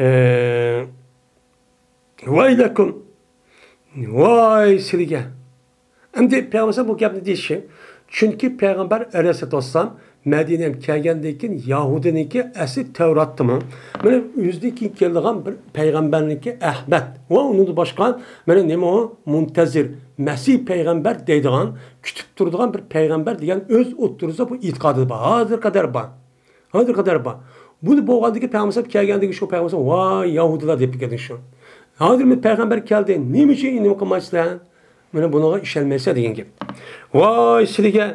ئە، ۋەيلەكۇم! ۋاي سىلىگە! ئەمدى پەيغەمبەر بۇ گەپنى دېيىشى، چۈنكى پەيغەمبەر ئەلەيھىسسالاتۇ ۋەسسالام مەدىنەگە كەلگەندىن كېيىن يەھۇدىينىڭكى ئەسلى تەۋراتتىمۇ، مانا ئۆزىدىن كېيىن كېلىدىغان بىر پەيغەمبەرنىڭكى ئەھمەد ۋە ئۇنىڭدىن باشقا مانا نېمە ئۇ مۇنتەزىر، مەسىھ پەيغەمبەر دەيدىغان، كۈتۈپ تۇرىدىغان بىر پەيغەمبەر دېگەن ئۆز ئوتتۇرىسىدا بۇ ئېتىقادى بار، ھازىرغا قەدەر بار. ھازىرغا قەدەر بار. بۇنى بولغاندىكىن پەيغەمبەر كەلگەندىكىن شۇ پەيغەمبەر، ۋاي يەھۇدىيلار دەپ كەلدى شۇ. ھازىر مەن پەيغەمبەر كەلدى، نېمە ئۈچۈن ئېنىقلىمايسىلەر؟ مانا بۇنىڭغا ئىشەنمەيسىلەر دېگەن گەپ. ۋاي سىلىگە،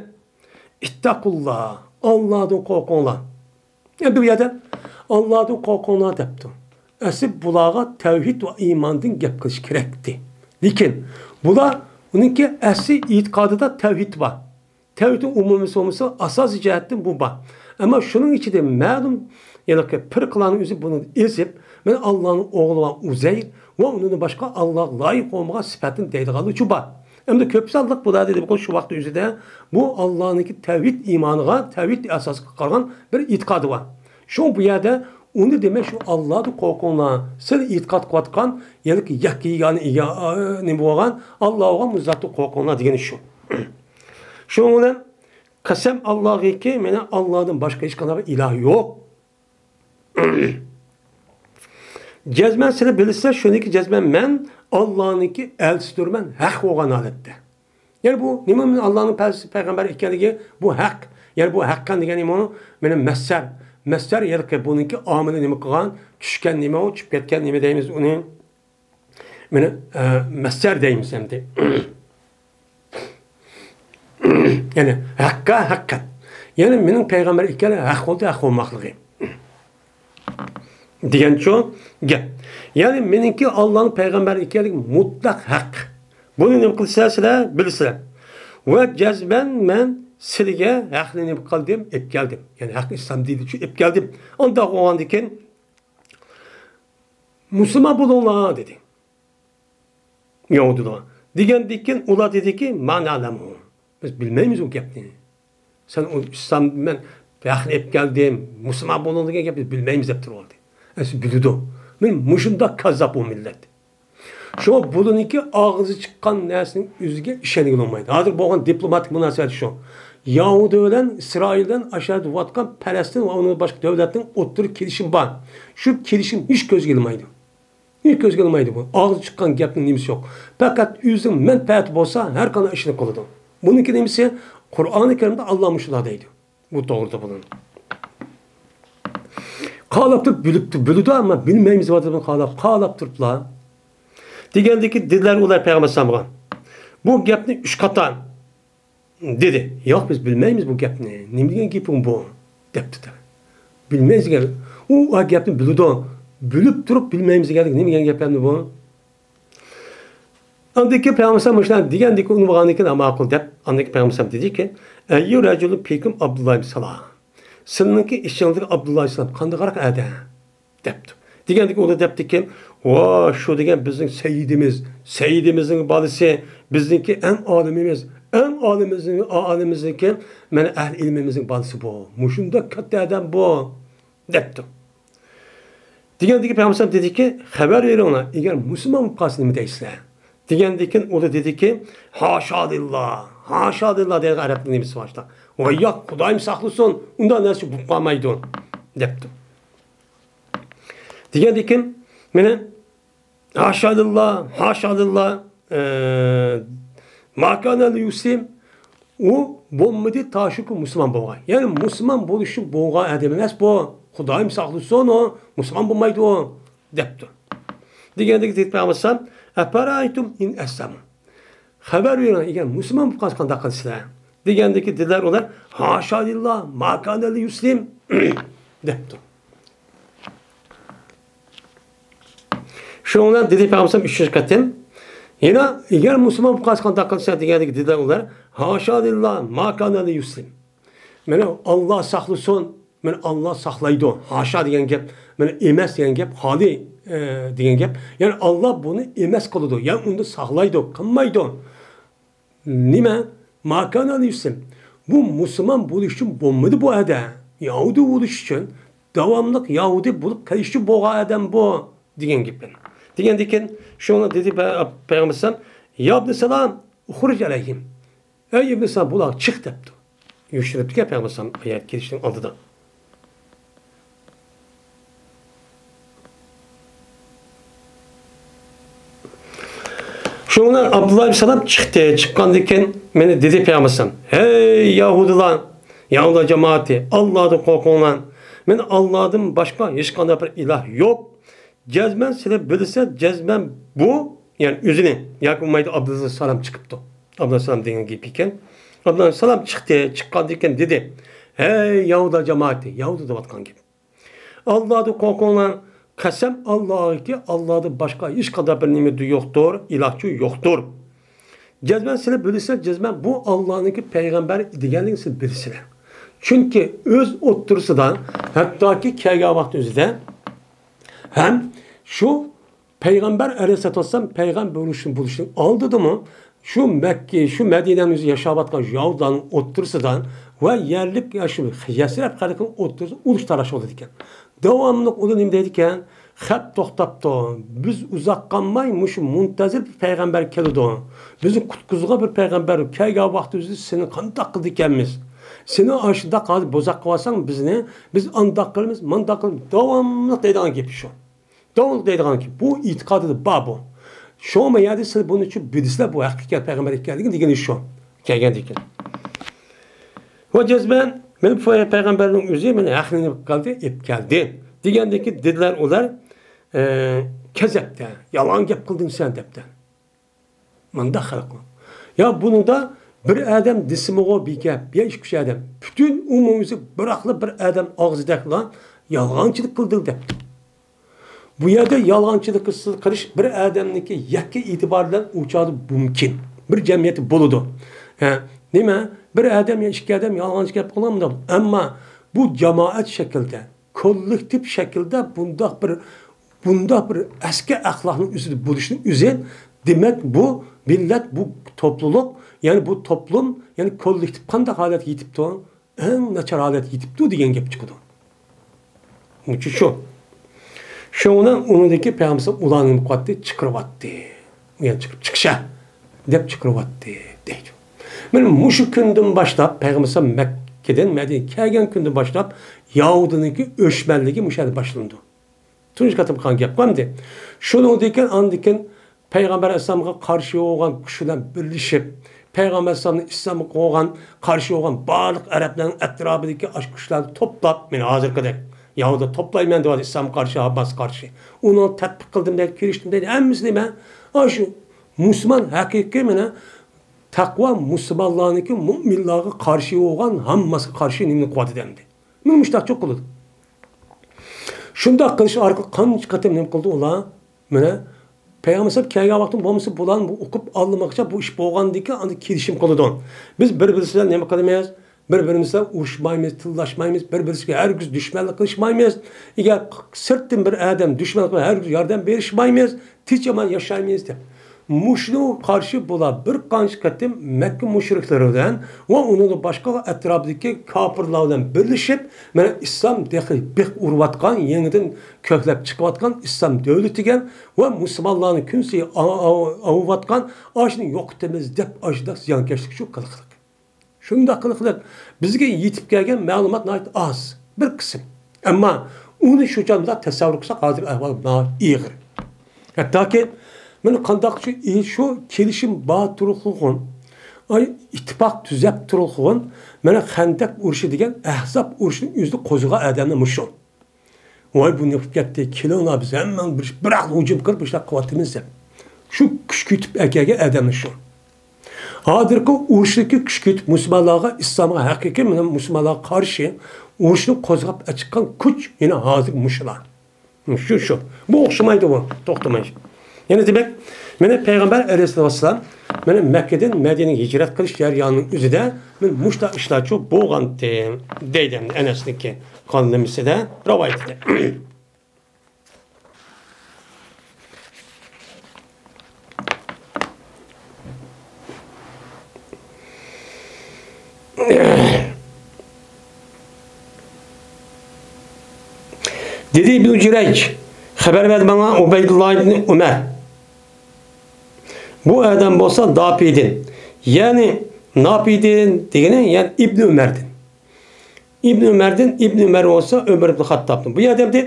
ئىتتەقۇللا، ئاللادىن قورقۇڭلار. ئەمدى بۇ يەردە ئاللادىن قورقۇڭلار دەپتۇ. ئەسلى بۇلارغا تەۋھىد ۋە ئىماندىن گەپ قىلىش كېرەكتى. لېكىن بۇلار، ئۇنىڭكى ئەسلى ئېتىقادىدا تەۋھىد بار. تەۋھىدنىڭ ئومۇمىي سومىسى ئاساسىي جەھەتتىن بۇ بار. ئەمما شۇنىڭ ئىچىدە مەلۇم، يەنى پىرقىلارنىڭ ئۆزى بۇنى ئېزىپ، مەن ئاللانىڭ ئوغلى بار ئۇزەير ۋە ئۇنىڭدىن باشقا ئاللاغا لايىق بولمىغان سۈپەتنى دەيدىغانلىرىچۇ بار. ئەمدى كۆپىسى ئالدىق بۇلار دېدى، بۇ شۇ ۋاقىت ئۆزىدە بۇ ئاللانىڭكى تەۋھىد ئىمانىغا، تەۋھىد ئاساسىغا قالغان بىر ئېتىقادى بار. شۇڭا بۇ يەردە ئۇنى دېمەي، شۇ ئاللادىن قورقۇڭلار، سىلەر ئېتىقاد قىلىۋاتقان يەنى يەككە يېگانە، نېمە بولغان ئاللا بولغان بۇ زاتتىن قورقۇڭلار دېگىنى شۇ. شۇنىڭ بىلەن قەسەم ئاللاغىكى، مانا ئاللادىن باشقا ھېچقانداق بىر ئىلاھ يوق. جەزمەن سىلەر بىلىسىلەر، شۇنىكى جەزمەن مەن ئاللانىڭكى ئەلچىسىدۇرمەن، ھەق بولغان ھالەتتە. يەنى بۇ نېمە، مەن ئاللانىڭ پەيغەمبەر ئىكەنلىكى، بۇ ھەق. يەنى بۇ ھەققەن دېگەن نېمە؟ مانا مەسدەر. مەسدەر يەنى بۇنىڭكى ئامىلى نېمە قىلغان؟ چۈشكەن نېمە ئۇ؟ چۈشۈپ كەتكەن نېمە دەيمىز ئۇنى؟ مانا، ئە، مەسدەر دەيمىز ئەمدى. يەنى ھەققە ھەققەت. يەنى مېنىڭ پەيغەمبەر ئىكەنلىكى ھەق بولدى، ھەق بولماقلىقى. دېگەنچۇ گەپ. يەنى مېنىڭكى ئاللانىڭ پەيغەمبەر ئىكەنلىكى مۇتلەق ھەق. بۇنى نېمە قىلىسىلەر سىلەر؟ بىلىسىلەر. ۋە جەزمەن مەن سىلىگە ھەقنى نېمە قىلدىم؟ ئېلىپ كەلدىم. يەنى ھەق ئىسلام دىنى ئۈچۈن ئېلىپ كەلدىم. ئانداق بولغاندىكىن مۇسۇلمان بولۇڭلار دېدى. يەھۇدىيلار. دېگەندىكىن ئۇلار دېدىكى، ما نەئلەمۇ. بىز بىلمەيمىز ئۇ گەپنى. سەن ئۇ ئىسلام، مەن ھەقنى ئېلىپ كەلدىم، مۇسۇلمان بولۇڭ دېگەن گەپنى بىز بىلمەيمىز دەپ تۇرۇۋالدى. ئەسلى بىلىدۇ. مەن مۇشۇنداق كاززاپ بۇ مىللەت. شۇڭا بۇلارنىڭكى ئاغزى چىققان نەرسىنىڭ ئۆزىگە ئىشەنگىلى بولمايدۇ. ھازىر بولغان دىپلوماتىك مۇناسىۋەت شۇ. يەھۇدىي بىلەن ئىسرائىل بىلەن ئاشۇ يەردە بولۇۋاتقان پەلەستىن ۋە ئۇنىڭ باشقا دۆلەتنىڭ ئوتتۇرا كېلىشىمى بار. شۇ كېلىشىم ھېچ كۆزگە ئىلمايدۇ. ھېچ كۆزگە ئىلمايدۇ بۇ. ئاغزى چىققان گەپنىڭ نېمىسى يوق. پەقەت ئۆزىنىڭ مەنپەئەتى بولسا، ھەر قانداق ئىشنى قىلىدۇ. بۇنىڭكى نېمىسى؟ قۇرئانى كەرىمدە ئاللا مۇشۇنداق دەيدۇ. بۇ توغرىدا بۇنى. قالاپ تۇرۇپ بىلىپتۇ، بىلىدۇ، ئەمما بىلمەيمىز دەپ قالاپ، قالاپ تۇرۇپلا. دېگەندىكى دېدىلەر ئۇلار پەيغەمبەر ئەلەيھىسسالامغا. بۇ گەپنى ئۈچ قاتا دېدى. ياق، بىز بىلمەيمىز بۇ گەپنى. نېمە دېگەن گېپىڭ بۇ؟ دەپتۇ. بىلمەيمىز دېگەن. ئۇ، ئۇ گەپنى بىلىدۇ. بىلىپ تۇرۇپ بىلمەيمىز دېگەنلىك نېمە دېگەن گەپ ئەمدى بۇ؟ ئاندىن كېيىن پەيغەمبەر ئەلەيھىسسالام مۇشۇنداق دېگەندىن كېيىن، ئۇنى بولغاندىن كېيىن، ماقۇل دەپ، ئاندىن كېيىن پەيغەمبەر ئەلەيھىسسالام دېدىكى، ئەييۇ رەجۇلۇن فىكۇم ئابدۇللا ئىبن سالام. سىلىنىڭكى ئىچىڭىزدىكى ئابدۇللا ئىبن سالام قانداقراق ئادەم؟ دەپتۇ. دېگەندىكىن ئۇلار دەپتىكەن، ۋا، شۇ دېگەن بىزنىڭ سەييىدىمىز، سەييىدىمىزنىڭ بالىسى، بىزنىڭكى ئەڭ ئالىمىمىز، ئەڭ ئالىمىمىزنىڭ، ئالىمىمىزنىڭكى، مانا ئەھلى ئىلمىمىزنىڭ بالىسى بۇ. مۇشۇنداق كاتتا ئادەم بۇ، دەپتۇ. دېگەندىكىن پەيغەمبەر دېدىكى، خەۋەر بېرىڭلار، ئەگەر مۇسۇلمان بولۇپ قالسا نېمە دەيسىلەر؟ دېگەندىكىن ئۇلار دېدىكى، ھاشا لىللا، ھاشا لىللا دەيدىغان ئەرەبنىڭ نېمىسى بار شۇنداق. ۋاي ياق، خۇدايىم ساقلىسۇن، ئۇنداق نەرسە بولۇپ قالمايدۇ، دەپتۇ. دېگەندىكىن، مانا، ھاشا لىللا، ھاشا لىللا، ئە، ما كان ليسلم، ئۇ بولمىدى، تاشۇكى مۇسۇلمان بولغاي. يەنى مۇسۇلمان بولۇشى بولغان ئادەم ئەمەس بۇ. خۇدايىم ساقلىسۇن، ئۇ مۇسۇلمان بولمايدۇ، دەپتۇ. دېگەندىكىن دېدى پەيغەمبەر ئەلەيھىسسالام، ئەفەرەئەيتۇم ئىن ئەسلەمۇ. خەۋەر بېرىڭ، ئەگەر مۇسۇلمان بولۇپ قالسا قانداق قىلىسىلەر؟ دېگەندىكىن دېدىلەر ئۇلار، ھاشا لىللا، ما كان ليسلم، دەپتۇ. شۇنىڭ بىلەن دېدى پەيغەمبەر ئۈچىنچى قېتىم، يەنە، ئەگەر مۇسۇلمان بولۇپ قالسا قانداق قىلىسەن دېگەندىكىن دېدى ئۇلار، ھاشا لىللا، ما كان ليسلم. مانا ئاللا ساقلىسۇن، مانا ئاللا ساقلايدۇ. ھاشا دېگەن گەپ، مانا ئەمەس دېگەن گەپ، خالىي، ئە، دېگەن گەپ. يەنى ئاللا بۇنى ئەمەس قىلىدۇ، يەنى ئۇنى ساقلايدۇ، قىلمايدۇ. نېمە؟ ما كان ليسلم. بۇ مۇسۇلمان بولۇش ئۈچۈن بولمىدى بۇ ئادەم. يەھۇدىي بولۇش ئۈچۈن، داۋاملىق يەھۇدىي بولۇپ قېلىش ئۈچۈن بولغان ئادەم بۇ، دېگەن گېپى. دېگەندىكىن، شۇڭا دېدى پە-، پەيغەمبەر ئەلەيھىسسالام، يا ئىبنە سالام، ئۇخرۇج ئەلەيھىم. «ئەي ئىبلىس، سەن بۇلارغا چىق» دەپتۇ. يوشۇرۇپتىكەن پەيغەمبەر ئەلەيھىسسالام ئايەت كېلىشنىڭ ئالدىدا. شۇنىڭ بىلەن ئابدۇللا ئىبن سالام چىقتى. چىققاندىن كېيىن مانا دېدى پەيغەمبەر ئەلەيھىسسالام: «ھەي يەھۇدىيلار، يەھۇدىيلار جامائىتى، ئاللادىن قورقۇڭلار. مانا ئاللادىن باشقا ھېچقانداق بىر ئىلاھ يوق. جەزمەن سىلەر بىلىسىلەر، جەزمەن بۇ»، يەنى ئۆزىنى، ياكى بولمايدۇ ئابدۇللا سالام چىقىپتۇ. ئابدۇللا سالام دېگەن گېپى ئىكەن. ئابدۇللا سالام چىقتى، چىققاندىن كېيىن دېدى: «ھەي يەھۇدىيلار جامائىتى»، يەھۇدىي دەۋاتقان گەپ. «ئاللادىن قورقۇڭلار، قەسەم ئاللاغىكى، ئاللادىن باشقا ھېچقانداق بىر نېمە يوقتۇر، ئىلاھچۇ يوقتۇر. جەزمەن سىلەر بىلىسىلەر، جەزمەن بۇ ئاللانىڭكى پەيغەمبەر دېگەنلىكىنى سىلەر بىلىسىلەر. چۈنكى ئۆز ئوتتۇرىسىدا، ھەتتاكى كەلگەن ۋاقىت ئۆزىدە ھەم شۇ پەيغەمبەر ئەلەيھىسسالاتۇ ۋەسسالام پەيغەمبەر بولۇشنىڭ، بولۇشنىڭ ئالدىدىمۇ شۇ مەككە، شۇ مەدىنەنىڭ ئۆزى ياشاۋاتقان يەھۇدىيلارنىڭ ئوتتۇرىسىدا ۋە يەرلىك، يا شۇ يەسرىب خەلقىنىڭ ئوتتۇرىسىدا ئۇرۇش تاراش بولىدىكەن. داۋاملىق ئۇلار نېمە دەيدىكەن؟ «خەپ توختاپتۇ. بىز ئۇزاق قالماي مۇشۇ مۇنتەزىر بىر پەيغەمبەر كېلىدۇ. بىزنى قۇتقۇزىدىغان بىر پەيغەمبەر كەلگەن ۋاقتىمىزدا سېنى قانداق قىلىدىكەنمىز؟ سېنى ئاشۇنداق ھازىر بوزەك قىلىۋالساڭ بىزنى، بىز ئانداق قىلىمىز، مانداق قىلىمىز.» داۋاملىق دەيدىغان گېپى شۇ. داۋاملىق دەيدىغانكى، بۇ ئېتىقادىدا بار بۇ. شۇڭا ما يەردە سىلەر بۇنى چۈشىنىپ بىلىسىلەر، بۇ ھەقىقەت پەيغەمبەر ئىكەنلىكىنى دېگىنى شۇ. كەلگەندىن كېيىن. ۋە جەزمەن، مەن پەيغەمبەرنىڭ ئۆزى مېنى ھەقنى ئېلىپ كەلدى، ئېلىپ كەلدى دېگەندىكى دېدىلەر ئۇلار، ئە، كەزەپتە، يالغان گەپ قىلدىڭ سەن دەپتە. مانداق خەلقنىڭ. يا بۇنىڭدا بىر ئادەم دېسىمىغۇ بىر گەپ، يا ئىككى ئۈچ ئادەم. پۈتۈن ئومۇمىيسى بىراقلا بىر ئادەم ئاغزىدەكلا يالغانچىلىق قىلدىڭ دەپتۇ. بۇ يەردە يالغانچىلىق قىلىش بىر ئادەمنىڭكى يەككە ئېتىبارى بىلەن ئۇ چاغدا مۇمكىن. بىر جەمئىيەتتە بولىدۇ. ھە، نېمە؟ بىر ئادەم يا ئىككى ئادەم يالغانچى گەپ قىلغان بولىدۇ. ئەمما بۇ جامائەت شەكلىدە، كوللېكتىپ شەكلىدە بۇنداق بىر، بۇنداق بىر ئەسكى ئەخلاقنىڭ ئۆزىدە بولۇشنىڭ ئۆزى، دېمەك، بۇ مىللەت، بۇ توپلۇلۇق، يەنى بۇ توپلۇم، يەنى كوللېكتىپ قانداق ھالەتكە يېتىپتۇ؟ ئەڭ ناچار ھالەتكە يېتىپتۇ دېگەن گەپ چىقىدۇ. مۇشۇ شۇ. شۇڭا ئۇنىڭدىكى پەيغەمبەر ئۇلارنى نېمە قىلىۋاتتى؟ چىقىرىۋاتتى. يەنى چىقىرىپ چىقىشە دەپ چىقىرىۋاتتى دەيدۇ. مانا مۇشۇ كۈندىن باشلاپ پەيغەمبەر مەككىدىن مەدىنىگە كەلگەن كۈندىن باشلاپ يەھۇدىينىڭكى ئۆچمەنلىكى مۇشۇ يەردە باشلىنىدۇ. تۇنجى قېتىم قىلغان گەپ ئەمدى. شۇنىڭدىن كېيىن ئاندىن كېيىن پەيغەمبەر ئەلەيھىسسالامغا قارشى بولغان كۈچ بىلەن بىرلىشىپ، پەيغەمبەر ئەلەيھىسسالامنى ئىسلامغا قوغان، قارشى بولغان بارلىق ئەرەبلەرنىڭ ئەتراپىدىكى ئاشۇ كۈچلەرنى توپلاپ، مانا ھازىرقىدەك يەھۇدىيلار توپلايمەن دەۋاتىدۇ ئىسلامغا قارشى، ھامماسىغا قارشى. ئۇنىڭ تەتبىق قىلدىم دەيدۇ، كېلىشتىم دەيدۇ. ھەممىسى نېمە؟ ئاشۇ مۇسۇلمان ھەقىقىي مانا تەقۋا مۇسۇلمانلارنىڭكى مۇئمىنلارغا قارشى بولغان ھامماسىغا قارشى نېمىنى قىلىۋاتىدۇ ئەمدى؟ مانا مۇشۇنداقچە قىلىدۇ. شۇنداق قىلىش ئارقىلىق قانچە قېتىم نېمە قىلدى ئۇلار؟ مانا پەيغەمبەر ئەلەيھىسسالام كەلگەن ۋاقتىمۇ بولمىسا بۇلارنى بۇ ئوقۇپ ئاللىمىغىچە بۇ ئىش بولغاندىن كېيىن ئاندىن كېلىشىم قىلىدۇ. بىز بىر-بىرىمىز بىلەن نېمە قىلىمىز؟ بىر-بىرىمىز بىلەن ئۇرۇشمايمىز، تىللاشمايمىز، بىر-بىرىمىزگە ھەرگىز دۈشمەنلىك قىلىشمايمىز. ئەگەر سىرتتىن بىر ئادەم دۈشمەنلىك قىلسا ھەرگىز ياردەم بېرىشمايمىز. تىنچ-ئامان ياشايمىز دەپ. مۇشۇنىڭغا قارشى بۇلار بىر قانچە قېتىم مەككە مۇشرىكلىرى بىلەن ۋە ئۇنىڭدىن باشقا ئەتراپىدىكى كاپىرلار بىلەن بىرلىشىپ، مانا ئىسلام تېخى بىخ ئۇرۇۋاتقان، يېڭىدىن كۆكلەپ چىقىۋاتقان ئىسلام دۆلىتىگە ۋە مۇسۇلمانلارنى كۈنسېرى ئاۋ-، ئاۋ-، ئاۋۇۋاتقان، ئاشۇنى يوقىتىمىز دەپ ئاشۇنداق زىيانكەشلىك شۇ قىلىقلىق. شۇنداق قىلىقلىق بىزگە يېتىپ كەلگەن مەلۇمات ناھايىتى ئاز، بىر قىسىم. ئەمما ئۇنى شۇ چاغدا تەسەۋۋۇر قىلساق، ھازىر ئەھۋال ناھايىتى ئېغىر. ھەتتاكى مانا قانداق شۇ، شۇ كېلىشىم بار تۇرۇقلۇغۇن، ئاي، ئىتتىپاق تۈزەپ تۇرۇقلۇغۇن، مانا خەندەك ئۇرۇشى دېگەن ئەھزاب ئۇرۇشىنى ئۆزىدە قوزغىغان ئادەملەر مۇشۇ. ۋاي، بۇ نېمە قىلىپ كەتتى؟ كېلىڭلار، بىز ھەممىڭ بىر، بىراقلا ھۇجۇم قىلىپ باشلاپ قىلىۋاتىمىز دەپ. شۇ كۈچ كۈتۈپ ئەكەلگەن ئادەملەر شۇ. ھازىرقى ئۇرۇشتىكى كۈچ كۈتۈپ مۇسۇلمانلارغا، ئىسلامغا ھەقىقىي مۇسۇلمانلارغا قارشى ئۇرۇشنى قوزغاپ ئەچىققان كۈچ يەنە ھازىر مۇشۇلار. شۇ، شۇ. بۇ ئوخشىمايدۇ بۇ، توختىماي. يەنە دېمەك، مانا پەيغەمبەر ئەلەيھىسسالام مانا مەككىدىن مەدىنىگە ھىجرەت قىلىش جەريانىنىڭ ئۆزىدە مانا مۇشۇنداق ئىشلارچۇ بولغانتى، دەيدۇ ئەنەسنىڭكى قانلىمىسىدە، رىۋايىتىدە. دېدى ئىبنۇ جۇرەيج، خەۋەر بەردى ماڭا ئۇبەيدۇللا ئىبنى ئۆمەر. بۇ ئادەم بولسا داپىدىن، يەنى ناپىدىن دېگىنى، يەنى ئىبنى ئۆمەردىن. ئىبنى ئۆمەردىن، ئىبنى ئۆمەر بولسا ئۆمەر ئىبنى خاتتابتىن. بۇ يەردە ئىبنى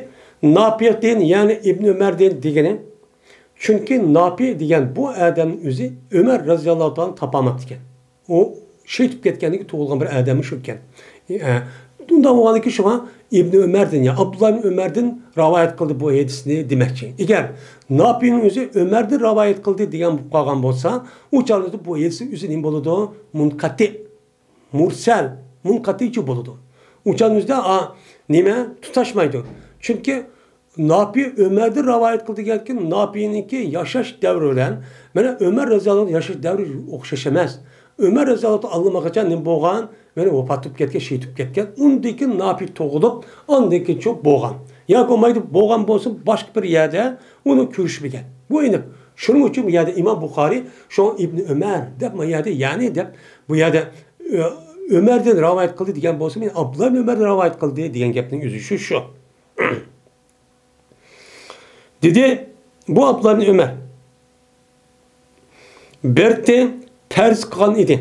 ناپىدىن، يەنى ئىبنى ئۆمەردىن دېگىنى، چۈنكى ناپى دېگەن بۇ ئادەمنىڭ ئۆزى ئۆمەر رەزىياللاھۇ تائالا تاپالماپتىكەن. ئۇ شېھىت بولۇپ كەتكەندىن كېيىن تۇغۇلغان بىر ئادەممۇ شۇ ئىكەن. ئە، ئۇنداق بولغاندىكىن شۇڭا ئىبنى ئۆمەردىن، يا ئابدۇللا ئىبنى ئۆمەردىن رىۋايەت قىلدى بۇ ھەدىسنى دېمەكچى. ئەگەر ناپىنىڭ ئۆزى ئۆمەردىن رىۋايەت قىلدى دېگەن بولۇپ قالغان بولسا، ئۇ چاغدا بۇ ھەدىسنىڭ ئۆزى نېمە بولىدۇ؟ مۇنقەتىئ. مۇرسەل، مۇنقەتىئچۇ بولىدۇ. ئۇ چاغنىڭ ئۆزىدە، ئا، نېمە؟ تۇتاشمايدۇ. چۈنكى ناپى ئۆمەردىن رىۋايەت قىلدى دېگەنكىن، ناپىنىڭكى ياشاش دەۋرى بىلەن مانا ئۆمەر رەزىياللاھۇ ئەنھۇ ياشاش دەۋرى ئوخشاش ئەمەس. ئۆمەر رەزىياللاھۇ ئەنھۇ ئاللىماقاچان نېمە بولغان؟ مانا ۋاپات بولۇپ كەتكەن، شېھىت بولۇپ كەتكەن. ئۇندىن كېيىن ناپى تۇغۇلۇپ، ئاندىن كېيىن شۇ بولغان. ياكى بولمايدۇ، بولغان بولسا باشقا بىر يەردە ئۇنى كۆرۈشمىگەن. بۇ ئېنىق. شۇنىڭ ئۈچۈن بۇ يەردە ئىمام بۇخارىي شۇڭا ئىبنى ئۆمەر دەپ، بۇ يەردە يەنى دەپ، بۇ يەردە ئۆ-، ئۆمەردىن رىۋايەت قىلدى دېگەن بولسا، مەن ئابدۇللا ئىبنى ئۆمەردىن رىۋايەت قىلدى دېگەن گەپنىڭ ئۆزى شۇ، شۇ. دېدى، بۇ ئابدۇللا ئىبنى ئۆمەر بىرتى پەرز قىلغان ئىدى.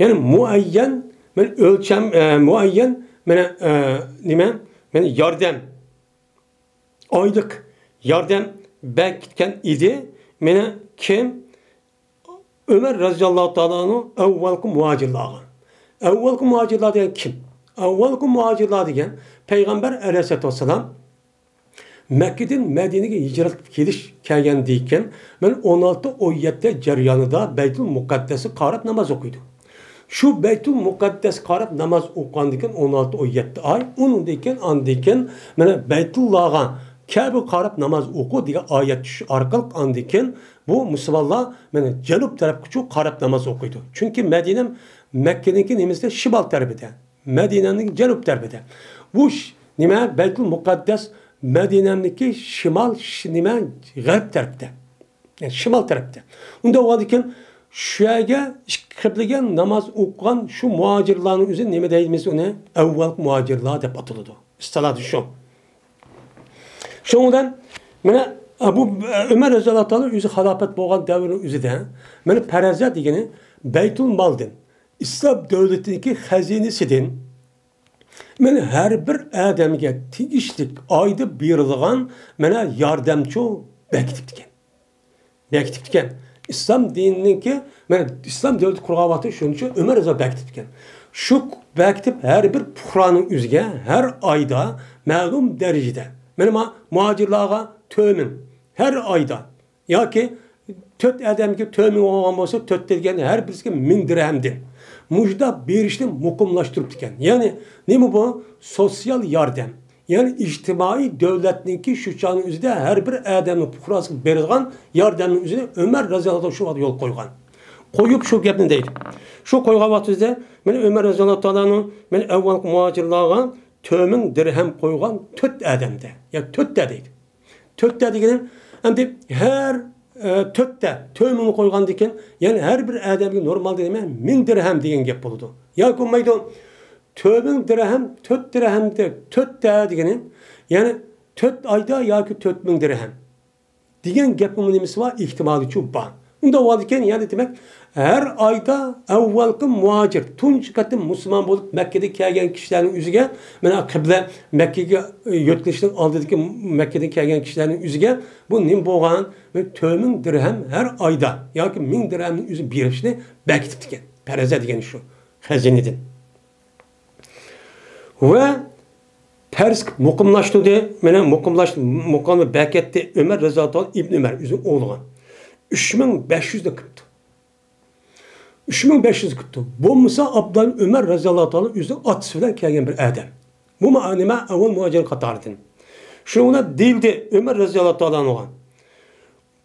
يەنى مۇئەييەن، مەن ئۆلچەم، ئە، مۇئەييەن، مانا، ئە، نېمە؟ مانا ياردەم، ئايلىق ياردەم بەرگەن ئىدى. مانا كىم؟ ئۆمەر رەزىياللاھۇ تائالا ئەنھۇ ئەۋۋەلقى مۇھاجىرلارغا. ئەۋۋەلقى مۇھاجىرلار دېگەن كىم؟ ئەۋۋەلقى مۇھاجىرلار دېگەن پەيغەمبەر ئەلەيھىسسالاتۇ ۋەسسالام مەككىدىن مەدىنىگە ھىجرەت قىلىپ كېلىش، كەلگەندىن كېيىن، مەن ئون ئالتە ئون يەتتە جەريانىدا بەيتۇل مۇقەددەسكە قاراپ ناماز ئوقۇيدۇ. شۇ بەيتۇل مۇقەددەسكە قاراپ ناماز ئوقۇغاندىن كېيىن ئون ئالتە ئون يەتتە ئاي، ئۇنىڭدىن كېيىن، ئاندىن كېيىن، مانا، بەيتۇللاغا، كەبىگە قاراپ ناماز ئوقۇ دېگەن ئايەت چۈشۈش ئارقىلىق، ئاندىن كېيىن بۇ مۇسۇلمانلار، مانا، جەنۇب تەرەپكىچۇ قاراپ ناماز ئوقۇيدۇ. چۈنكى مەدىنە مەككىنىڭكى نېمىسىدە؟ شىمال تەرىپىدە. مەدىنەنىڭ جەنۇب تەرىپىدە. بۇ ش-، نېمە، بەيتۇل مۇقەددەس مەدىنەنىڭكى شىمال، ش-، نېمە، غەرب تەرەپتە. يەنى شىمال تەرەپتە. ئۇنداق بولغاندىكىن، شۇ يەرگە ئىككى قىبلىگە ناماز ئوقۇغان شۇ مۇھاجىرلارنىڭ ئۆزى نېمە دەيمىز ئۇنى؟ ئەۋۋەلقى مۇھاجىرلار دەپ ئاتىلىدۇ. ئىستىلاھدا شۇ. شۇنىڭ بىلەن مانا ئەبۇ ئۆمەر رەزىياللاھۇ تائالا ئۆزى خىلاپەت بولغان دەۋرنىڭ ئۆزىدە مانا پەرەزە دېگىنى بەيتۇل مالدىن، ئىسلام دۆلىتىنىڭكى خەزىنىسىدىن، مانا ھەر بىر ئادەمگە تېگىشلىك ئايدا بېرىلغان مانا ياردەمچۇ بېكىتىپتىكەن. بېكىتىپتىكەن. ئىسلام دىنىنىڭكى، مانا ئىسلام دۆلىتى قۇرغان ۋاقتى شۇنىڭ ئۈچۈن ئۆمەر رەزىياللاھۇ بېكىتىپتىكەن. شۇ بېكىتىپ ھەر بىر پۇقرانىڭ ئۆزىگە ھەر ئايدا مەلۇم دەرىجىدە، مانا ما-، مۇھاجىرلارغا تۆمىن، ھەر ئايدا ياكى تۆت ئادەمگە تۆمىن بولغان بولسا، تۆت دېگەن ھەر بىرسىگە مىڭ دىرھەمدىن مۇشۇنداق بېرىشنى مۇقىملاشتۇرۇپتىكەن. يەنى نېمە بۇ؟ سوتسىيال ياردەم. يەنى ئىجتىمائىي دۆلەتنىڭكى شۇ چاغنىڭ ئۆزىدە ھەر بىر ئادەمنىڭ پۇقراسىغا بېرىدىغان ياردەمنىڭ ئۆزىنى ئۆمەر رەزىياللاھۇ تائالا شۇ ۋاقىت يولغا قويغان. قويۇپ شۇ گەپنى دەيدۇ. شۇ قويغان ۋاقتىمىزدا مانا ئۆمەر رەزىياللاھۇ تائالا ئەنھۇ مانا ئەۋۋەلقى مۇھاجىرلارغا تۆمىن دىرھەم قويغان تۆت ئادەمدە، يا تۆتتە دەيدۇ. تۆتتە دېگىنى، ئەمدى ھەر، ئە، تۆتتە تۆمىنى قويغاندىكىن، يەنى ھەر بىر ئادەمگە نورمالدا نېمە، مىڭ دىرھەم دېگەن گەپ بولىدۇ. ياكى بولمايدۇ، تۆمىن دىرھەم، تۆت دىرھەم دە-، تۆتتە دېگىنى، يەنى تۆت ئايدا ياكى تۆت مىڭ دىرھەم دېگەن گەپنىڭ نېمىسى بار؟ ئېھتىمالىچۇ بار. ئۇنداق بولغاندىكىن، يەنى دېمەك، ھەر ئايدا ئەۋۋەلقى مۇھاجىر، تۇنجى قېتىم مۇسۇلمان بولۇپ مەككىدە كەلگەن كىشىلەرنىڭ ئۆزىگە، مانا قىبلە، مەككىگە، ئە، يۆتكىلىشنىڭ ئالدىدىكى مەككىدىن كەلگەن كىشىلەرنىڭ ئۆزىگە بۇ نېمە بولغان؟ بىر تۆمىن دىرھەم ھەر ئايدا ياكى مىڭ دىرھەمنىڭ ئۆزى بېرىشنى بەكىتىپتىكەن. پەرەزە دېگەن شۇ. خەزىنىدىن. ۋە پەرز مۇقىملاشتۇردى. مانا مۇقىملاش-، مۇقىمنى بەكەتتى ئۆمەر رەزىياللاھۇ تائالا ئىبن ئۆمەر ئۆزىنىڭ ئوغلىغا. ئۈچ مىڭ بەش يۈزنى قىپتۇ. ئۈچ مىڭ بەش يۈز قىپتۇ. بولمىسا ئابدۇللا ئۆمەر رەزىياللاھۇ تائالا ئۆزىنىڭ ئاتىسى بىلەن كەلگەن بىر ئادەم. بۇ ما-، نېمە، ئەۋۋەل مۇھاجىرىن قاتارىدىن. شۇنىڭ بىلەن دېيىلدى ئۆمەر رەزىياللاھۇ تائالا ئانھۇغا.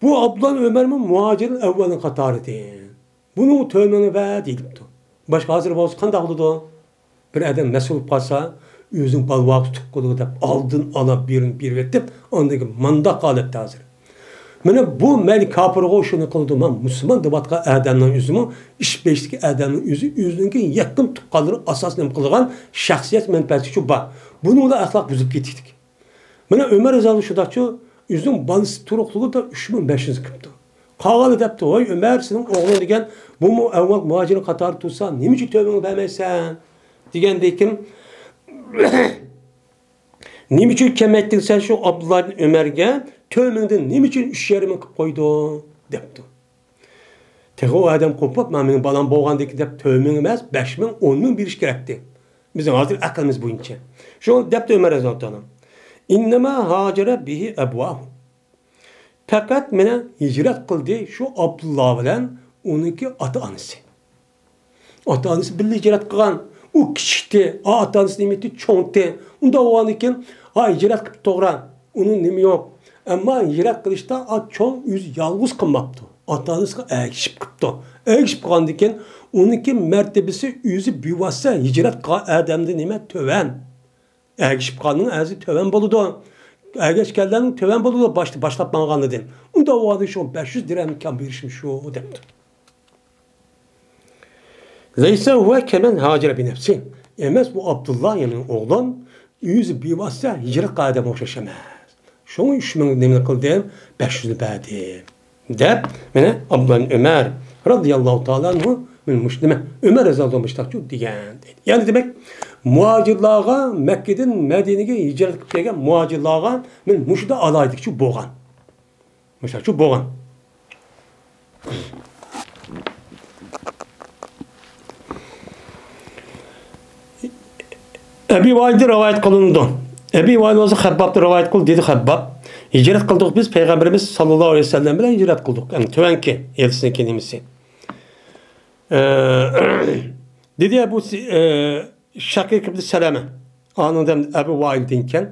بۇ ئابدۇللا ئۆمەرمۇ مۇھاجىرىن ئەۋۋەلنىڭ قاتارىدىن. بۇنىڭ تۆمىنى بەر دېيىلىپتۇ. باشقا ھازىر بولسا قانداق بولىدۇ؟ بىر ئادەم مەسئۇل بولۇپ قالسا، ئۆزىنىڭ بالىۋاقىتى تۇغقىنىغا دەپ ئالدىن ئالا بىرىنى بېرىۋېتىپ، ئاندىن كېيىن مانداق ھالەتتە ھازىر. مانا بۇ مەيلى كاپىرغۇ شۇنى قىلىدۇ، مانا مۇسۇلمان دەۋاتقان ئادەمنىڭ ئۆزىمۇ، ئىش بېشىدىكى ئادەمنىڭ ئۆزى ئۆزىنىڭكى يېقىن تۇغقانلىرى ئاساس نېمە قىلىدىغان شەخسىيەت مەنپەئەتى شۇ بار. بۇنىڭ بىلەن ئەخلاق بۇزۇلۇپ كېتىكتىك. مانا ئۆمەر رەزىياللاھۇ شۇنداقچۇ، ئۆزىنىڭ بالىسى تۇرۇقلۇقىدا ئۈچ مىڭ بەش يۈز قىپتۇ. قالغاندا دەپتۇ، ۋاي ئۆمەر، سېنىڭ ئوغلۇڭ دېگەن بۇمۇ ئەۋۋەل مۇھاجىرىن قاتارىدا تۇرسا، نېمە ئۈچۈن تۆھمىڭنى بەرمەيسەن؟ دېگەندىكىن، نېمە ئۈچۈن كەلمەيتتىڭ سەن شۇ ئابدۇللا ئىبن ئۆمەرگە؟ تۆھمىڭدىن نېمە ئۈچۈن ئۈچ يېرىمىڭ قىلىپ قويدۇڭ؟ دەپتۇ. تېخى ئۇ ئادەم قوپۇپ، مانا مېنىڭ بالام بولغاندىكىن دەپ تۆھمىڭ ئەمەس، بەش مىڭ، ئون مىڭ بېرىش كېرەكتى. بىزنىڭ ھازىر ئەقلىمىز بويىچە. شۇڭا دەپتۇ ئۆمەر رەزىياللاھۇ تائالا. ئىننەما ھاجەرە بىھى ئەبۋاھۇ. پەقەت مېنى ھىجرەت قىلدى شۇ ئابدۇللا بىلەن ئۇنىڭكى ئاتا-ئانىسى. ئاتا-ئانىسى بىللە ھىجرەت قىلغان. ئۇ كىچىكتى، ئا، ئاتا-ئانىسى نېمىتى چوڭتى. ئۇنداق بولغاندىن كېيىن، ھا، ھىجرەت قىپتۇ توغرا. ئۇنىڭ نېمە يوق. ئەمما ھىجرەت قىلىشتا، ئا، چوڭ ئۆزى يالغۇز قىلماپتۇ. ئاتا-ئانىسىغا ئەگىشىپ قىپتۇ. ئەگىشىپ قىلغاندىن كېيىن، ئۇنىڭكى مەرتىبىسى ئۆزى بىۋاسىتە ھىجرەت قىلغان ئادەمدىن نېمە تۆۋەن. ئەگىشىپ قالغاننىڭ ئەرزى تۆۋەن بولىدۇ. ئەگەشكەنلەرنىڭ تۆۋەن بولىدۇ، باشتا، باشلاپ ماڭغاندىن. ئۇنداق بولغاندا شۇ بەش يۈز دىرھەم كەم بېرىشىم شۇ، دەپتۇ. لەيسە ھۇۋە كەمەن ھاجىرە بىنەفسى. ئەمەس، بۇ ئابدۇللا، يەنى ئوغلۇم، ئۆزى بىۋاسىتە ھىجرەت قىلغان ئادەمگە ئوخشاش ئەمەس. شۇڭا ئۈچ مىڭ نېمىنى قىلدىم؟ بەش يۈزنى بەردىم. دەپ، مانا ئابدۇللا ئۆمەر رازىياللاھۇ تائالا ئەنھۇ مىن مۇش-، نېمە، ئۆمەر رازىياللاھۇ مۇشتاقچۇ دېگەن. يەنى دېمەك، مۇھاجىرلارغا، مەككىدىن مەدىنىگە ھىجرەت قىلىپ كەلگەن مۇھاجىرلارغا مانا مۇشۇنداق ئالاھىدىلىكچۇ بولغان. مۇشۇنداقچۇ بولغان. ئەبى ۋائىلدىن رىۋايەت قىلىنىدۇ. ئەبى ۋائىل بولسا خەببابتىن رىۋايەت قىلدى، دېدى خەبباب. ھىجرەت قىلدۇق بىز، پەيغەمبىرىمىز ساللاللاھۇ ئەلەيھى ۋەسەللەم بىلەن ھىجرەت قىلدۇق. يەنى تۆۋەنكى، ئىلىسىنىڭكى نېمىسى. ئە، دېدى ئەبۇ س-، ئە، شەقىق ئىبن سەلەمە. ئانىڭدىن ئەبۇ ۋائىل دېگەن.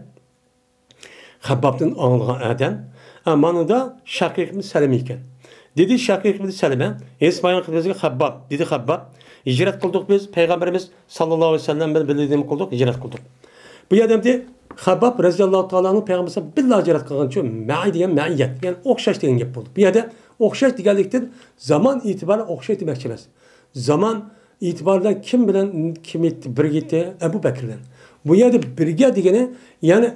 خەببابتىن ئاڭلىغان ئادەم. ئە، مانىدا شەقىق ئىبن سەلەمە ئىكەن. دېدى شەقىق ئىبن سەلەمە، ھېس بايان قىلدى بىزگە خەبباب. دېدى خەبباب، ھىجرەت قىلدۇق بىز، پەيغەمبىرىمىز ساللاللاھۇ ئەلەيھى ۋەسەللەم بىلەن بىللە نېمە قىلدۇق؟ ھىجرەت قىلدۇق. بۇ يەردە ئەمدى خەبباب رەزىياللاھۇ تائالانىڭ پەيغەمبەر بىللە ھىجرەت قىلغان شۇ مەئى دېگەن مەئىيەت، يەنى ئوخشاش دېگەن گەپ بولدى. بۇ يەردە ئوخشاش دېگەنلىكتىن زامان ئېتىبارى ئوخشاش دېمەكچى ئەمەس. زامان ئېتىبارى بىلەن كىم بىلەن كىم يەتتى؟ بىرگە يەتتى؟ ئەبۇ بەكىر بىلەن. بۇ يەردە بىرگە دېگىنى، يەنى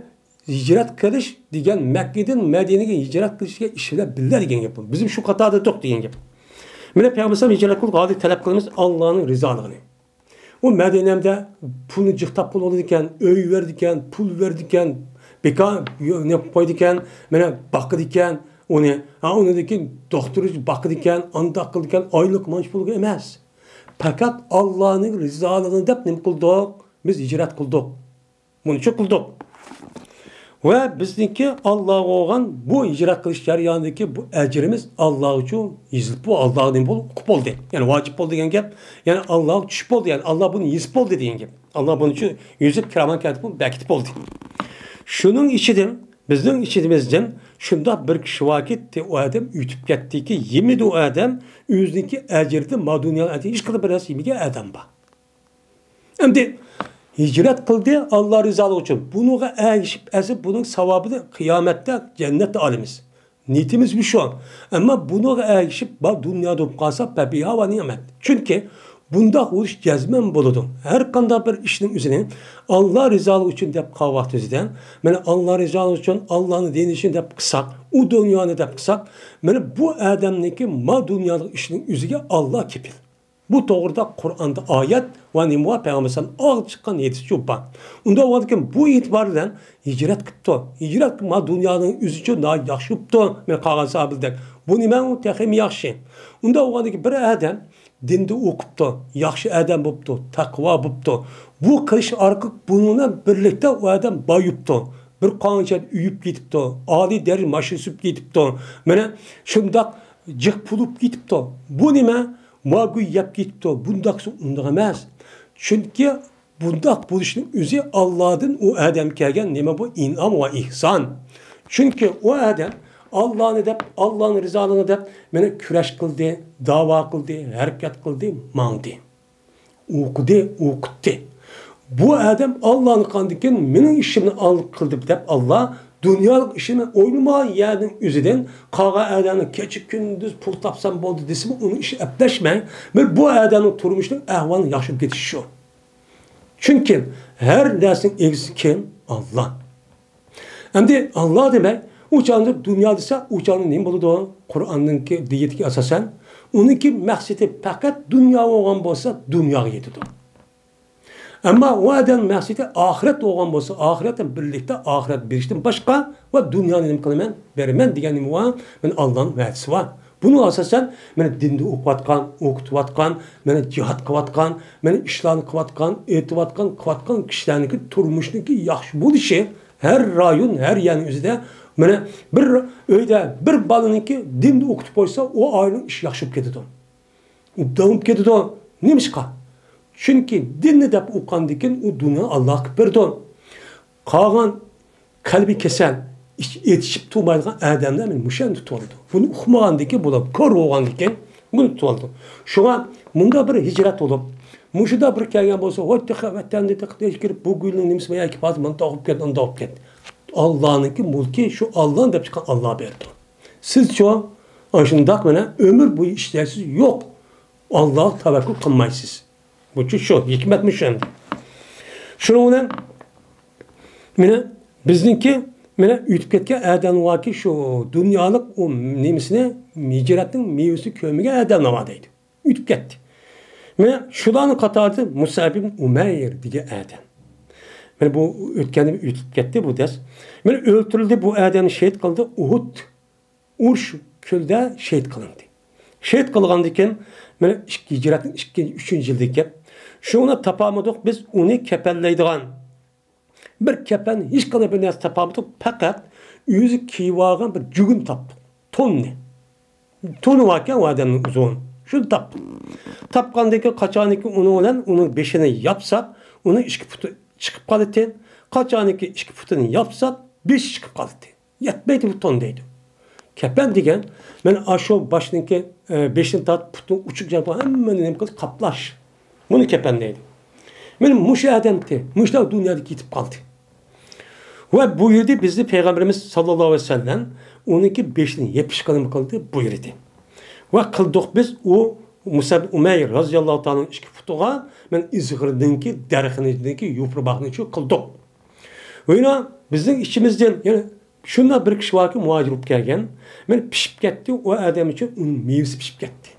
ھىجرەت قىلىش دېگەن مەككىدىن مەدىنىگە ھىجرەت قىلىشقا ئىش بىلەن بىللە دېگەن گەپ بولدى. بىزمۇ شۇ قاتاردا تۇق دېگەن گەپ. مانا پەيغەمبەر ئەلەيھىسسالام ھىجرەت قىلىپ ھازىر تەلەپ قىلىمىز ئاللانىڭ رىزالىقىنى. ئۇ مەدىنەمدە پۇلنى جىق تاپقىلى بولىدىكەن، ئۆي بېرىدىكەن، پۇل بېرىدىكەن، بىكار يو-، نېمە قىلىپ قويىدىكەن، مانا باقىدىكەن ئۇنى. ھا، ئۇنىڭدىن كېيىن دوختۇر باقىدىكەن، ئانداق قىلىدىكەن، ئايلىق مانچە پۇلغا ئەمەس. پەقەت ئاللانىڭ رىزالىقىنى دەپ نېمە قىلدۇق؟ بىز ھىجرەت قىلدۇق. بۇنچە قىلدۇق. ۋە بىزنىڭكى ئاللاغا بولغان بۇ ھىجرەت قىلىش جەريانىدىكى بۇ ئەجرىمىز ئاللا ئۈچۈن يېزىلىپ، بۇ ئاللاغا نېمە بولدى؟ ئۇقۇپ بولدى. يەنى ۋاجىپ بولدى دېگەن گەپ. يەنى ئاللاغا چۈشۈپ بولدى. يەنى ئاللا بۇنى يېزىپ بولدى دېگەن گەپ. ئاللا بۇنى چۈ-، يېزىپ، كىرامەن كاتىبىن بەكىتىپ بولدى. شۇنىڭ ئىچىدىن، بىزنىڭ ئىچىمىزدىن شۇنداق بىر كىشى باركى، ئۇ ئادەم ئۆتۈپ كەتتىكى، يېمىدى ئۇ ئادەم، ئۆزىنىڭكى ئەجرىدىن ما دۇنياغا ھېچقانداق بىر نەرسە يېمىگەن ئادەم بار. ئەمدى ھىجرەت قىلدى ئاللا رىزالىقى ئۈچۈن. بۇنىڭغا ئەگىشىپ، ئەسلى بۇنىڭ ساۋابىنى قىيامەتتە جەننەتتە ئالىمىز. نىيىتىمىز شۇ. ئەمما بۇنىڭغا ئەگىشىپ، بار دۇنيادا بولۇپ قالسا، پەبىھا ۋە نىئمەت. چۈنكى بۇنداق بولۇش جەزمەن بولىدۇ. ھەر قانداق بىر ئىشنىڭ ئۆزىنى ئاللا رىزالىقى ئۈچۈن دەپ قىلغان ۋاقتىمىزدا، مانا، ئاللا رىزالىقى ئۈچۈن، ئاللانىڭ دىنى ئۈچۈن دەپ قىلساق، ئۇ دۇنيانى دەپ قىلساق، مانا، بۇ ئادەمنىڭكى ما دۇنيالىق ئىشنىڭ ئۆزىگە ئاللا كېپىل. بۇ توغرىدا قۇرئاندا ئايەت ۋە نېمە بار؟ پەيغەمبەر ئەلەيھىسسالام ئاغزىدىن چىققان ھەدىس شۇ بار. ئۇنداق بولغاندىكىن بۇ ئېتىبار بىلەن ھىجرەت قىپتۇ. ھىجرەت قىلىپ ما دۇنيانىڭ ئۆزى ئۈچۈن ناھايىتى ياخشى بوپتۇ. مەن قالغان ساھابىلەردەك. بۇ نېمە؟ ئۇ تېخىمۇ ياخشى. ئۇنداق بولغاندىكىن بىر ئادەم دىندا ئوقۇپتۇ، ياخشى ئادەم بوپتۇ، تەقۋا بوپتۇ. بۇ قىلىش ئارقىلىق بۇنىڭ بىلەن بىرلىكتە ئۇ ئادەم بايىپتۇ. بىر قانچە ئۆيۈپ كېتىپتۇ، ئالىي دەرىجە ماشىنا سۈرۈپ كېتىپتۇ. مانا شۇنداق جىق پۇل بوپ كېتىپتۇ. بۇ نېمە؟ ماگۈي يەپ كېتىپتۇ. بۇنداقسى ئۇنداق ئەمەس. چۈنكى بۇنداق بولۇشنىڭ ئۆزى ئاللادىن ئۇ ئادەمگە كەلگەن نېمە بۇ؟ ئىنئام ۋە ئېھسان. چۈنكى ئۇ ئادەم ئاللانى دەپ، ئاللانىڭ رىزالىقىنى دەپ، مانا كۈرەش قىلدى، داۋا قىلدى، ھەرىكەت قىلدى، ماڭدى. ئوقۇدى، ئوقۇتتى. بۇ ئادەم ئاللانى قىلغاندىن كېيىن مېنىڭ ئىشىمنى ئاللا قىلدى دەپ ئاللا دۇنيالىق ئىشىنى ئويلىمىغان يەرنىڭ ئۆزىدىن قالغان ئادەمنىڭ كېچە كۈندۈز پۇل تاپسام بولدى دېسىمۇ ئۇنىڭ ئىشى ئەپلەشمەي، بىر بۇ ئادەمنىڭ تۇرمۇشىنىڭ ئەھۋالىنىڭ ياخشى بولۇپ كېتىشى شۇ. چۈنكى ھەر نەرسىنىڭ ئىگىسى كىم؟ ئاللا. ئەمدى ئاللا دېمەي، ئۇ چاغدا دۇنيا دېسە، ئۇ چاغدا نېمە بولىدۇ؟ قۇرئاننىڭكى دېگىنىگە ئاساسەن، ئۇنىڭكى مەقسىتى پەقەت دۇنيا بولغان بولسا، دۇنياغا يېتىدۇ. ئەمما ئۇ ئادەم مەقسىتى ئاخىرەت بولغان بولسا، ئاخىرەت بىلەن بىرلىكتە ئاخىرەت بېرىشتىن باشقا ۋە دۇنيانى نېمە قىلىمەن، بېرىمەن دېگەن نېمە بار؟ مانا ئاللانىڭ ۋەدىسى بار. بۇنىڭغا ئاساسەن، مانا دىندا ئوقۇۋاتقان، ئوقۇتۇۋاتقان، مانا جىھاد قىلىۋاتقان، مانا ئىشلارنى قىلىۋاتقان، ئېيتىۋاتقان، قىلىۋاتقان كىشىلەرنىڭكى تۇرمۇشنىڭكى ياخشى بولۇشى، ھەر رايون، ھەر يەرنىڭ ئۆزىدە، مانا بىر ئۆيدە بىر بالىنىڭكى دىندا ئوقۇتۇپ قويسا، ئۇ ئائىلىنىڭ ئىشى ياخشى بولۇپ كېتىدۇ. ئوبدان بولۇپ كېتىدۇ. نېمىشقا؟ چۈنكى دىننى دەپ ئوقۇغاندىكىن ئۇ دۇنيا ئاللا قىلىپ بېرىدۇ. قالغان قەلبى كېسەل، ئىچ-، ئېتىشىپ تۇرمايدىغان ئادەملەر مانا مۇشۇ يەردە تۇتۇۋالىدۇ. بۇنى ئۇقمىغاندىكىن، بۇلار كور بولغاندىكىن بۇنى تۇتۇۋالىدۇ. شۇڭا مۇنداق بىر ھىجرەت بولۇپ، مۇشۇنداق بىر كەلگەن بولسا، ۋاي تېخى ۋەتەندە تېخى كىرىپ بۇ گۈلنىڭ نېمىسى بار ياكى پازى مانا تاغۇپ كەتتى، ئانداق بولۇپ كەتتى. ئاللانىڭكى مۈلكى شۇ ئاللانىڭ دەپ چىققان ئاللا بېرىدۇ. سىزچۇ؟ ئاشۇنداق مانا ئۆمۈر بويى ئىشلەيسىز، يوق. ئاللاغا تەۋەككۈل قىلمايسىز. بۇچۇ شۇ، ھېكمەتمۇ شۇ ئەمدى. شۇنىڭ بىلەن مانا بىزنىڭكى مانا ئۆتۈپ كەتكەن ئادەم باركى، شۇ دۇنيالىق ئۇ نېمىسىنى، ھىجرەتنىڭ مېۋىسىنى كۆرمىگەن ئادەملەر بار دەيدۇ. ئۆتۈپ كەتتى. مانا شۇلارنىڭ قاتارىدا مۇسئەب ئىبن ئۇمەير دېگەن ئادەم. مانا بۇ ئۆتكەندە ئۆتۈپ كەتتى بۇ دەس. مانا ئۆلتۈرۈلدى، بۇ ئادەمنى شېھىت قىلدى ئۇھۇد ئۇرۇش كۆلىدە شېھىت قىلىندى. شېھىت قىلغاندىن كېيىن، مانا ئىككى، ھىجرەتنىڭ ئىككىنچى، ئۈچىنچى يىلىدىكى، شۇنى تاپالمىدۇق، بىز ئۇنى كەپەنلەيدىغان بىر كەپەن، ھېچقانداق بىر نەرسە تاپالمىدۇق، پەقەت ئۆزى كىيىۋالغان بىر جۈگۈن تاپتۇق، توننى. تونى باركەن ئۇ ئادەمنىڭ ئۇزۇن، شۇنى تاپتۇق. تاپقاندىن كېيىن، قاچانكى ئۇنىڭ بىلەن ئۇنىڭ بېشىنى ياپساق، ئۇنىڭ ئىككى پۇتى چىقىپ قالىدىكەن. قاچانكى ئىككى پۇتىنى ياپساق، بېشى چىقىپ قالىدىكەن. يەتمەيدۇ بۇ تون دەيدۇ. كەپەن دېگەن، مانا ئاشۇ باشنىڭكى، ئە، بېشىنى تارتىپ، پۇتنىڭ ئۇچىغىچە ھەممىنى نېمە قىلىپ قاپلاش. بۇنى كەپەن دەيدۇ. مانا مۇشۇ ئادەمتى، مۇشۇنداق دۇنيادىن كېتىپ قالدى. ۋە بۇيرۇدى بىزنى پەيغەمبىرىمىز ساللاللاھۇ ئەلەيھى ۋەسەللەم، ئۇنىڭكى بېشىنى يېپىشقا نېمە قىلدى؟ بۇيرۇدى. ۋە قىلدۇق بىز ئۇ مۇسئەب ئۇمەير رازىياللاھۇ تائالا ئىككى پۇتىغا، مانا ئىزغىرنىڭكى، دەرىخىنىڭكى يوپۇرماقنى شۇ قىلدۇق. ۋە يەنە بىزنىڭ ئىچىمىزدىن، يەنە شۇنداق بىر كىشى باركى، مۇھاجىر بولۇپ كەلگەن، مانا پىشىپ كەتتى، ئۇ ئادەم ئۈچۈن ئۇنىڭ مېۋىسى پىشىپ كەتتى.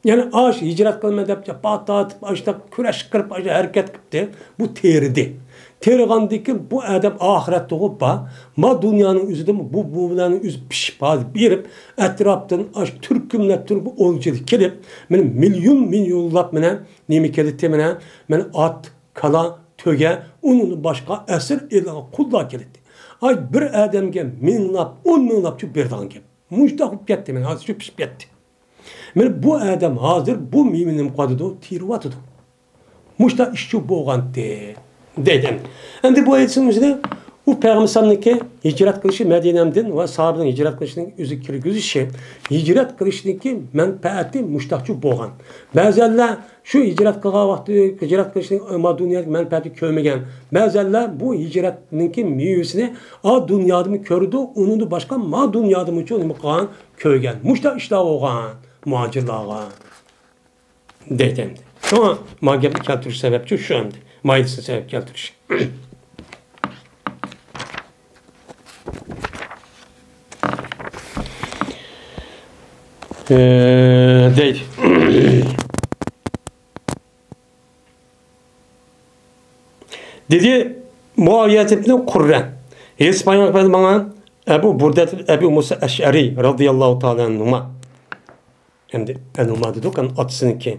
يەنى ئاش ھىجرەت قىلىمەن دەپ جاپا تارتىپ، ئاشتا كۈرەش قىلىپ، ئاشتا ھەرىكەت قىپتى. بۇ تېرىدى. تېرىغاندىن كېيىن بۇ ئادەم ئاخىرەتتىغۇ بار. ما دۇنيانىڭ ئۆزىدىمۇ بۇ، بۇ بىلەن ئۆزى پىشىپ ھازىر بېرىپ، ئەتراپتىن ئاش تۈركۈملەپ تۇرۇپ، بۇ ئولجىدا كېلىپ، مانا مىليون، مىليونلاپ مانا نېمە كېلىتتى، مانا، مانا ئات، كالا، تۆگە، ئۇنىڭدىن باشقا ئەسىر ئېلىغا قۇللار كېلىتتى. ئاي، بىر ئادەمگە مىڭلاپ، ئون مىڭلاپچە بېرىدىغان گەپ. مۇشۇنداق بولۇپ كەتتى، مانا ھازىرچۇ پىشىپ كەتتى. مانا بۇ ئادەم ھازىر بۇ مېۋىنى نېمە قىلىۋاتىدۇ؟ تېرىۋاتىدۇ. مۇشۇنداق ئىشچۇ بولغانتى، دەيدۇ ئەمدى. ئەمدى بۇ ئېيتسىمىزنى، ئۇ پەيغەمبەر ئەلەيھىسسالامنىڭكى ھىجرەت قىلىشى، مەدىنەمدىن ۋە ساھابىنىڭ ھىجرەت قىلىشىنىڭ ئۆزى كىرگۈزۈشى، ھىجرەت قىلىشنىڭكى مەنپەئەتى مۇشۇنداقچۇ بولغان. بەزەنلەر شۇ ھىجرەت قىلغان ۋاقتى، ھىجرەت قىلىشنىڭ ما دۇنيادىكى مەنپەئەتى كۆرمىگەن. بەزەنلەر بۇ ھىجرەتنىڭكى مېۋىسىنى ئا دۇنيادىمۇ كۆرىدۇ، ئۇنىڭدىن باشقا ما دۇنيادىمۇچۇ نېمە قىلغان، كۆرگەن. مۇشۇنداق ئىشلار بولغان مۇھاجىرلارغا. دەيدۇ ئەمدى. شۇڭا ما گەپنى كەلتۈرۈش سەۋەبچۇ شۇ ئەمدى. مايدىسىنى سەۋەب كەلتۈرۈش. ئە، دەيدۇ. دېدى مۇئاۋىيە ئىبنى قۇررە. ھېلىسى پايغەمبەر ماڭا ئەبۇ بۇردە، ئەبۇ مۇسا ئەشئەرى رازىياللاھۇ تائالا ئەنھۇما. ئەمدى ئەنھۇما دېدۇق، ئەمدى ئاتىسىنىڭكى.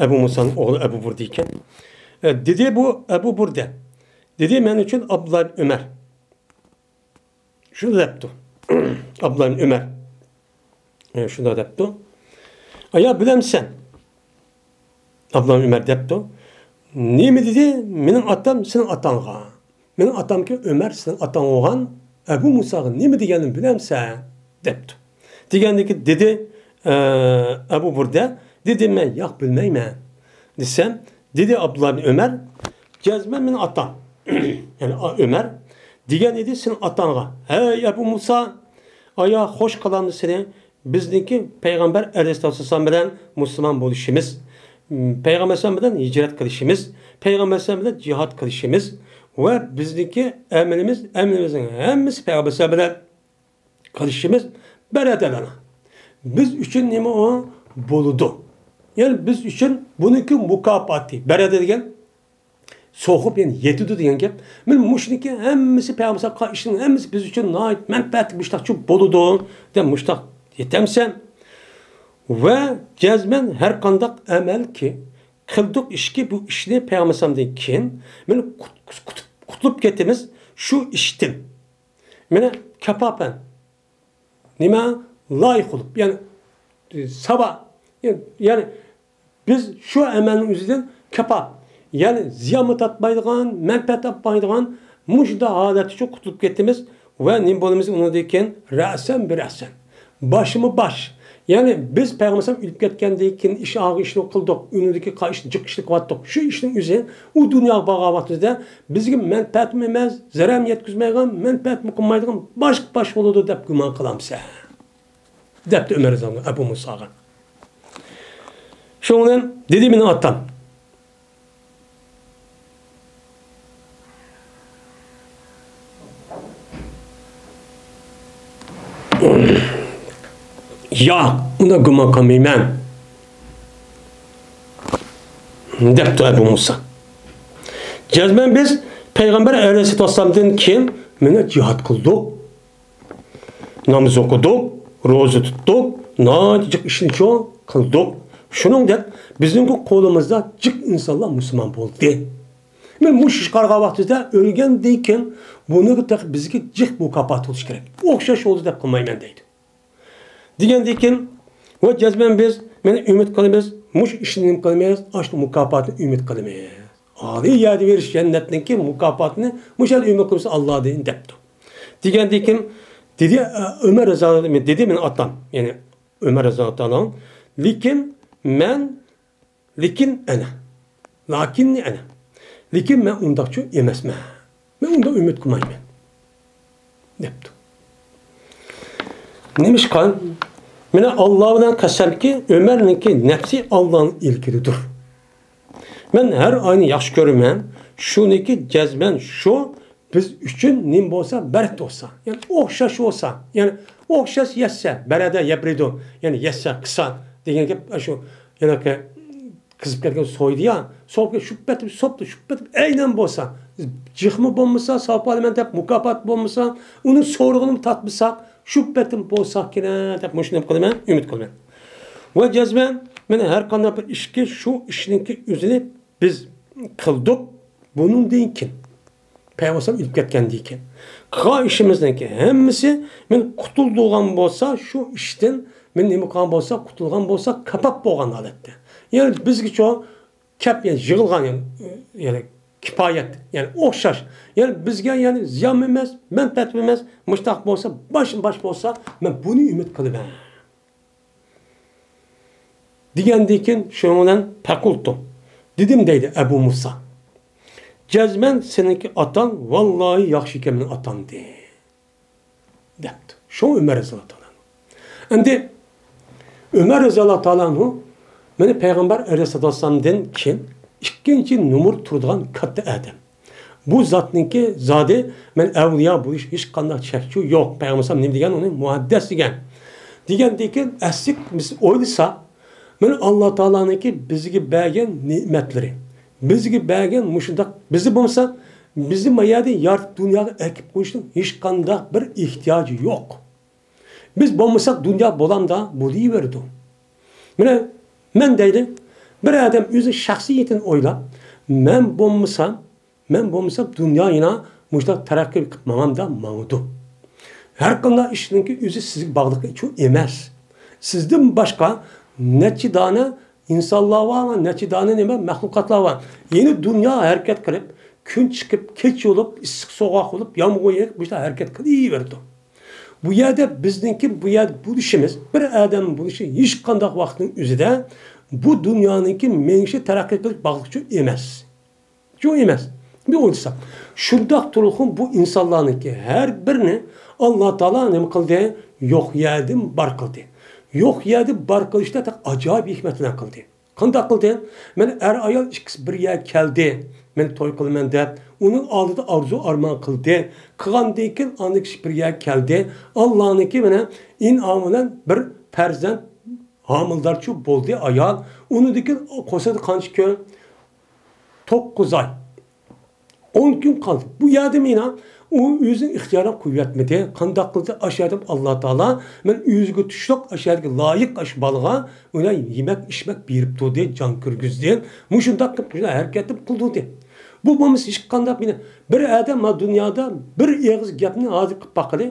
ئەبۇ مۇسانىڭ ئوغلى ئەبۇ بۇردە ئىكەن. ئە، دېدى بۇ ئەبۇ بۇردە. دېدى مەن ئۈچۈن ئابدۇللا ئىبن ئۆمەر. شۇنداق دەپتۇ. ئابدۇللا ئىبن ئۆمەر. ئە، شۇنداق دەپتۇ. ئايا بىلەمسەن؟ ئابدۇللا ئىبن ئۆمەر دەپتۇ. نېمە دېدى؟ مېنىڭ ئاتام سېنىڭ ئاتاڭغا. مېنىڭ ئاتامكى ئۆمەر سېنىڭ ئاتاڭ بولغان ئەبۇ مۇساغا نېمە دېگەننى بىلەمسەن؟ دەپتۇ. دېگەندىكى دېدى، ئە، ئەبۇ بۇردە، دېدى، مەن ياق بىلمەيمەن. دېسەم، دېدى ئابدۇللا ئىبن ئۆمەر، جەزمەن مېنىڭ ئاتام. يەنى ئا-، ئۆمەر دېگەن ئىدى سېنىڭ ئاتاڭغا. ھەي ئەبۇ مۇسا، ئايا خوش قىلامدۇ سېنى؟ بىزنىڭكى پەيغەمبەر ئەلەيھىسسالاتۇ ۋەسسالام بىلەن مۇسۇلمان بولۇشىمىز، پەيغەمبەر ئەلەيھىسسالام بىلەن ھىجرەت قىلىشىمىز، پەيغەمبەر ئەلەيھىسسالام بىلەن جىھاد قىلىشىمىز ۋە بىزنىڭكى ئەمىلىمىز، ئەمىلىمىزنىڭ ھەممىسى پەيغەمبەر ئەلەيھىسسالام بىلەن قىلىشىمىز بەرەدە لەنا. بىز ئۈچۈن نېمە ئۇ؟ بولىدۇ. يەنى بىز ئۈچۈن بۇنىڭكى مۇكاپاتى. بەرەدە دېگەن سوقۇپ، يەنى يېتىدۇ دېگەن گەپ. مانا مۇشۇنىڭكى ھەممىسى، پەيغەمبەر ئەلەيھىسسالام قىلغان ئىشنىڭ ھەممىسى بىز ئۈچۈن ناھايىتى مەنپەئەتلىك، مۇشتاق شۇ بولىدۇ دەپ مۇشتاق يېتەمسەن. ۋە جەزمەن ھەر قانداق ئەمەلكى قىلدۇق ئىشكى، بۇ ئىشنى پەيغەمبەر ئەلەيھىسسالامدىن كېيىن مانا قۇت-، قۇت-، قۇتۇلۇپ كېتىمىز شۇ ئىشتىن. مانا كاپاپەن. نېمە؟ لايىق بولۇپ، يەنى، ساۋا، يەنى، يەنى بىز شۇ ئەمەلنىڭ ئۆزىدىن كاپا، يەنى زىيانمۇ تارتمايدىغان، مەنپەئەت تاپمايدىغان مۇشۇنداق ھالەتتىچۇ قۇتۇلۇپ كېتىمىز ۋە نېمە بولىمىز ئۇنىڭدىن كېيىن؟ رەسەن بىر رەسەن. باشمۇ باش. يەنى بىز پەيغەمبەر ئۆلۈپ كەتكەندىن كېيىن ئىش ئاغا ئىشنى قىلدۇق، ئۆيدىكى قا-، ئىشنى جىق ئىشنى قىلىۋاتتۇق. شۇ ئىشنىڭ ئۆزى ئۇ دۇنياغا بارغان ۋاقتىمىزدا بىزگە مەنپەئەتمۇ ئەمەس، زەرەرمۇ يەتكۈزمەيدىغان، مەنپەئەتمۇ قىلمايدىغان باشقا باش بولىدۇ دەپ گۇمان قىلامسەن؟ دەپتۇ ئۆمەر رەزىياللاھۇ ئەنھۇ ئەبۇ مۇساغا. شۇنىڭ بىلەن دېدى مېنىڭ ئاتام. ياق، ئۇنداق گۇمان قىلمايمەن، دەپتۇ ئەبۇ مۇسا. جەزمەن بىز پەيغەمبەر ئەلەيھىسسالاتۇ ۋەسسالامدىن كېيىن مانا جىھاد قىلدۇق. ناماز ئوقۇدۇق، روزا تۇتتۇق، ناھايىتى جىق ئىشنى چوڭ قىلدۇق. شۇنىڭدەك بىزنىڭكى قولىمىزدا جىق ئىنسانلار مۇسۇلمان بولدى. مانا مۇشۇ ئىشقا قارىغان ۋاقتىدا ئۆلگەندىن كېيىن بۇنىڭغا تېخى بىزگە جىق مۇكاپات بولۇشى كېرەك. ئوخشاش بولدى دەپ قىلمايمەن دەيدۇ. دېگەندىن كېيىن، ۋە جەزمەن بىز، مانا ئۈمىد قىلىمىز، مۇشۇ ئىشنى نېمە قىلىمىز، ئاشۇ مۇكاپاتنى ئۈمىد قىلىمىز. ئالىي يەردە بېرىش جەننەتنىڭكى مۇكاپاتىنى مۇشۇ يەردە ئۈمىد قىلىمىز ئاللادىن، دەپتۇ. دېگەندىن كېيىن دېدى، ئە، ئۆمەر رەزىياللاھۇ ئەنھۇ، دېدى مېنىڭ ئاتام، يەنى ئۆمەر رەزىياللاھۇ تائالا ئەنھۇ، لېكىن مەن، لېكىن ئەنە، لەكىننى ئەنە، لېكىن مەن ئۇنداقچۇ ئەمەسمەن. مەن ئۇنداق ئۈمىد قىلمايمەن، دەپتۇ. نېمىشقا؟ مانا ئاللا بىلەن قەسەمكى، ئۆمەرنىڭكى نەپسى ئاللانىڭ ئىلكىدىدۇر. مەن ھەر ئاينى ياخشى كۆرىمەن. شۇنىڭكى جەزمەن شۇ، بىز ئۈچۈن نېمە بولسا، بەرىكەت بولسا، يەنى ئوخشاش بولسا، يەنى ئوخشاش يەتسە، بەرەدە يەپ بېرىدۇ، يەنى يەتسە قىسا دېگەن گەپ شۇ. يەنى قىزىپ كەتكەن سويدى يا، سوپ شۇ پېتىم سوپتۇ، شۇ پېتىم ئەينەن بولسا، جىقمۇ بولمىسا، ساپ ئالىمەن دەپ مۇكاپات بولمىسا، ئۇنى سورىغىنىمۇ تارتمىساق، شۇ پېتىم بولساقكىنە دەپ مۇشۇنى نېمە قىلىمەن، ئۈمىد قىلىمەن. ۋە جەزمەن مانا ھەر قانداق بىر ئىشكى شۇ ئىشنىڭكى ئۆزىنى بىز قىلدۇق. بۇنىڭدىن كېيىن پەيغەمبەر ئۆلۈپ كەتكەندىن كېيىن قىلغان ئىشىمىزنىڭكى ھەممىسى مانا قۇتۇلدۇرغان بولسا، شۇ ئىشتىن مانا نېمە قىلغان بولسا، قۇتۇلغان بولسا، كاپاپ بولغان ھالەتتە. يەنى بىزگىچۇ كەپ، يەنى يىغىلغان، يەنى، يەنى كىپايەت، يەنى ئوخشاش. يەنى بىزگە يەنى زىيانمۇ ئەمەس، مەنپەئەتمۇ ئەمەس، مۇشتاق بولسا، باشمۇ باش بولسا، مەن بۇنى ئۈمىد قىلىمەن. دېگەندىن كېيىن شۇنىڭ بىلەن پەقۇلتۇ، دېدىم دەيدۇ ئەبۇ مۇسا. جەزمەن سېنىڭكى ئاتاڭ ۋاللاھى ياخشى ئىكەن مېنىڭ ئاتامدىن، دەپتۇ. شۇ ئۆمەر رەزىياللاھۇ تائالا ئەنھۇ. ئەمدى ئۆمەر رەزىياللاھۇ تائالا ئەنھۇ مانا پەيغەمبەر ئەلەيھىسسالاتۇ ۋەسسالامدىن كېيىن ئىككىنچى نومۇر تۇرىدىغان كاتتا ئادەم. بۇ زاتنىڭكى زادى، مەن ئەۋلىيا بولۇش ھېچقانداق شەك يوق. پەيغەمبەر ئەلەيھىسسالام نېمە دېگەن، ئۇنى مۇھەددەس دېگەن. دېگەندىن كېيىن ئەسلى بىز ئويلىساق، مانا ئاللا تائالانىڭكى بىزگە بەرگەن نېمەتلىرى، بىزگە بەرگەن مۇشۇنداق، بىزدە بولمىسا، بىزنى ما يەردە يارىتىپ دۇنياغا ئەكىپ قويۇشنىڭ ھېچقانداق بىر ئېھتىياجى يوق. بىز بولمىساق دۇنيا بولامدا بولۇۋېرىدۇ. مانا مەن دەيلى، بىر ئادەم ئۆزى شەخسىيىتىنى ئويلاپ، مەن بولمىسام، مەن بولمىسام دۇنيا يەنە مۇشۇنداق تەرەققىي قىلىپ ماڭامدا ماڭىدۇ. ھەر قانداق ئىشنىڭكى ئۆزى سىزگە باغلىق ئىش ئەمەس. سىزدىن باشقا نەچچە دانە ئىنسانلار بار، نەچچە دانە نېمە مەخلۇقاتلار بار. يەنە دۇنيا ھەرىكەت قىلىپ، كۈن چىقىپ، كەچ بولۇپ، ئىسسىق سوغۇق بولۇپ، يامغۇر يېغىپ، مۇشۇنداق ھەرىكەت قىلىۋېرىدۇ. بۇ يەردە بىزنىڭكى بۇ يەردە بولۇشىمىز، بىر ئادەم بولۇشى ھېچقانداق ۋاقىتنىڭ ئۆزىدە بۇ دۇنيانىڭكى مېڭىشى، تەرەققىي قىلىش باغلىقچۇ ئەمەس. شۇ ئەمەس. بىر ئويلىساق، شۇنداق تۇرۇلغان بۇ ئىنسانلارنىڭكى ھەر بىرىنى ئاللا تائالا نېمە قىلدى؟ يوق يەردىن بار قىلدى. يوق يەردىن بار قىلىشتا تېخى ئاجايىپ ھېكمەت بىلەن قىلدى. قانداق قىلدى؟ مانا ئەر-ئايال ئىككىسى بىر يەرگە كەلدى. مەن توي قىلىمەن دەپ، ئۇنىڭ ئالدىدا ئارزۇ ئارمان قىلدى. قىلغاندىن كېيىن ئاندىن كېيىن بىر يەرگە كەلدى. ئاللانىڭكى مانا ئىنئامى بىلەن بىر پەرزەنت ھامىلىدارچۇ بولدى ئايال. ئۇنىڭدىن كېيىن قوشىدۇ قانچە كۈن؟ توققۇز ئاي. ئون كۈن قالدى. بۇ يەردە مانا ئۇ ئۆزىنىڭ ئىختىيارىنى قويۇۋەتمىدى. قانداق قىلدى؟ ئاشۇ يەردە ئاللا تائالا مەن ئۆزىگە تۇشلۇق، ئاشۇ يەردىكى لايىق ئاشۇ بالىغا ئۇلار يېمەك ئىچمەك بېرىپ تۇردى، جان كىرگۈزدى. مۇشۇنداق قىلىپ مۇشۇنداق ھەرىكەتنى قىلدۇردى. بۇ بولمىسا ھېچقانداق مانا بىر ئادەم ما دۇنيادا بىر ئېغىز گەپنى ھازىر قىلىپ باققىلى.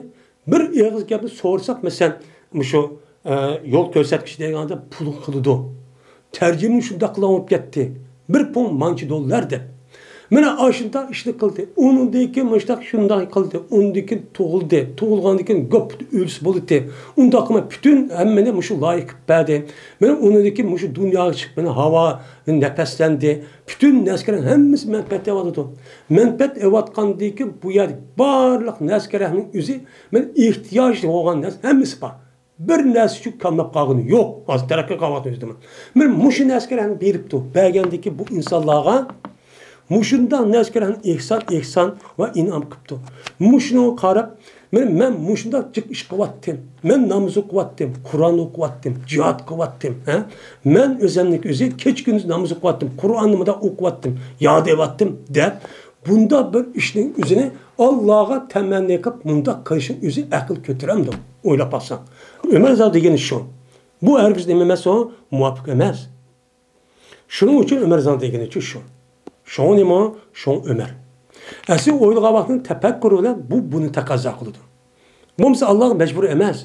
بىر ئېغىز گەپنى سورىساق، مەسىلەن، مۇشۇ، ئە، يول كۆرسەتكۈچى دېگەندە پۇل قىلىدۇ. تەرجىمىنى شۇنداق قىلغان بولۇپ كەتتى. بىر پۇڭ مانچە دوللار دەپ. مانا ئاشۇنداق ئىشنى قىلدى. ئۇنىڭدىن كېيىن مۇشۇنداق شۇنداق قىلدى. ئۇنىڭدىن كېيىن تۇغۇلدى. تۇغۇلغاندىن كېيىن گوپ ئۆلسە بولاتتى. ئۇنداق قىلماي پۈتۈن ھەممىنى مۇشۇ لايىق قىلىپ بەردى. مانا ئۇنىڭدىن كېيىن مۇشۇ دۇنياغا چىقىپ مانا ھاۋا نەپەسلەندى. پۈتۈن نەرسىلەرنىڭ ھەممىسى مەنپەئەت ئېلىۋاتىدۇ. مەنپەئەت ئېلىۋاتقاندىن كېيىن بۇ يەردە بارلىق نەرسىلەرنىڭ ئۆزى مانا ئېھتىياج بولغان نەرسە ھەممىسى بار. بىر نەرسە ئۈچۈن كاملاپ قالغىنى يوق. ھازىر تەرەققىي قىلىۋاتقان ئۆزىدىمۇ. مانا مۇشۇ نەرسىلەرنى بېرىپتۇ. بەرگەندىكى بۇ ئىنسانلارغا مۇشۇنداق نەرسىلەرنى ئېھسان، ئېھسان ۋە ئىنئام قىپتۇ. مۇشۇنىڭغا قاراپ، مانا مەن مۇشۇنداق جىق ئىش قىلىۋاتتىم. مەن ناماز ئوقۇۋاتتىم، قۇرئان ئوقۇۋاتتىم، جىھاد قىلىۋاتتىم. ھە؟ مەن ئۆزۈمنىڭكى ئۆزى كېچە كۈندۈز ناماز ئوقۇۋاتتىم، قۇرئاننى مۇنداق ئوقۇۋاتتىم، ياد ئېلىۋاتتىم دەپ، بۇنداق بىر ئىشنىڭ ئۆزىنى ئاللاغا تەمەننا قىلىپ مۇنداق قىلىشنىڭ ئۆزى ئەقىل كۆتۈرەمدۇ؟ ئويلاپ باقساڭ. ئۆمەر رەزىياللاھۇ دېگىنى شۇ. بۇ ھەرگىز نېمە ئەمەس ئۇ؟ مۇۋاپىق ئەمەس. شۇنىڭ ئۈچۈن ئۆمەر رەزىياللاھۇ دېگىنى شۇ. شۇڭا نېمە؟ شۇڭا ئۆمەر. ئەسلى ئويلىغان ۋاقتىنىڭ تەپەككۇرى بىلەن بۇ، بۇنى تەقەززا قىلىدۇ. بولمىسا ئاللاغا مەجبۇر ئەمەس.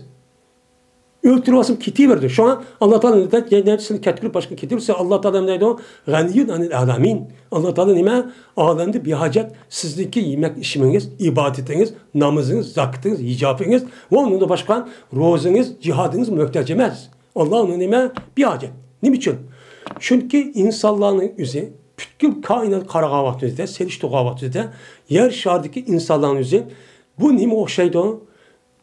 ئۆلتۈرۈۋالسام كېتىۋېرىدۇ. شۇڭا ئاللا تائالا نېمە دەيدۇ؟ سىلەرنى كەتكۈزۈپ باشقا كېتىۋېرىدۇ. ئاللا تائالا نېمە دەيدۇ؟ غەنىييۇن ئانىل ئالەمىن. ئاللا تائالا نېمە؟ ئالەمدە بىھاجەت سىزنىڭكى يېمەك ئىچمىكىڭىز، ئىبادىتىڭىز، نامىزىڭىز، زاكىتىڭىز، ھىجابىڭىز ۋە ئۇنىڭدىن باشقا روزىڭىز، جىھادىڭىز موھتاج ئەمەس. ئاللا ئۇنىڭ نېمە؟ بىھاجەت. نېمە ئۈچۈن؟ چۈنكى ئىنسانلارنىڭ ئۆزى پۈتكۈل كائىناتقا قارىغان ۋاقتىمىزدا، سېلىشتۇرغان ۋاقتىمىزدا يەر شارىدىكى ئىنسانلارنىڭ ئۆزى بۇ نېمىگە ئوخشايدۇ؟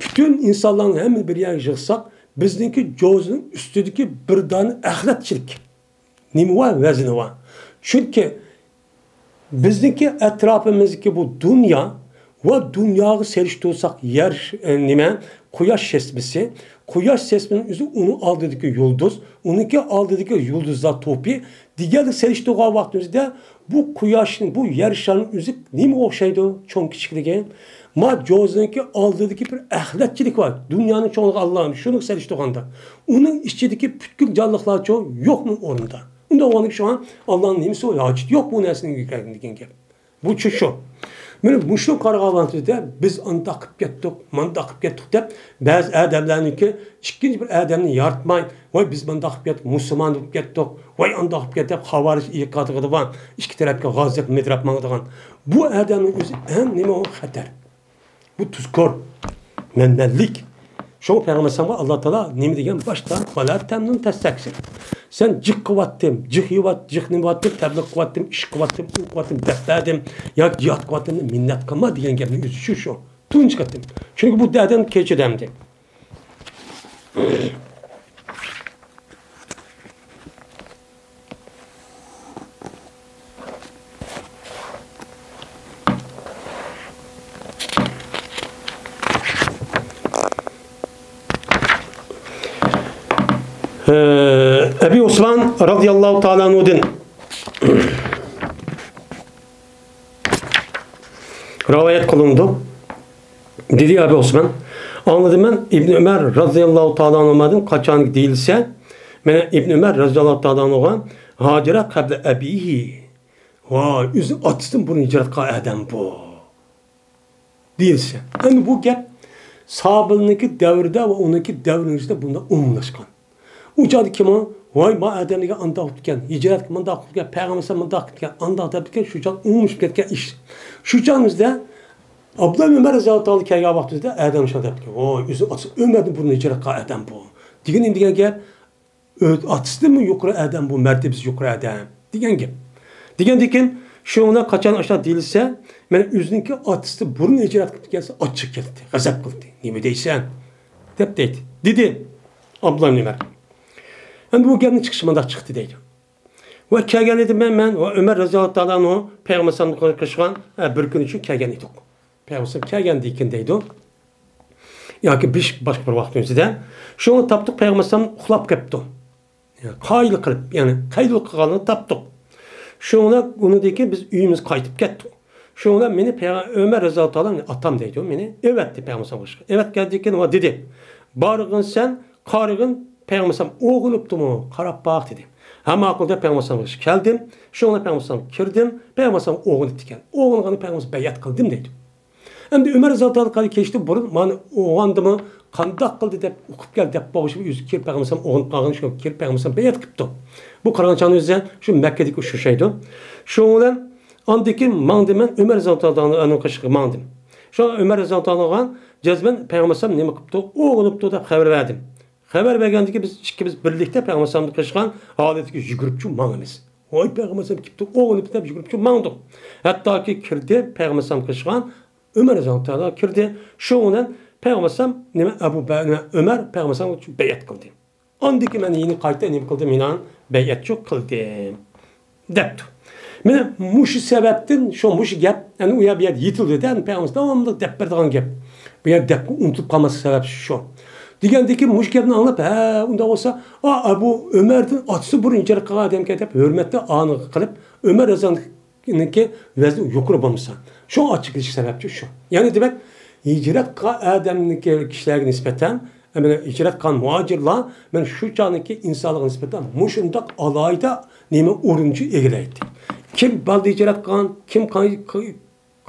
پۈتۈن ئىنسانلارنى ھەممىنى بىر يەرگە يىغساق، بىزنىڭكى جوزىنىڭ ئۈستىدىكى بىر دانە ئەخلەتچىلىك. نېمە بار؟ ۋەزنى بار. چۈنكى بىزنىڭكى ئەتراپىمىزدىكى بۇ دۇنيا ۋە دۇنياغا سېلىشتۇرساق يەر، ئە، نېمە، قۇياش سىستېمىسى، قۇياش سىستېمىنىڭ ئۆزى ئۇنىڭ ئالدىدىكى يۇلدۇز، ئۇنىڭكى ئالدىدىكى يۇلدۇزلار توپى، دېگەنلىك سېلىشتۇرغان ۋاقتىمىزدا بۇ قۇياشنىڭ، بۇ يەر شارىنىڭ ئۆزى نېمىگە ئوخشايدۇ؟ چوڭ كىچىكلىكى. ما جوزىنىڭكى ئالدىدىكى بىر ئەخلەتچىلىك بار. دۇنيانىڭ چوڭلۇقى ئاللا، شۇنىڭغا سېلىشتۇرغاندا. ئۇنىڭ ئىچىدىكى پۈتكۈل جانلىقلارچۇ يوقمۇ ئورنىدا؟ ئۇنداق بولغاندىكىن شۇڭا ئاللانىڭ نېمىسى ھاجىتى يوق بۇ نەرسىنىڭ دېگەن گەپ. بۇ چۈش شۇ. مانا مۇشۇنى قارىغان ۋاقتىدا بىز ئانداق قىلىپ كەتتۇق، مانداق قىلىپ كەتتۇق دەپ، بەزى ئادەملەرنىڭكى ئىككىنچى بىر ئادەمنى يارىتماي، ۋاي بىز مانداق قىلىپ كەتتۇق، مۇسۇلمان بولۇپ كەتتۇق، ۋاي ئانداق قىلىپ كەتتۇق دەپ خاۋارىج ئېتىقادىغا بار ئىككى تەرەپكە غاززەپ مىدىراپ ماڭىدىغان. بۇ ئادەمنىڭ ئۆزى ئەڭ نېمە ئۇ خەتەر. بۇ تۇزكور، مەنمەنلىك. شۇڭا پەيغەمبەر ئەلەيھىسسالامغا ئاللا تائالا نېمە دېگەن باشتا؟ ۋەلا تەمنۇن تەستەكسىر. سەن جىق قىلىۋاتتىم، جىق يېۋات-، جىق نېمىۋاتتىم، تەبلىغ قىلىۋاتتىم، ئىش قىلىۋاتتىم، ئۇ قىلىۋاتتىم دەپ بەردىم ياكى جىھاد قىلىۋاتتىم دەپ مىننەت قىلما دېگەن گەپنىڭ ئۆزى شۇ، شۇ. تۇنجى قېتىم. چۈنكى بۇ دەردىن كېچىدە ئەمدى. ئەبى ئوسمان رازىياللاھۇ تائالا ئەنھۇدىن رىۋايەت قىلىنىدۇ. دېدى ئەبۇ ئوسمان، ئاڭلىدىم مەن ئىبنى ئۆمەر رازىياللاھۇ تائالا ئەنھۇمادىن قاچانكى دېيىلسە، مانا ئىبنى ئۆمەر رازىياللاھۇ تائالا ئەنھۇغا ھاجىرە قەبلە ئەبىھى. ۋاي، ئۆزى ئاتىسىدىن بۇرۇن ھىجرەت قىلغان ئادەم بۇ. دېيىلسە. ئەمدى بۇ گەپ ساھابىلىنىڭكى دەۋرىدە ۋە ئۇنىڭكى دەۋرىنىڭ ئىچىدە بۇنداق ئومۇملاشقان. ئۇ چاغدا كىم ئۇ؟ ۋاي، ما ئادەملەرگە ئانداق قىپتىكەن، ھىجرەتكە مانداق قىپتىكەن، پەيغەمبەر مانداق قىپتىكەن، ئانداق دەپتىكەن، شۇ چاغ ئومۇملىشىپ كەتكەن ئىش. شۇ چاغىمىزدا ئابدۇللا ئۆمەر رەزىياللاھۇ تائالا كەلگەن ۋاقتىمىزدا ئادەم شۇنداق دەپتىكەن، ۋاي، ئۆزى ئاتىسى ئۆمەردىن بۇرۇن ھىجرەت قىلغان ئادەم بۇ. دېگىنى دېگەن گەپ، ئۆ-، ئاتىسىدىنمۇ يۇقىرى ئادەم بۇ، مەرتىبىسى يۇقىرى ئادەم دېگەن گەپ. دېگەندىن كېيىن شۇنىڭ بىلەن قاچان ئاشۇنداق دېيىلسە، مانا ئۆزىنىڭكى ئاتىسى بۇرۇن ھىجرەت قىلىپ كەلسە ئاچچىقى كەلدى، غەزەپ قىلدى. نېمە دەيسەن؟ دەپ دەيدۇ. دېدى ئابدۇللا ئىبن ئۆمەر. ئەمدى بۇ گەپنىڭ چىقىشى مۇنداق چىقتى دەيدۇ. ۋە كەلگەن ئىدىم مەن، مەن ۋە ئۆمەر رەزىياللاھۇ تائالا ئەنھۇ پەيغەمبەر ئەلەيھىسسالامغا قىلىشقان، ئە، بىر كۈن ئۈچۈن كەلگەن ئىدۇق. پەيغەمبەر ئەلەيھىسسالام كەلگەندىن كېيىن دەيدۇ. ياكى بىش-، باشقا بىر ۋاقىتنىڭ ئۆزىدە. شۇڭا تاپتۇق پەيغەمبەر ئەلەيھىسسالام ئۇخلاپ كەپتۇ. يەنى قايىل قىلىپ، يەنى قايىل قىلغانلىقىنى تاپتۇق. شۇڭا ئۇنىڭدىن كېيىن بىز ئۆيىمىزگە قايتىپ كەتتۇق. شۇڭا مېنى پەيغە-، ئۆمەر رەزىياللاھۇ تائالا ئەنھۇ ئاتام دەيدۇ، مېنى ئەۋەتتى پەيغەمبەر ئەلەيھىسسالامغا. ئەۋەتكەندىن كېيىن ۋە دېدى، بارغىن سەن، قارىغىن، پەيغەمبەر ئەلەيھىسسالام ئويغىنىپتۇمۇ؟ قاراپ باق، دېدى. ھە، ماقۇل دەپ پەيغەمبەر ئەلەيھىسسالامغا كەلدىم. شۇڭا پەيغەمبەر ئەلەيھىسسالامغا كىردىم. پەيغەمبەر ئەلەيھىسسالام ئويغىنىپتىكەن. ئويغانغاندا پەيغەمبەر ئەلەيھىسسالامغا بەيئەت قىلدىم، دەيدۇ. ئەمدى ئۆمەر رەزىياللاھۇ تائالا كېلىشتىن بۇرۇن مانا ئويغاندىمۇ، قانداق قىلدى دەپ، ئۇقۇپ كەل دەپ بولغۇچە ئۆزى كىرىپ پەيغەمبەر ئەلەيھىسسالام ئويغىنىپ قالغان، شۇ كىرىپ پەيغەمبەر ئەلەيھىسسالام بەيئەت قىپتۇ. بۇ قارىغان چاغنىڭ ئۆزىدە شۇ مەككىدىكى ئۇچرىشىدۇ. شۇنىڭ بىلەن ئاندىن كېيىن ماڭدىم مەن ئۆمەر رەزىياللاھۇ تائالا ئەنھۇ قېشىغا ماڭدىم. شۇ ئۆمەر رەزىياللاھۇ تائالا ئەنھۇغا جەزمەن پەيغەمبەر ئەلەيھىسسالام نېمە قىپتۇ، ئويغىنىپتۇ دەپ خەۋەر بەردىم. خەۋەر بەرگەندىن كېيىن بىز ئىككىمىز بىرلىكتە پەيغەمبەر ئەلەيھىسسالامغا قىلىشقان ھالەتتىكى يۈگۈرۈپچۇ ماڭىمىز. ۋاي پەيغەمبەر ئەلەيھىسسالام كېپتۇ، ئويغىنىپتۇ دەپ يۈگۈرۈپچۇ ماڭدۇق. ھەتتاكى كىردى، پەيغەمبەر ئەلەيھىسسالام قىلىشقان ئۆمەر رەزىياللاھۇ تائالا كىردى. شۇنىڭ بىلەن پەيغەمبەر ئەلەيھىسسالام نېمە ئەبۇ بە-، نېمە ئۆمەر پەيغەمبەر ئەلەيھىسسالامغا بەيئەت قىلدى. ئاندىن كېيىن مەن يەنە قايتا نېمە قىلدىم؟ مېنىڭ بەيئەتچۇ قىلدىم. دەپتۇ. مانا مۇشۇ سەۋەبتىن شۇ مۇشۇ گەپ، ئەنە ئۇ يەر بۇ يەردە يېتىلدى-دە، پەيغەمبەر داۋاملىق دەپ بەرىدىغان گەپ. بۇ يەردە دەپكە ئۇنتۇلۇپ قالماسلىق سەۋەبى شۇ. دېگەندىكىن مۇشۇ گەپنى ئاڭلاپ، ھە، ئۇنداق بولسا، ئا، ئەبۇ ئۆمەردىن ئاتىسى بۇرۇن ھىجرەت قىلغان ئادەمكەن دەپ ھۆرمەتنى ئانىغا قىلىپ، ئۆمەر رەزىياللاھۇ ئەنھۇنىڭكى ۋەزنى يۇقىرى بولمىسا، شۇ ئاچچىقلىشىش سەۋەبچۇ شۇ. يەنى دېمەك، ھىجرەت قىلغان ئادەمنىڭكى كىشىلەرگە نىسبەتەن، مانا ھىجرەت قىلغان مۇھاجىرلار، مانا شۇ چاغنىڭكى ئىنسانلارغا نىسبەتەن مۇشۇنداق ئالاھىدە نېمە ئورۇنچۇ ئىگىلەيتتى. كىم بالىدا ھىجرەت قىلغان، كىم قا-، قا-،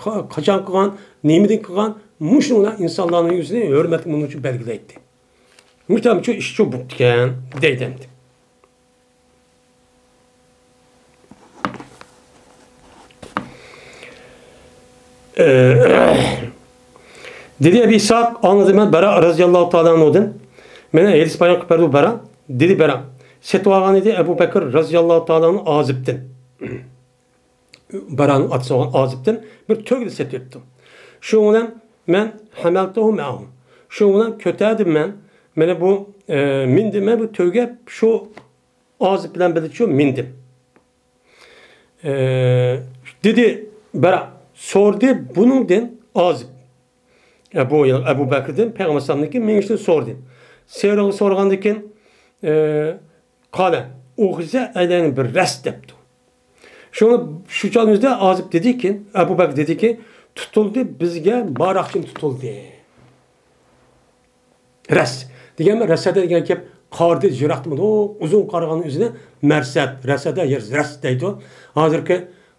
قا-، قاچان قىلغان، نېمىدىن قىلغان، مۇشۇنىڭ بىلەن ئىنسانلارنىڭ يۈزىنى ھۆرمەتلىك مۇنۇچە بەلگىلەيتتى. مۇشۇنداق ئىشچۇ بوپتىكەن دەيدۇ ئەمدى. ئە، دېدى ئەبى ئىسھاق، ئاڭلىدىم مەن بەرا رەزىياللاھۇ تائالا ئەنھۇدىن. مانا ھەدىس بايان قىلىپ بەردى بەرا. دېدى بەرا، سېتىۋالغان ئىدى ئەبۇ بەكرى رەزىياللاھۇ تائالا ئەنھۇ ئازىبتىن. بەرانىڭ ئاتىسى بولغان ئازىبتىن بىر تۆگىنى سېتىۋېپتۇ. شۇنىڭ بىلەن مەن ھەمەلتۇھۇ مەئەھۇ. شۇنىڭ بىلەن كۆتەردىم مەن. مانا بۇ، ئە، مىندىم مەن بۇ تۆگە شۇ ئازىب بىلەن بىللە شۇ مىندىم. ئە، دېدى بەرا، سورىدى بۇنىڭدىن ئازىب. ئەبۇ، ئەبۇ بەكرىدىن پەيغەمبەر ئەلەيھىسسالامنىڭكى مېڭىشىنى سورىدى. سورىغا سورىغاندىن كېيىن، ئە، قالە، ئۇخىزە ئەلەينى بىر رەس دەپتۇ. شۇڭا شۇ چاغنىڭ ئۆزىدە ئازىب دېدىكى، ئەبۇ بەكرى دېدىكى، تۇتۇلدى، بىزگە ماراقچىن تۇتۇلدى. رەس دېگەن رەسەدە دېگەن گەپ قارىدى، يىراقتىمىدۇ، ئۇزۇن قارىغاننىڭ ئۆزىنى مەرسەت، رەسەدە، يەر رەس دەيدۇ. ھازىرقى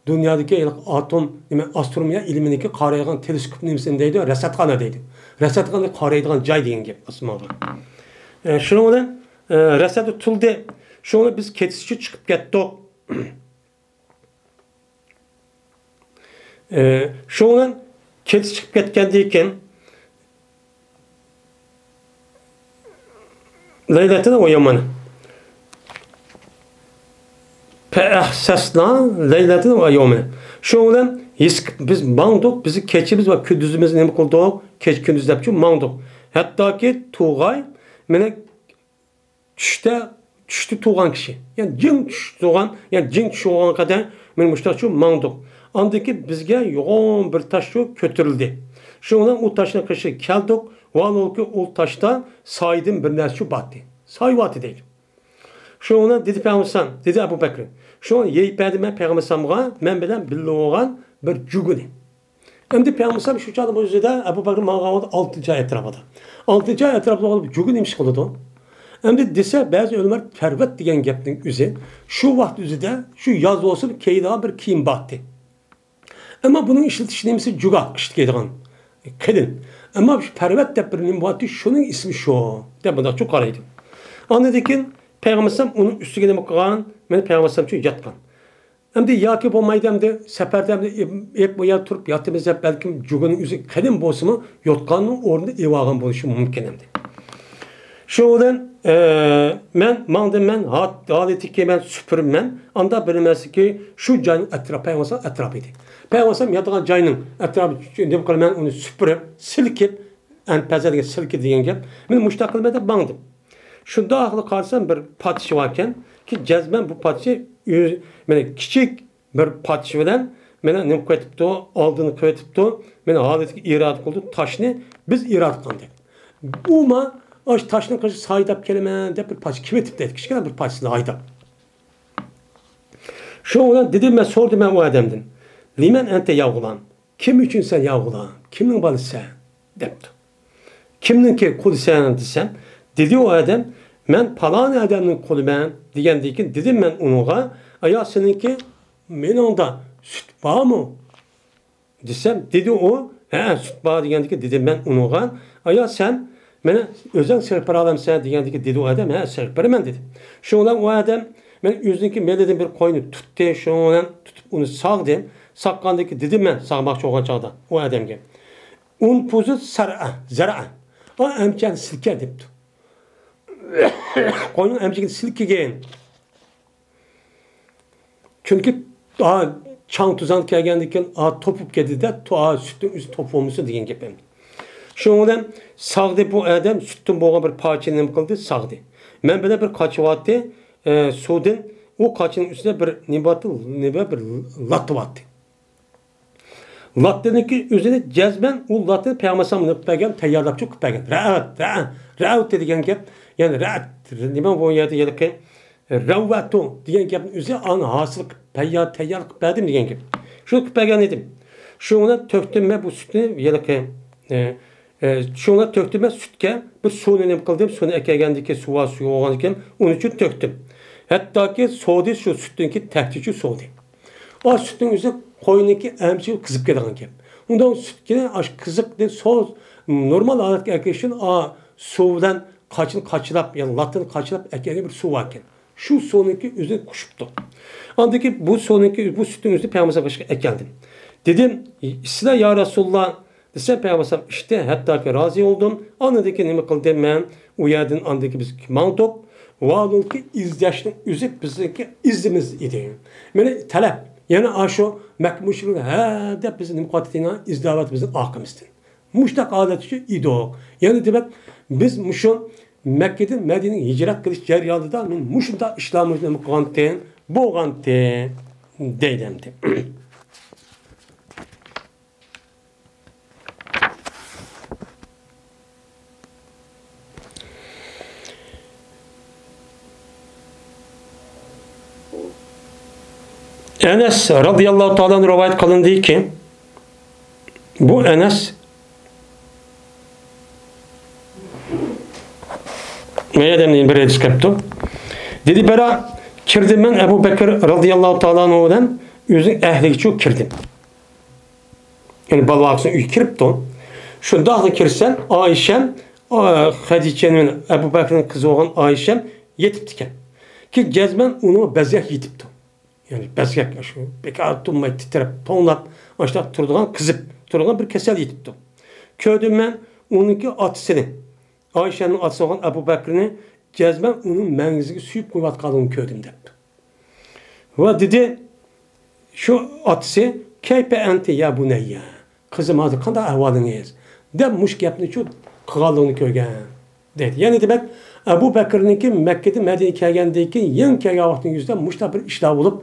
دۇنيادىكى ئاتوم، نېمە، ئاسترونومىيە ئىلمىنىڭكى قارايدىغان تېلېسكوپ نېمىسىنى دەيدۇ، رەسەتخانا دەيدۇ. رەسەتخانا قارايدىغان جاي دېگەن گەپ ئاسمانغا. ئە، شۇنىڭ بىلەن، ئە، رەسەدە تۇتۇلدى. شۇنىڭ بىلەن بىز كېتىشكە چىقىپ كەتتۇق. ئە، شۇنىڭ بىلەن كېتىش چىقىپ كەتكەندىن كېيىن، لەيلەتىنى ئويامانا. پەئەھسەسنا لەيلەتىنى ۋە يومىنى. شۇنىڭ بىلەن ھېس، بىز ماڭدۇق، بىز كېچىمىز ۋە كۈندۈزىمىزنى نېمە قىلدۇق؟ كېچە كۈندۈز دەپچۇ ماڭدۇق. ھەتتاكى تۇغاي، مانا چۈشتە، چۈشتە تۇغان كىشى. يەنى جىڭ چۈش تۇغان، يەنى جىڭ چۈش بولغان قەدەر مانا مۇشۇنداقچۇ ماڭدۇق. ئاندىن كېيىن بىزگە يوغان بىر تاشچۇ كۆتۈرۈلدى. شۇنىڭ بىلەن ئۇ تاشنىڭ قېشىغا كەلدۇق. ۋاھالەنكى ئۇ تاشتا سايىدىن بىر نەرسىچۇ باتتى. سايە باتتى دەيدۇ. شۇنىڭ بىلەن دېدى پەيغەمبەر، دېدى ئەبۇ بەكرى. شۇڭا يەپ بەردىم مەن پەيغەمبەر ئەلەيھىسسالامغا مەن بىلەن بىللە بولغان بىر جۈگىنى. ئەمدى پەيغەمبەر ئەلەيھىسسالام شۇ چاغدا بۇ يۈزىدە ئەبۇ بەكرى ماڭغان ۋاقىتتا ئالتىنچى ئاي ئەتراپىدا. ئالتىنچى ئاي ئەتراپىدا بولغان جۈگىنى نېمە ئىش قىلىدۇ؟ ئەمدى دېسە، بەزى ئۆلىمالار پەرۋەت دېگەن گەپنىڭ ئۆزى شۇ ۋاقىت ئۆزىدە شۇ ياز بولسىمۇ كىيىدىغان بىر كىيىم باتتى. ئەمما بۇنىڭ ئىشلىتىش نېمىسى جۇگا، قىشتا كىيىدىغان، قېلىن. ئەمما شۇ پەرۋەت دەپ بىر نېمە بارتى، شۇنىڭ ئىسمى شۇ، دەپ مۇنداقچۇ قارايدۇ. ئاندىن كېيىن پەيغەمبەر ئەلەيھىسسالام ئۇنىڭ ئۈستىگە نېمە قىلغان؟ مانا پەيغەمبەر ئەلەيھىسسالامچۇ ياتقان. ئەمدى ياكى بولمايدۇ، ئەمدى سەپەردە ئەمدى ئېپ، ئېپ، بۇ يەردە تۇرۇپ ياتىمىز دەپ، بەلكىم جۇگىنىڭ ئۆزى قېلىن بولسىمۇ، يوتقاننىڭ ئورنىدا ئېلىۋالغان بولۇشى مۇمكىن ئەمدى. شۇ بىلەن، ئە، مەن ماڭدىم، مەن ھات-، ھالىتىكى مەن سۈپۈرىمەن. ئاندا بىلمەسلىكى شۇ جاينىڭ ئەتراپى، پەيغەمبەر ئەلەيھىسسالام ئەتراپى ئىدى. پەيغەمبەر ئەلەيھىسسالام ياتىدىغان جاينىڭ ئەتراپى، دېمەك، مەن ئۇنى سۈپۈرۈپ، سىلكىپ، ئەنپەزە دېگەن سىلكى دېگەن گەپ. مەن مۇشۇنداق قىلىمەن دەپ ماڭدىم. شۇنداقلا قارىسام، بىر پادىشاھ باركەن. كى جەزمەن بۇ پادىشى ئۆز، مانا كىچىك بىر پادىشى بىلەن مانا نېمە قىلىۋېتىپتۇ، ئالدىنى قىلىۋېتىپتۇ، مانا ھالىتىگە ئىرادە قىلدى، تاشنى بىز ئىرادە قىلدۇق. ئۇما ئاشۇ تاشنى قىلىش سايداپ كېلىمەن دەپ بىر پادىشى كېلىۋېتىپتۇ، كىچىككىنە بىر پادىشىنى ھايداپ. شۇنىڭ بىلەن دېدىم مەن، سورىدىم مەن ئۇ ئادەمدىن. لىمەن ئەنتە يا غۇلام؟ كىم ئۈچۈن سەن يا غۇلام؟ كىمنىڭ بالىسى سەن؟ دەپتۇ. كىمنىڭكى قۇلى سەن دېسەم، دېدى ئۇ ئادەم، مەن پالان ئادەمنىڭ قۇلىمەن دېگەندىن كېيىن دېدىم مەن ئۇنىڭغا، ئايا سېنىڭكى مېنىڭدا سۈت بارمۇ؟ دېسەم، دېدى ئۇ، ھە، سۈت بار دېگەندىكىن دېدىم مەن ئۇنىڭغا، ئايا سەن مېنى ئۆزۈڭ سېغىپ بېرەلەمسەن دېگەندىكىن دېدى ئۇ ئادەم، ھە، سېغىپ بېرىمەن دېدى. شۇنىڭ بىلەن ئۇ ئادەم مەن ئۆزىنىڭكى مېلىدىن بىر قوينى تۇتتى، شۇنىڭ بىلەن تۇتۇپ ئۇنى ساغدى. ساغقاندىن كېيىن دېدىم مەن ساغماقچى بولغان چاغدا ئۇ ئادەمگە، ئۇنفۇزۇ سەرئە، زەرئە، ئا ئەمچەكنى سىلكە دەپتۇ. قوينىڭ ئەمچىكىنى سىلكىگىن. چۈنكى، ئا، چاڭ توزان كەلگەندىن كېيىن، ئا، توپۇپ كېتىدۇ-دە، تو-، ئا، سۈتنىڭ ئۆزى توپۇپ بولمىسۇن دېگەن گەپ ئەمدى. شۇنىڭ بىلەن ساغدى بۇ ئادەم، سۈتتىن بولغان بىر پارچىنى نېمە قىلدى؟ ساغدى. مەن بىلەن بىر قاچىۋاتتى، ئە، سۇدىن، ئۇ قاچىنىڭ ئۈستىدە بىر نېمە بارتتى؟ نېمە بىر لات بارتتى. لاتتىنىڭكى ئۆزىنى جەزمەن ئۇ لاتتىنى پەيغەمبەر ئەلەيھىسسالام نېمە قىلىپ بەرگەن، تەييارلاپ چىقىپ بەرگەن. رەئەت، رەئە، رەئەت دېگەن گەپ. يەنى رەئەت، نېمە بۇ يەردە ھېلىقى رەۋۋەتۇ دېگەن گەپنىڭ ئۆزى ئانى ھاسىل قىلىپ، تەييار، تەييار قىلىپ بەردىم دېگەن گەپ. شۇنى قىلىپ بەرگەن ئىدىم. شۇنىڭ بىلەن تۆكتۈم مەن بۇ سۈتنى ھېلىقى، ئە، ئە، شۇنىڭ بىلەن تۆكتۈم مەن سۈتكە، بىر سۇنى نېمە قىلدىم، سۇنى ئەكەلگەندىن كېيىن سۇ بار، سۇ يوغان ئىكەن، ئۇنى چۈ تۆكتۈم. ھەتتاكى سودى شۇ سۈتتىن كېيىن تەكتىچە سودى. ئا سۈتنىڭ ئۆزى قوينىڭكى ئەمچىكى قىزىپ كېتىدىغان گەپ. ئۇنداق سۈتكىنى ئاشۇ قىزىقنى سوز، نورمال ھالەتكە ئەكىرىش ئۈچۈن ئا سۇ بىلەن قاچىنى قاچىلاپ، يەنى لاتتىنى قاچىلاپ ئەكەلگەن بىر سۇ باركەن. شۇ سۇنىڭكى ئۆزىنى قوشۇپتۇ. ئاندىن كېيىن بۇ سۇنىڭكى، بۇ سۈتنىڭ ئۆزىنى پەيغەمبەر ئەلەيھىسسالامغا ئەكەلدىم. دېدىم، ئىچسىلە يا رەسۇلاللا، دېسە، پەيغەمبەر ئەلەيھىسسالام ئىچتى، ھەتتاكى رازى بولدۇم. ئاندىن كېيىن نېمە قىلدىم مەن؟ ئۇ يەردىن ئاندىن كېيىن بىز ماڭدۇق. ۋالۇلكى ئىزدەشنىڭ ئۆزى بىزنىڭكى ئىزىمىز ئىدى. مانا تەلەپ، يەنە ئاشۇ مەككە مۇشرىكلار ھە دەپ بىزنى نېمە قىلىۋاتىدۇ، ئىزدەۋاتىدۇ بىزنىڭ ئارقىمىزدىن. مۇشۇنداق ھالەتتە ئىدۇق. يەنە دېمەك، بىز مۇشۇ مەككىدىن مەدىنىگە ھىجرەت قىلىش جەريانىدا مەن مۇشۇنداق ئىشلارنى نېمە قىلغانتىم، بولغانتىم، دەيدۇ ئەمدى. ئەنەس رازىياللاھۇ تائالا ئەنھۇ رىۋايەت قىلىندىكى، بۇ ئەنەس، مەن ئادەمنى بىر ھەدىس كەپتۇ. دېدى، بىرا كىردىم مەن ئەبۇ بەكىر رازىياللاھۇ تائالا ئەنھۇ بىلەن ئۆزىنىڭ ئەھلىگە چۈ كىردىم. يەنى بالىۋاقىسىنىڭ ئۆيىگە كىرىپتۇ. شۇنداقلا كىرسەم، ئائىشەم، ئا، خەدىچەنىڭ، ئەبۇ بەكرىنىڭ قىزى بولغان ئائىشەم يېتىپتىكەن. كېيىن جەزمەن ئۇنىڭ بەزگەك يېتىپتۇ. يەنى بەزگەك شۇ بىكار تۇرماي تىترەپ، توڭلاپ، ئاشۇنداق تۇرىدىغان، قىزىپ تۇرىدىغان بىر كېسەل يېتىپتۇ. كۆردۈم مەن ئۇنىڭكى ئاتىسىنى، ئائىشەمنىڭ ئاتىسى بولغان ئەبۇ بەكرىنى جەزمەن ئۇنىڭ مەڭگىسىگە سۆيۈپ قويۇۋاتقانلىقىنى كۆردۈم دەپتۇ. ۋە دېدى، شۇ ئاتىسى، كەيپە ئەنتى يا بۇنەييە، قىزىم، ھازىر قانداق ئەھۋالىڭىز؟ دەپ مۇشۇ گەپنى شۇ قىلغانلىقىنى كۆرگەن، دەيدۇ. يەنى دېمەك، ئەبۇ بەكرىنىڭكى مەككىدىن مەدىنىگە كەلگەندىن كېيىن يېڭى كەلگەن ۋاقتىنىڭ يۈزىدە مۇشۇنداق بىر ئىشلار بولۇپ،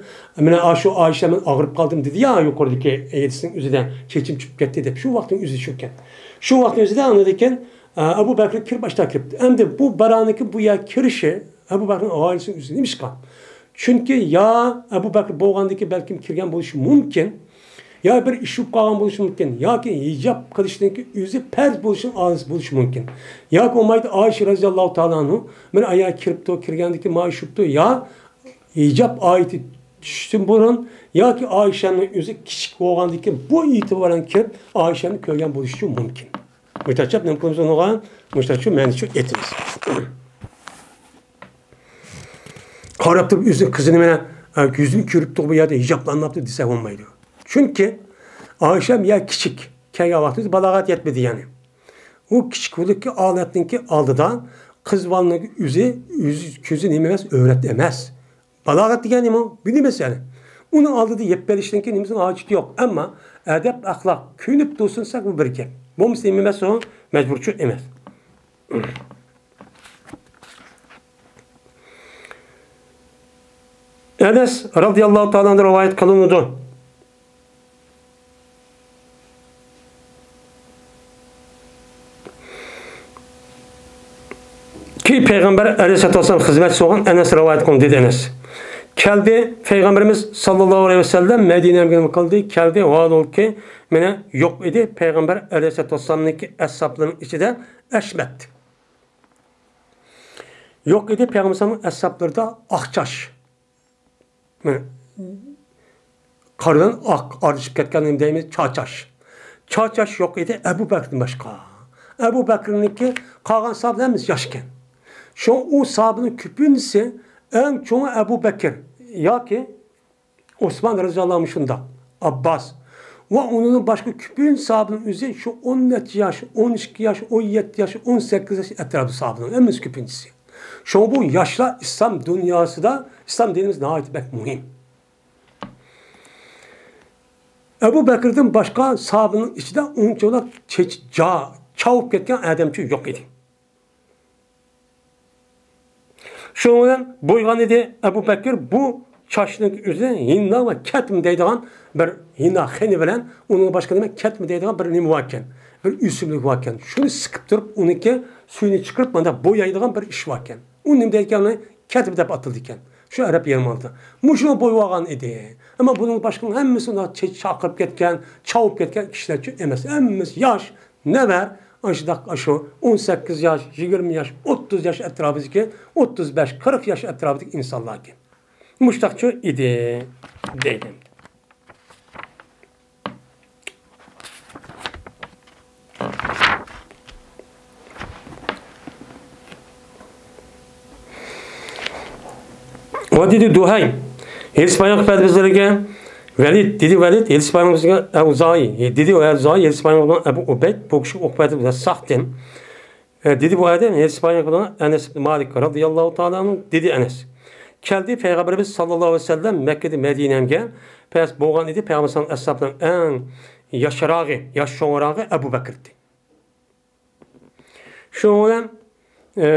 مانا ئاشۇ ئائىشە مەن ئاغرىپ قالدىم دېدى يا يۇقىرىدىكى ھەدىسنىڭ ئۆزىدە، چېچىم چۈشۈپ كەتتى دەپ، شۇ ۋاقىتنىڭ ئۆزى شۇكەن. شۇ ۋاقىتنىڭ ئۆزىدە ئاندىن كېيىن، ئە، ئەبۇ بەكرى كىرىپ ئاشتا كىرىپتۇ. ئەمدى بۇ بارانىكى بۇ يەرگە كىرىشى ئەبۇ بەكرىنىڭ ئائىلىسىنىڭ ئۆزى نېمىشقا؟ چۈنكى يا ئەبۇ بەكرى بولغاندىكى بەلكىم كىرگەن بولۇشى مۇمكىن، يا بىر ئىش بولۇپ قالغان بولۇشى مۇمكىن، ياكى ھىجاب قىلىشنىڭكى ئۆزى پەرز بولۇشىنىڭ ئالىمىسى بولۇشى مۇمكىن. ياكى بولمايدۇ ئائىشە رەزىياللاھۇ تائالا ئەنھۇ مانا ئايا كىرىپتۇ، كىرگەندىكى ما ئىش بوپتۇ، يا ھىجاب ئايىتى چۈشتىن بۇرۇن ياكى ئائىشەنىڭ ئۆزى كىچىك بولغاندىكىن بۇ ئېتىبارەن كىرىپ ئائىشەنى كۆرگەن بولۇشى مۇمكىن. مۇشتاچاپ نېمە قىلىمىز ئۇنىڭغا؟ مۇشتاچۇ مەنىچۇ ئېتىمىز. قاراپ تۇرۇپ ئۆزىنىڭ قىزىنى مانا، ئە، يۈزىنى كۆرۈپ تۇرۇپ بۇ يەردە ھىجابلانماپتۇ دېسە بولمايدۇ. چۈنكى ئائىشەم يا كىچىك، كەلگەن ۋاقتىمىز بالاغەت يەتمىدى يەنى. ئۇ كىچىكلىككە ھالەتنىڭكى ئالدىدا قىز بالىنىڭ ئۆزى، ئۆزى كۆزى نېمە ئەمەس، ئۆرەت ئەمەس. بالاغەت دېگەن نېمە؟ بىلىمىز يەنى. ئۇنىڭ ئالدىدا يەپ بېرىشنىڭكى نېمىسىنىڭ ھاجىتى يوق. ئەمما ئەدەپ، ئەخلاق كۆيۈنۈپ تۇرسۇن دېسەك، بۇ بىر گەپ. بولمىسا نېمە ئەمەس ئۇ؟ مەجبۇرچۇ ئەمەس. ئەنەس رازىياللاھۇ تائالا ئەنھۇ رىۋايەت قىلىنىدۇ. كى پەيغەمبەر ئەلەيھىسسالاتۇ ۋەسسالام خىزمەتچىسى بولغان ئەنەس رىۋايەت قىلدى، دېدى ئەنەس. كەلدى، پەيغەمبىرىمىز ساللاللاھۇ ئەلەيھى ۋەسەللەم مەدىنەگە كىردى، كەلدى، ۋاھالەنكى، مانا يوق ئىدى پەيغەمبەر ئەلەيھىسسالاتۇ ۋەسسالامنىڭكى ئەسھابلىرىنىڭ ئىچىدە ئەشمەت. يوق ئىدى پەيغەمبەر ئەسھابلىرىدا ئاق چاچ. مانا، قارىدىن ئاق ئارىلىشىپ كەتكەن نېمە دەيمىز، چاچاش. چاچاش يوق ئىدى ئەبۇ بەكرىدىن باشقا. ئەبۇ بەكرىنىڭكى، قالغان ساھابىلەر ھەممىسى ياشكەن. شۇڭا ئۇ ساھابىنىڭ كۆپىنچىسى، ئەڭ چوڭى ئەبۇ بەكىر ياكى ئوسمان رەزىياللاھۇ ئەنھۇ شۇنداق، ئابباس ۋە ئۇنىڭدىن باشقا كۆپىنچە ساھابىنىڭ ئۆزى شۇ ئون نەچچە ياش، ئون ئىككى ياش، ئون يەتتە ياش، ئون سەككىز ياش ئەتراپىدا ساھابىنىڭ ھەممىسى كۆپىنچىسى. شۇڭا بۇ ياشلار ئىسلام دۇنياسىدا، ئىسلام دىنىمىزدا ناھايىتى بەك مۇھىم. ئەبۇ بەكىردىن باشقا ساھابىنىڭ ئىچىدە ئۇنچىۋالا چېچى جا-، چاۋۇپ كەتكەن ئادەمچۇ يوق ئىدى. شۇنىڭ بىلەن بويىغان ئىدى ئەبۇ بەكىر بۇ چاچنىڭ ئۆزى ھىننا ۋە كەتمە دەيدىغان بىر ھىننا خېنى بىلەن، ئۇنىڭ باشقا نېمە كەتمە دەيدىغان بىر نېمە باركەن، بىر ئۆسۈملۈك باركەن. شۇنى سىقىپ تۇرۇپ، ئۇنىڭكى سۈيىنى چىقىرىپ، مانداق بويايدىغان بىر ئىش باركەن. ئۇ نېمە دەيدىكەن؟ ئۇنى كەتمە دەپ ئاتىلىدىكەن. شۇ ئەرەب يېرىم ئارىلىدا. مۇشۇنى بويىۋالغان ئىدى. ئەمما بۇنىڭ باشقىنىڭ ھەممىسى چاقىرىپ كەتكەن، چاۋۇپ كەتكەن كىشىلەرچۇ ئەمەس. ھەممىسى ياش، نەۋەر، ئاشۇنداق، ئاشۇ ئون سەككىز ياش، يىگىرمە ياش، ئوتتۇز ياش ئەتراپىدىكى، ئوتتۇز بەش، قىرىق ياش ئەتراپىدىكى ئىنسانلاركەن. مۇشتاقچۇ ئىدى، دەيدۇ. ۋە دېدى دۇھەي، ھېلىسى بايان قىلىپ بەردى بىزلەرگە. ۋەلىد، دېدى ۋەلىد، ھېلىسى بايان بىزگە ئەۋزائى، دېدى ئەۋزائى، ھېلىسى بايان بىلەن ئەبۇ ئۇبەيد، بۇ كىشى ئوقۇپ بەردى بىزگە ساختىن. ئە، دېدى بۇ ئادەم، ھېلىسى بايان بىلەن ئەنەس ئىبن مالىك رازىياللاھۇ تائالا ئەنھۇ، دېدى ئەنەس. كەلدى پەيغەمبىرىمىز ساللاللاھۇ ئەلەيھى ۋەسەللەم مەككىدىن مەدىنەگە، پەس بولغان ئىدى پەيغەمبەر ساللاللاھۇ ئەلەيھى ۋەسەللەم ئەسھابلىرىنىڭ ئەڭ ياشراغى، ياش چوڭراغى ئەبۇ بەكىر ئىدى. شۇنىڭ بىلەن، ئە،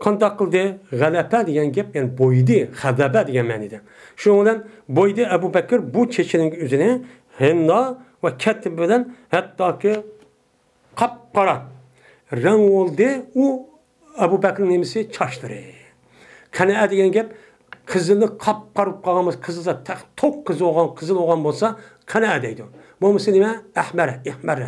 قانداق قىلدى؟ غەلەپە دېگەن گەپ، يەنى بويىدى، غەزەبە دېگەن مەنىدە. شۇنىڭ بىلەن بويىدى ئەبۇ بەكىر بۇ چېچىنىڭ ئۆزىنى ھىننا ۋە كەتمە بىلەن ھەتتاكى قاپقارا رەڭ بولدى ئۇ ئەبۇ بەكرىنىڭ نېمىسى؟ چاچلىرى. قەنەئە دېگەن گەپ، قىزىلنى قاپقارا بولۇپ قالغان بولسا، قىزىل زات تەق-، توق قىزىل بولغان، قىزىل بولغان بولسا، قەنەئە دەيدۇ. بولمىسا نېمە؟ ئەھمەر، ئەھمەر،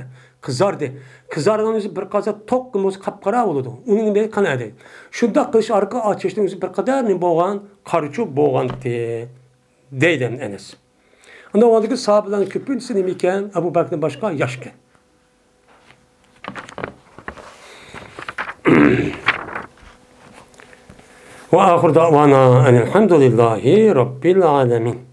قىزاردى. قىزارغان ئۆزى بىر قازا توق بولسا قاپقارا بولىدۇ. ئۇنى نېمە دەيدۇ؟ قەنەئە دەيدۇ. شۇنداق قىلىش ئارقىلىق ئاچېشنىڭ ئۆزى بىر قەدەر نېمە بولغان؟ قارىچۇ بولغانتى، دەيدۇ ئەنەس. ئاندىن ئۇ ۋاقىتتىكى ساھابىلەرنىڭ كۆپىنچىسى نېمە ئىكەن؟ ئەبۇ بەكرىدىن باشقا ياش ئىكەن. وآخر دعوانا أن الحمد لله رب العالمين.